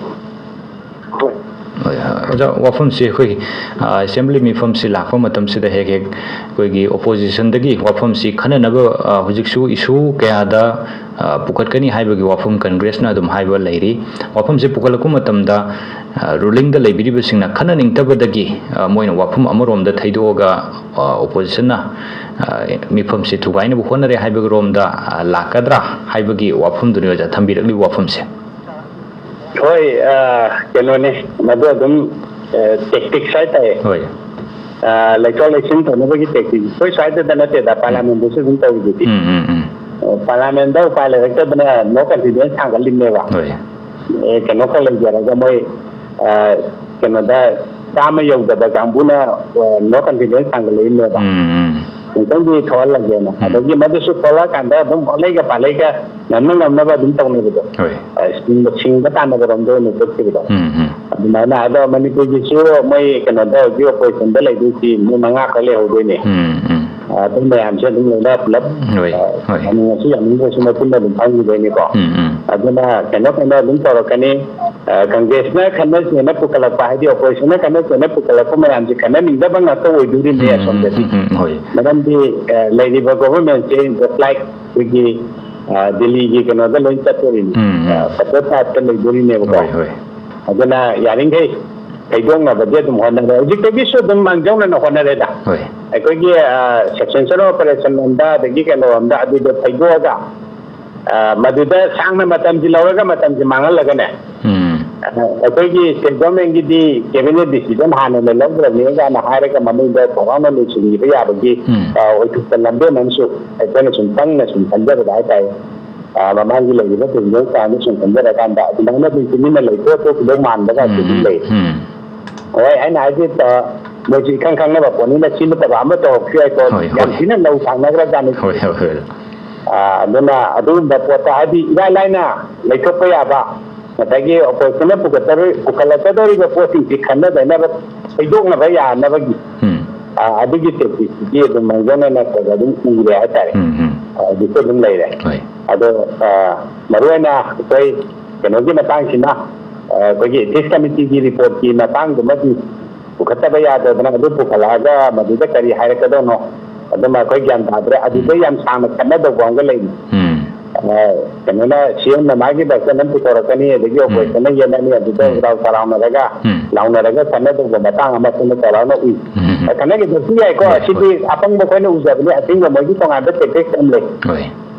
ꯍꯣꯏ꯫ ꯍꯣꯏ, ꯑꯣꯖꯥ, ꯋꯥꯐꯝꯁꯤ ꯑꯩꯈꯣꯏ, ꯑ, ꯑꯦꯁꯦꯝꯕ꯭ꯂꯤ ꯃꯤꯐꯝꯁꯤ ꯂꯥꯛꯄ ꯃꯇꯝꯁꯤꯗ ꯍꯦꯛ ꯍꯦꯛ ꯑꯩꯈꯣꯏꯒꯤ ꯑꯣꯄꯣꯖꯤꯁꯟꯗꯒꯤ ꯋꯥꯐꯝꯁꯤ ꯈꯟꯅꯅꯕ, ꯑ, ꯍꯧꯖꯤꯛꯁꯨ ꯏꯁꯨ ꯀꯌꯥꯗ, ꯑ, ꯄꯨꯈꯠꯀꯅꯤ ꯍꯥꯏꯕꯒꯤ ꯋꯥꯐꯝ ꯀꯪꯒ꯭ꯔꯦꯁꯅ ꯑꯗꯨꯝ ꯍꯥꯏꯕ ꯂꯩꯔꯤ꯫ ꯋꯥꯐꯝꯁꯤ ꯄꯨꯈꯠꯂꯛꯄ ꯃꯇꯝꯗ, ꯑ, ꯔꯨꯂꯤꯡꯗ ꯂꯩꯕꯤꯔꯤꯕꯁꯤꯡꯅ ꯈꯟꯅꯅꯤꯡꯗꯕꯗꯒꯤ, ꯑ, ꯃꯣꯏꯅ ꯋꯥꯐꯝ ꯑꯃꯔꯣꯝꯗ ꯊꯩꯗꯣꯛꯑꯒ, ꯑ, ꯑꯣꯄꯣꯖꯤꯁꯟꯅ, ꯑ, ꯃꯤꯐꯝꯁꯤ ꯊꯨꯒꯥꯏꯅꯕ ꯍꯣꯠꯅꯔꯦ ꯍꯥꯏꯕꯒꯤ ꯔꯣꯝꯗ, ꯑ, ꯂꯥꯛꯀꯗ꯭ꯔꯥ ꯍꯥꯏꯕꯒꯤ ꯋꯥꯐꯝꯗꯨꯅꯤ ꯑꯣꯖꯥ ꯊꯝꯕꯤꯔꯛꯂꯤꯕ ꯋꯥꯐꯝꯁꯦ꯫ ꯍꯣꯏ, ꯑ, ꯀꯩꯅꯣꯅꯦ, ꯃꯗꯨ ꯑꯗꯨꯝ, ꯑ, ꯇꯦꯛꯇꯤꯛꯁ ꯍꯥꯏꯇꯥꯔꯦ꯫ ꯍꯣꯏ꯫ ꯑ, ꯂꯩꯊꯣꯛ ꯂꯩꯁꯤꯟ ꯇꯧꯅꯕꯒꯤ ꯇꯦꯛꯇꯤꯛ꯫ ꯑꯩꯈꯣꯏ ꯁ꯭ꯋꯥꯏꯗꯗ ꯅꯠꯇꯦꯗ, ꯎꯝ꯫ ꯄꯥꯔꯂꯥꯃꯦꯟꯗꯁꯨ ꯑꯗꯨꯝ ꯇꯧꯔꯤꯗꯨꯗꯤ꯫ ꯎꯝ, ꯎꯝ, ꯎꯝ꯫ ꯑ, ꯄꯥꯔꯂꯥꯃꯦꯟꯗ ꯎꯄꯥꯏ ꯂꯩꯔꯛꯇꯗꯅ ꯅꯣ ꯀꯟꯐꯤꯗꯦꯟꯁ ꯊꯥꯡꯒꯠꯂꯤꯕꯅꯦꯕ꯫ ꯍꯣꯏ꯫ ꯑꯦ, ꯀꯩꯅꯣ ꯈꯛ ꯂꯩꯖꯔꯒ ꯃꯣꯏ, ꯑ, ꯀꯩꯅꯣꯗ ꯆꯥꯝꯃ ꯌꯧꯗꯕ ꯀꯥꯡꯕꯨꯅ, ꯑ, ꯅꯣ ꯀꯟꯐꯤꯗꯦꯟꯁ ꯊꯥꯡꯒꯠꯂꯛꯏꯕꯅꯦꯕ꯫ ꯎꯝ, ꯎꯝ꯫ ꯑꯃꯨꯛꯇꯪꯗꯤ ꯊꯣꯛꯍꯜꯂꯒꯦꯅ꯫ ꯎꯝ꯫ ꯑꯗꯒꯤ ꯃꯗꯨꯁꯨ ꯊꯣꯛꯂꯛꯑꯀꯥꯟꯗ ꯑꯗꯨꯝ ꯍꯣꯠꯂꯩꯒ ꯄꯥꯜꯂꯩꯒ ꯉꯝꯅ ꯉꯝꯅꯕ ꯑꯗꯨꯝ ꯇꯧꯅꯕꯗꯣ꯫ ꯍꯣꯏ꯫ ꯑ, ꯁꯤꯡꯕ, ꯁꯤꯡꯕ ꯇꯥꯟꯅꯕꯔꯣꯝꯗ ꯑꯣꯏꯅ ꯆꯠꯈꯤꯕꯗꯣ꯫ ꯎꯝ, ꯎꯝ꯫ ꯑꯗꯨꯃꯥꯏꯅ ꯑꯗꯣ ꯃꯅꯤꯄꯨꯔꯒꯤꯁꯨ ꯃꯣꯏ ꯀꯩꯅꯣꯗ ꯍꯧꯖꯤꯛ oppositionꯗ ꯂꯩꯗꯣꯏꯁꯤ ꯃꯣꯏ ꯃꯉꯥ ꯈꯛ ꯂꯩꯍꯧꯗꯣꯏꯅꯦ꯫ ꯎꯝ, ꯎꯝ꯫ ꯑ, ꯑꯗꯨ ꯃꯌꯥꯝꯁꯦ ꯑꯗꯨꯝ ꯂꯣꯏꯅ ꯄꯨꯂꯞ, ꯍꯣꯏ, ꯑ, ꯍꯣꯏ꯫ ꯌꯥꯅꯤꯡꯉꯁꯨ ꯌꯥꯅꯤꯡꯗ꯭ꯔꯁꯨ ꯃꯄꯨꯟꯅ ꯑꯗꯨꯝ ꯐꯪꯈꯤꯗꯣꯏꯅꯤꯀꯣ꯫ ꯎꯝ, ꯎꯝ꯫ ꯑꯗꯨꯅ ꯀꯩꯅꯣ ꯀꯩꯅꯣ ꯑꯗꯨꯝ ꯇꯧꯔꯛꯀꯅꯤ꯫ ꯑ, ꯀꯪꯒ꯭ꯔꯦꯁꯅ ꯈꯟꯅꯁꯦꯅ ꯄꯨꯈꯠꯂꯛꯄ, ꯍꯥꯏꯗꯤ oppositionꯅ ꯈꯟꯅꯁꯦꯅ ꯄꯨꯈꯠꯂꯛꯄ ꯃꯌꯥꯝꯁꯦ ꯈꯟꯅꯅꯤꯡꯗꯕ ꯉꯥꯛꯇ ꯑꯣꯏꯗꯣꯔꯤꯅꯦ ꯎꯝ, ꯎꯝ, ꯑꯁꯣꯝꯗꯗꯤ꯫ ꯎꯝ, ꯎꯝ, ꯍꯣꯏ꯫ ꯃꯔꯝꯗꯤ, ꯑ, ꯂꯩꯔꯤꯕ governmentꯁꯦ just like ꯑꯩꯈꯣꯏꯒꯤ, ꯑ, ꯗꯤꯜꯂꯤꯒꯤ ꯀꯩꯅꯣꯗ ꯂꯣꯏ ꯆꯠꯇꯣꯔꯤꯅꯤ꯫ ꯎꯝ, ꯎꯝ꯫ ꯑ, puppet typeꯇ ꯂꯩꯗꯣꯔꯤꯅꯦꯕꯀꯣ꯫ ꯍꯣꯏ, ꯍꯣꯏ꯫ ꯑꯗꯨꯅ ꯌꯥꯔꯤꯈꯩ ꯊꯩꯗꯣꯛꯅꯕꯗꯤ ꯑꯗꯨꯝ ꯍꯣꯠꯅꯔꯦ꯫ ꯍꯧꯖꯤꯛꯇꯒꯤꯁꯨ ꯑꯗꯨꯝ ꯃꯥꯡꯖꯧꯅꯅ ꯍꯣꯠꯅꯔꯦꯗ꯫ ꯍꯣꯏ꯫ ꯑꯩꯈꯣꯏꯒꯤ, ꯑ, substantial operation ꯂꯣꯝꯗ, ꯑꯗꯒꯤ ꯀꯩꯅꯣꯔꯣꯝꯗ, ꯑꯗꯨꯗ ꯊꯩꯗꯣꯛꯑꯒ, ꯑ, ꯃꯗꯨꯗ ꯁꯥꯡꯅ ꯃꯇꯝꯁꯤ ꯂꯧꯔꯒ, ꯃꯇꯝꯁꯤ ꯃꯥꯡꯍꯜꯂꯒꯅꯦ, ꯎꯝ꯫ ꯑ, ꯑꯩꯈꯣꯏꯒꯤ state governmentꯀꯤꯗꯤ cabinet decision ꯍꯥꯟꯅ ꯂꯧꯗ꯭ꯔꯕꯅꯤ ꯀꯥꯏꯅ ꯍꯥꯏꯔꯒ ꯃꯅꯨꯡꯗ ꯊꯧꯔꯥꯡꯅ ꯂꯣꯏꯁꯤꯟꯈꯤꯕ ꯌꯥꯕꯒꯤ, ꯎꯝ꯫ ꯑ, ꯑꯣꯏꯊꯣꯛꯄ ꯂꯝꯕꯦꯟ ꯑꯃꯁꯨ ꯑꯩꯈꯣꯏꯅ ꯁꯨꯝ ꯄꯪꯅ ꯁꯨꯝ ꯈꯟꯖꯕꯗ ꯍꯥꯏꯇꯥꯔꯦ꯫ ꯑ, ꯃꯃꯥꯡꯒꯤ ꯂꯩꯔꯤꯕ presidentꯀꯥꯟꯗ ꯁꯨꯝ ꯈꯟꯖꯔꯀꯥꯟꯗ ꯑꯗꯨꯃꯥꯏꯅ ꯑꯗꯨꯝ ꯇꯨꯃꯤꯟꯅ ꯂꯩꯊꯣꯛ ꯇꯣꯛꯈꯤꯗꯧ ꯃꯥꯟꯕꯒ ꯑꯗꯨꯝ ꯎꯝ, ꯂꯩ꯫ ꯎꯝ꯫ ꯍꯣꯏ, ꯑꯩꯅ ꯍꯥꯏꯁꯦ, ꯑ, ꯃꯣꯏꯁꯨ ꯏꯈꯪ ꯈꯪꯅꯕ ꯄꯣꯠꯅꯤꯅ ꯁꯤ ꯅꯠꯇꯕ ꯑꯃ ꯇꯧꯔꯛꯄꯁꯨ ꯌꯥꯏꯀꯣ꯫ ꯍꯣꯏ, ꯌꯥꯝ ꯍꯣꯏ꯫ ꯊꯤꯅ ꯂꯧ ꯊꯥꯡꯅꯈ꯭ꯔꯖꯥꯠꯅꯤ꯫ ꯍꯣꯏ, ꯍꯣꯏ, ꯍꯣꯏ꯫ ꯑ, ꯑꯗꯨꯅ ꯑꯗꯨꯒꯨꯝꯕ ꯄꯣꯠꯇ ꯍꯥꯏꯗꯤ ꯏꯔꯥꯏ ꯂꯥꯏꯅ ꯂꯩꯊꯣꯛꯄ ꯌꯥꯕ, ꯉꯁꯥꯏꯒꯤ oppositionꯅ ꯄꯨꯈꯠꯆꯔꯣꯏ-, ꯄꯨꯈꯠꯂꯛꯀꯗꯧꯔꯤꯕ ꯄꯣꯠꯁꯤꯡꯁꯤ ꯈꯟꯅꯗꯅꯕ, ꯊꯩꯗꯣꯛꯅꯕ ꯌꯥꯅꯕꯒꯤ, ꯎꯝ꯫ ꯑ, ꯑꯗꯨꯒꯤ tacticꯁꯤꯗꯤ ꯑꯗꯨꯝ ꯃꯥꯡꯖꯧꯅꯅ ꯈꯔ ꯈꯔ ꯑꯗꯨꯝ ꯎꯔꯦ ꯍꯥꯏꯇꯥꯔꯦ꯫ ꯎꯝ, ꯎꯝ꯫ ꯑ, ꯍꯧꯖꯤꯛꯁꯨ ꯑꯗꯨꯝ ꯂꯩꯔꯦ꯫ ꯍꯣꯏ꯫ ꯑꯗꯣ, ꯑ, ꯃꯔꯨꯑꯣꯏꯅ ꯑꯩꯈꯣꯏ ꯀꯩꯅꯣꯒꯤ ꯃꯇꯥꯡꯁꯤꯅ, ꯑ, ꯑꯩꯈꯣꯏꯒꯤ ethics committeeꯒꯤ reportꯀꯤ ꯃꯇꯥꯡꯗꯨꯃꯗꯤ ꯄꯨꯈꯠꯇꯕ ꯌꯥꯗꯗꯅ ꯑꯗꯨ ꯄꯨꯈꯠꯂꯛꯑꯒ ꯃꯗꯨꯗ ꯀꯔꯤ ꯍꯥꯏꯔꯛꯀꯗꯧꯅꯣ, ꯑꯗꯨꯃ ꯑꯩꯈꯣꯏ ꯒ꯭ꯌꯥꯟ ꯇꯥꯗ꯭ꯔꯦ꯫ ꯑꯗꯨꯗ ꯎꯝ꯫ ꯌꯥꯝ ꯁꯥꯡꯅ ꯈꯟꯅꯗꯧꯕ ꯑꯃꯒ ꯂꯩꯔꯤ꯫ ꯎꯝ꯫ ꯑ, ꯀꯩꯅꯣꯅ, CMꯅ ꯃꯥꯒꯤ version ꯑꯃ ꯄꯨꯊꯣꯔꯛꯀꯅꯤ, ꯑꯗꯒꯤ ꯎꯝ꯫ oppositionꯅ ꯌꯦꯠꯂꯅꯤ, ꯑꯗꯨꯗ ꯎꯝ꯫ ꯎꯔꯥꯎ ꯊꯔꯥꯎꯅꯔꯒ ꯎꯝ꯫ ꯂꯥꯎꯅꯔꯒ ꯈꯟꯅꯗꯧꯕ ꯃꯇꯥꯡ ꯑꯃ ꯑꯩꯈꯣꯏꯅ ꯆꯥꯎꯔꯥꯛꯅ ꯎꯏ꯫ ꯎꯝ꯫ ꯑ, ꯈꯟꯅꯈꯤꯗꯕꯁꯨ ꯌꯥꯏꯀꯣ, ꯍꯣꯏ, ꯁꯤꯗꯤ ꯍꯣꯏ꯫ ꯑꯄꯪꯕ ꯑꯩꯈꯣꯏꯅ ꯎꯖꯕꯅꯤ, ꯑꯁꯦꯡꯕ ꯃꯣꯏꯒꯤ ꯇꯣꯉꯥꯟꯕ tactics ꯑꯃ ꯂꯩ꯫ ꯍꯣꯏ꯫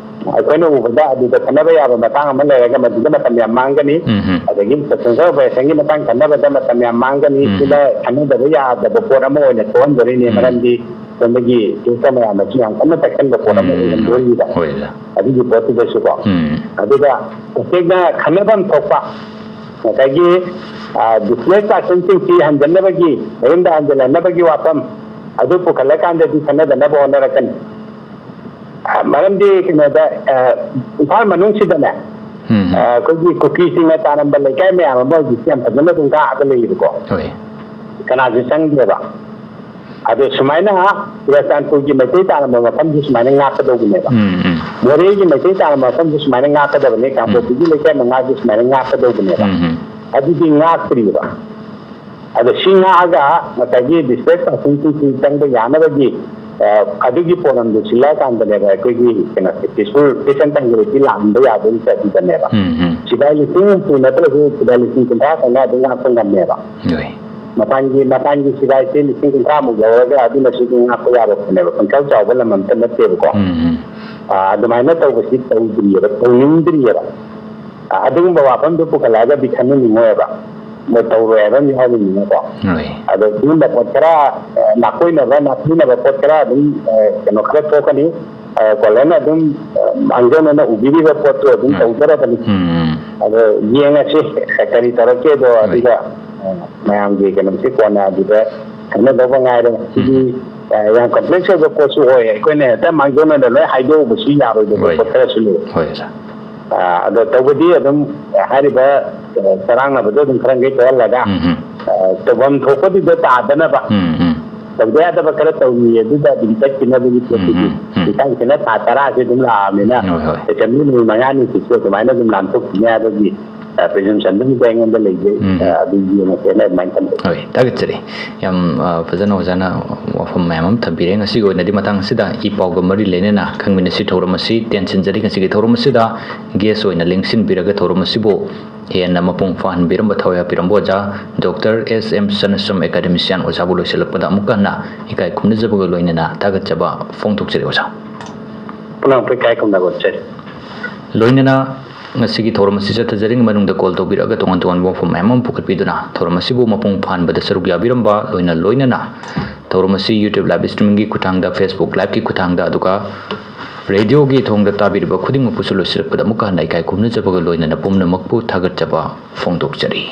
ꯑꯩꯈꯣꯏꯅ ꯎꯕꯗ ꯑꯗꯨꯗ ꯈꯟꯅꯕ ꯌꯥꯕ ꯃꯇꯥꯡ ꯑꯃ ꯂꯩꯔꯒ ꯃꯗꯨꯗ ꯃꯇꯝ ꯌꯥꯝ ꯃꯥꯡꯒꯅꯤ꯫ ꯎꯝ, ꯎꯝ꯫ ꯑꯗꯒꯤ substantial operationꯒꯤ ꯃꯇꯥꯡ ꯈꯟꯅꯕꯗ ꯃꯇꯝ ꯌꯥꯝ ꯃꯥꯡꯒꯅꯤ꯫ ꯎꯝ, ꯁꯤꯗ ꯎꯝ꯫ ꯈꯟꯅꯗꯕ ꯌꯥꯗꯕ ꯄꯣꯠ ꯑꯃ ꯑꯣꯏꯅ ꯊꯣꯛꯍꯟꯗꯣꯔꯤꯅꯦ, ꯎꯝ꯫ ꯃꯔꯝꯗꯤ ꯁꯣꯝꯗꯒꯤ ꯏꯁꯇꯦꯠꯇ ꯃꯌꯥꯝꯅꯁꯨ ꯌꯥꯝ ꯀꯟꯅ ꯆꯦꯛꯁꯤꯟꯕ ꯄꯣꯠ ꯑꯃ ꯎꯝ, ꯑꯣꯏꯔꯝꯗꯣꯔꯤꯕ꯫ ꯍꯣꯏ, ꯑꯣꯖꯥ꯫ ꯑꯗꯨꯒꯤ ꯄꯣꯠꯇꯨꯗꯁꯨꯀꯣ꯫ ꯎꯝ꯫ ꯑꯗꯨꯒ ꯇꯁꯦꯡꯅ ꯈꯟꯅꯐꯝ ꯊꯣꯛꯄ ꯉꯁꯥꯏꯒꯤ, ꯑ, displaced personꯁꯤꯡꯁꯤ ꯍꯟꯖꯟꯅꯕꯒꯤ, ꯃꯌꯨꯝꯗ ꯍꯟꯖꯜꯍꯟꯅꯕꯒꯤ ꯋꯥꯐꯝ, ꯑꯗꯨ ꯄꯨꯈꯠꯂꯀꯥꯟꯗꯗꯤ ꯈꯟꯅꯗꯅꯕ ꯍꯣꯠꯅꯔꯛꯀꯅꯤ꯫ ꯑ, ꯃꯔꯝꯗꯤ ꯀꯩꯅꯣꯗ, ꯑ, ꯏꯝꯐꯥꯜ ꯃꯅꯨꯡꯁꯤꯗꯅꯦ, ꯎꯝ, ꯎꯝ꯫ ꯑ, ꯑꯩꯈꯣꯏꯒꯤ ꯀꯨꯀꯤꯁꯤꯡꯅ ꯇꯥꯔꯝꯕ ꯂꯩꯀꯥꯏ ꯃꯌꯥꯝ ꯑꯃ ꯍꯧꯖꯤꯛꯇꯤ ꯌꯥꯝ ꯐꯖꯅ ꯑꯗꯨꯝ ꯉꯥꯛꯑꯒ ꯂꯩꯌꯦꯕꯀꯣ꯫ ꯍꯣꯏ꯫ ꯀꯅꯥꯁꯨ ꯆꯪꯗꯦꯕ꯫ ꯑꯗꯣ ꯁꯨꯃꯥꯏꯅ ꯆꯨꯔꯆꯥꯟꯄꯨꯔꯒꯤ ꯃꯩꯇꯩ ꯇꯥꯔꯝꯕ ꯃꯐꯝꯁꯤ ꯁꯨꯃꯥꯏꯅ ꯉꯥꯛꯀꯗꯧꯕꯅꯦꯕ꯫ ꯎꯝ, ꯎꯝ꯫ ꯃꯣꯔꯦꯒꯤ ꯃꯩꯇꯩ ꯇꯥꯔꯝꯕ ꯃꯐꯝꯁꯤ ꯁꯨꯃꯥꯏꯅ ꯉꯥꯛꯀꯗꯕꯅꯤ, ꯀꯥꯡꯄꯣꯛꯄꯤꯒꯤ ꯂꯩꯀꯥꯏ ꯃꯉꯥꯁꯤ ꯁꯨꯃꯥꯏꯅ ꯉꯥꯛꯀꯗꯧꯕꯅꯦꯕ꯫ ꯎꯝ, ꯎꯝ꯫ ꯑꯗꯨꯗꯤ ꯉꯥꯛꯇ꯭ꯔꯤꯕ꯫ ꯑꯗꯣ ꯁꯤ ꯉꯥꯛꯑꯒ ꯉꯁꯥꯏꯒꯤ displaced personꯁꯤꯡꯁꯤ ꯆꯪꯕ ꯌꯥꯅꯕꯒꯤ, ꯑ, ꯑꯗꯨꯒꯤ ꯄꯣꯠꯂꯝꯗꯨ ꯁꯤꯜꯂꯛꯑꯀꯥꯟꯗꯅꯦꯕ ꯑꯩꯈꯣꯏꯒꯤ ꯀꯩꯅꯣꯁꯦ, peaceful, peace and tranquility ꯂꯥꯛꯍꯟꯕ ꯌꯥꯗꯣꯏꯅꯤ ꯑꯗꯨꯗꯅꯦꯕ꯫ ꯎꯝ, ꯎꯝ꯫ ꯁꯤꯐꯥꯏ ꯂꯤꯁꯤꯡ ꯍꯨꯝꯐꯨ ꯅꯠꯇ꯭ꯔꯁꯨ ꯁꯤꯐꯥꯏ ꯂꯤꯁꯤꯡ ꯀꯨꯟꯊ꯭ꯔꯥ ꯈꯛꯅ ꯑꯗꯨꯝ ꯉꯥꯛꯄ ꯉꯝꯃꯦꯕ꯫ ꯍꯣꯏ꯫ ꯃꯄꯥꯟꯒꯤ, ꯃꯄꯥꯟꯒꯤ ꯁꯤꯐꯥꯏꯁꯦ ꯂꯤꯁꯤꯡ ꯀꯨꯟꯊ꯭ꯔꯥꯃꯨꯛ ꯂꯧꯔꯒ ꯑꯗꯨꯅꯁꯨ ꯑꯗꯨꯝ ꯉꯥꯛꯄ ꯌꯥꯕ ꯄꯣꯠꯅꯦꯕ꯫ ꯄꯪꯆꯥꯎ ꯆꯥꯎꯕ ꯂꯝ ꯑꯝꯇ ꯅꯠꯇꯦꯕꯀꯣ꯫ ꯎꯝ, ꯎꯝ꯫ ꯑ, ꯑꯗꯨꯃꯥꯏꯅ ꯇꯧꯕꯁꯤ ꯇꯧꯗ꯭ꯔꯤꯑꯕ, ꯇꯧꯅꯤꯡꯗ꯭ꯔꯤꯑꯕ꯫ ꯑ, ꯑꯗꯨꯒꯨꯝꯕ ꯋꯥꯐꯝꯗꯨ ꯄꯨꯈꯠꯂꯛꯑꯒꯗꯤ ꯈꯟꯅꯅꯤꯡꯉꯣꯏꯕ꯫ ꯃꯣꯏ ꯇꯧꯔꯣꯏ ꯍꯥꯏꯕ ꯑꯃ ꯌꯥꯎꯔꯤꯅꯤꯅꯀꯣ꯫ ꯍꯣꯏ꯫ ꯑꯗꯣ ꯁꯤꯒꯨꯝꯕ ꯄꯣꯠ ꯈꯔ, ꯑ, ꯅꯥꯀꯣꯏꯅꯕ, ꯅꯥꯊꯩꯅꯕ ꯄꯣꯠ ꯈꯔ ꯑꯗꯨꯝ, ꯑ, ꯀꯩꯅꯣ ꯈꯔ ꯊꯣꯛꯀꯅꯤ꯫ ꯑ, ꯀꯣꯂꯦꯟꯅ ꯑꯗꯨꯝ, ꯑ, ꯃꯥꯡꯖꯧꯅꯅ ꯎꯕꯤꯔꯤꯕ ꯄꯣꯠꯇꯨ ꯑꯗꯨꯝ ꯎꯝ꯫ ꯇꯧꯖꯔꯕꯅꯤ꯫ ꯎꯝ, ꯎꯝ꯫ ꯑꯗꯣ ꯌꯦꯡꯉꯁꯤ, ꯑ, ꯀꯔꯤ ꯇꯧꯔꯛꯀꯦꯗꯣ, ꯍꯣꯏ꯫ ꯑꯗꯨꯒ, ꯑ, ꯃꯌꯥꯝꯒꯤ ꯀꯩꯅꯣꯁꯤ ꯀꯣꯟꯅ ꯑꯗꯨꯗ ꯈꯟꯅꯗꯧꯕ ꯉꯥꯏꯔꯦ꯫ ꯁꯤꯗꯤ, ꯎꯝ꯫ ꯑ, ꯌꯥꯝ complex ꯑꯣꯏꯕ ꯄꯣꯠꯁꯨ ꯑꯣꯏ꯫ ꯑꯩꯈꯣꯏꯅ ꯍꯦꯛꯇ ꯃꯥꯡꯖꯧꯅꯅ ꯂꯣꯏ ꯍꯥꯏꯗꯣꯛꯎꯕꯁꯨ ꯌꯥꯔꯣꯏꯗꯕ ꯍꯣꯏ꯫ ꯄꯣꯠ ꯈꯔꯁꯨ ꯂꯩ꯫ ꯍꯣꯏ, ꯑꯣꯖꯥ꯫ ꯑ, ꯑꯗꯣ ꯇꯧꯕꯗꯤ ꯑꯗꯨꯝ, ꯑ, ꯍꯥꯏꯔꯤꯕ, ꯑ, ꯆꯔꯥꯡꯅꯕꯗꯣ ꯑꯗꯨꯝ ꯈꯔ ꯃꯈꯩ ꯇꯧꯍꯜꯂꯒ, ꯎꯝ, ꯎꯝ꯫ ꯑ, ꯇꯧꯐꯝ ꯊꯣꯛꯄꯗꯨꯗ ꯇꯥꯗꯅꯕ, ꯎꯝ, ꯎꯝ꯫ ꯇꯧꯕ ꯌꯥꯗꯕ ꯈꯔ ꯇꯧꯔꯤꯌꯦ, ꯑꯗꯨꯗ ꯑꯗꯨꯝ ꯆꯠꯈꯤꯅꯕꯒꯤ ꯄꯣꯠꯇꯨꯗꯤ ꯎꯝ, ꯎꯝ, ꯎꯝ꯫ ꯃꯊꯪꯁꯤꯅ ꯊꯥ ꯇꯔꯥꯁꯤ ꯑꯗꯨꯝ ꯂꯥꯛꯑꯕꯅꯤꯅ, ꯎꯝ, ꯍꯣꯏ, ꯍꯣꯏ꯫ Assembly ꯅꯨꯃꯤꯠ ꯃꯉꯥꯅꯤꯁꯤꯁꯨ ꯑꯗꯨꯃꯥꯏꯅ ꯑꯗꯨꯝ ꯂꯥꯟꯊꯣꯛꯈꯤꯅꯤ ꯍꯥꯏꯕꯒꯤ, ꯑ, presumption ꯑꯗꯨꯝ ꯑꯩꯉꯣꯟꯗ ꯂꯩꯖꯩ꯫ ꯎꯝ, ꯑ, ꯎꯝ꯫ ꯑꯗꯨ ꯌꯦꯡꯉꯁꯦꯅ ꯑꯗꯨꯃꯥꯏꯅ ꯊꯝꯖꯩ꯫ ꯍꯣꯏ, ꯊꯥꯒꯠꯆꯔꯤ꯫ ꯌꯥꯝ, ꯑ, ꯐꯖꯅ ꯑꯣꯖꯥꯅ ꯋꯥꯐꯝ ꯃꯌꯥꯝ ꯑꯃ ꯊꯝꯕꯤꯔꯦ꯫ ꯉꯁꯤꯒꯤ ꯑꯣꯏꯅꯗꯤ ꯃꯇꯥꯡ ꯑꯁꯤꯗ ꯏ ꯄꯥꯎꯒ ꯃꯔꯤ ꯂꯩꯅꯅ ꯈꯪꯃꯤꯟꯅꯁꯤ ꯊꯧꯔꯝ ꯑꯁꯤ ꯇꯦꯟꯁꯤꯟꯖꯔꯤ꯫ ꯉꯁꯤꯒꯤ ꯊꯧꯔꯝ ꯑꯁꯤꯗ guest ꯑꯣꯏꯅ ꯂꯦꯡꯁꯤꯟꯕꯤꯔꯒ ꯊꯧꯔꯝ ꯑꯁꯤꯕꯨ ꯍꯦꯟꯅ ꯃꯄꯨꯡ ꯐꯥꯍꯟꯕꯤꯔꯝꯕ ꯊꯧ ꯌꯥꯕꯤꯔꯝꯕ ꯑꯣꯖꯥ ꯗꯣꯛꯇꯔ ꯑꯦꯁ ꯑꯦꯝ ꯁꯅꯥꯁꯝ, academician ꯑꯣꯖꯥꯕꯨ ꯂꯣꯏꯁꯤꯜꯂꯛꯄꯗ ꯑꯃꯨꯛꯀ ꯍꯟꯅ ꯏꯀꯥꯏ ꯈꯨꯝꯅꯖꯕꯒ ꯂꯣꯏꯅꯅ ꯊꯥꯒꯠꯆꯕ ꯐꯣꯡꯗꯣꯛꯆꯔꯤ ꯑꯣꯖꯥ꯫ ꯄꯨꯝꯅꯃꯛꯄꯨ ꯏꯀꯥꯏ ꯈꯨꯝꯅꯕ ꯎꯠꯆꯔꯤ꯫ ꯂꯣꯏꯅꯅ ꯉꯁꯤꯒꯤ ꯊꯧꯔꯝ ꯑꯁꯤ ꯆꯠꯊꯖꯔꯤꯉꯩ ꯃꯅꯨꯡꯗ call ꯇꯧꯕꯤꯔꯛꯑꯒ ꯇꯣꯉꯥꯟ ꯇꯣꯉꯥꯟꯕ ꯋꯥꯐꯝ ꯃꯌꯥꯝ ꯑꯃ ꯄꯨꯈꯠꯄꯤꯗꯨꯅ ꯊꯧꯔꯝ ꯑꯁꯤꯕꯨ ꯃꯄꯨꯡ ꯐꯥꯍꯟꯕꯗ ꯁꯔꯨꯛ ꯌꯥꯕꯤꯔꯝꯕ, ꯂꯣꯏꯅ ꯂꯣꯏꯅꯅ ꯊꯧꯔꯝ ꯑꯁꯤ YouTube live streamingꯒꯤ ꯈꯨꯠꯊꯥꯡꯗ, Facebook liveꯀꯤ ꯈꯨꯠꯊꯥꯡꯗ, ꯑꯗꯨꯒ radioꯒꯤ ꯊꯣꯡꯗ ꯇꯥꯕꯤꯔꯤꯕ ꯈꯨꯗꯤꯡꯃꯛꯄꯨꯁꯨ ꯂꯣꯏꯁꯤꯜꯂꯛꯄꯗ ꯑꯃꯨꯛꯀ ꯍꯟꯅ ꯏꯀꯥꯏ ꯈꯨꯝꯅꯖꯕꯒ ꯂꯣꯏꯅꯅ ꯄꯨꯝꯅꯃꯛꯄꯨ ꯊꯥꯒꯠꯆꯕ ꯐꯣꯡꯗꯣꯛꯆꯔꯤ꯫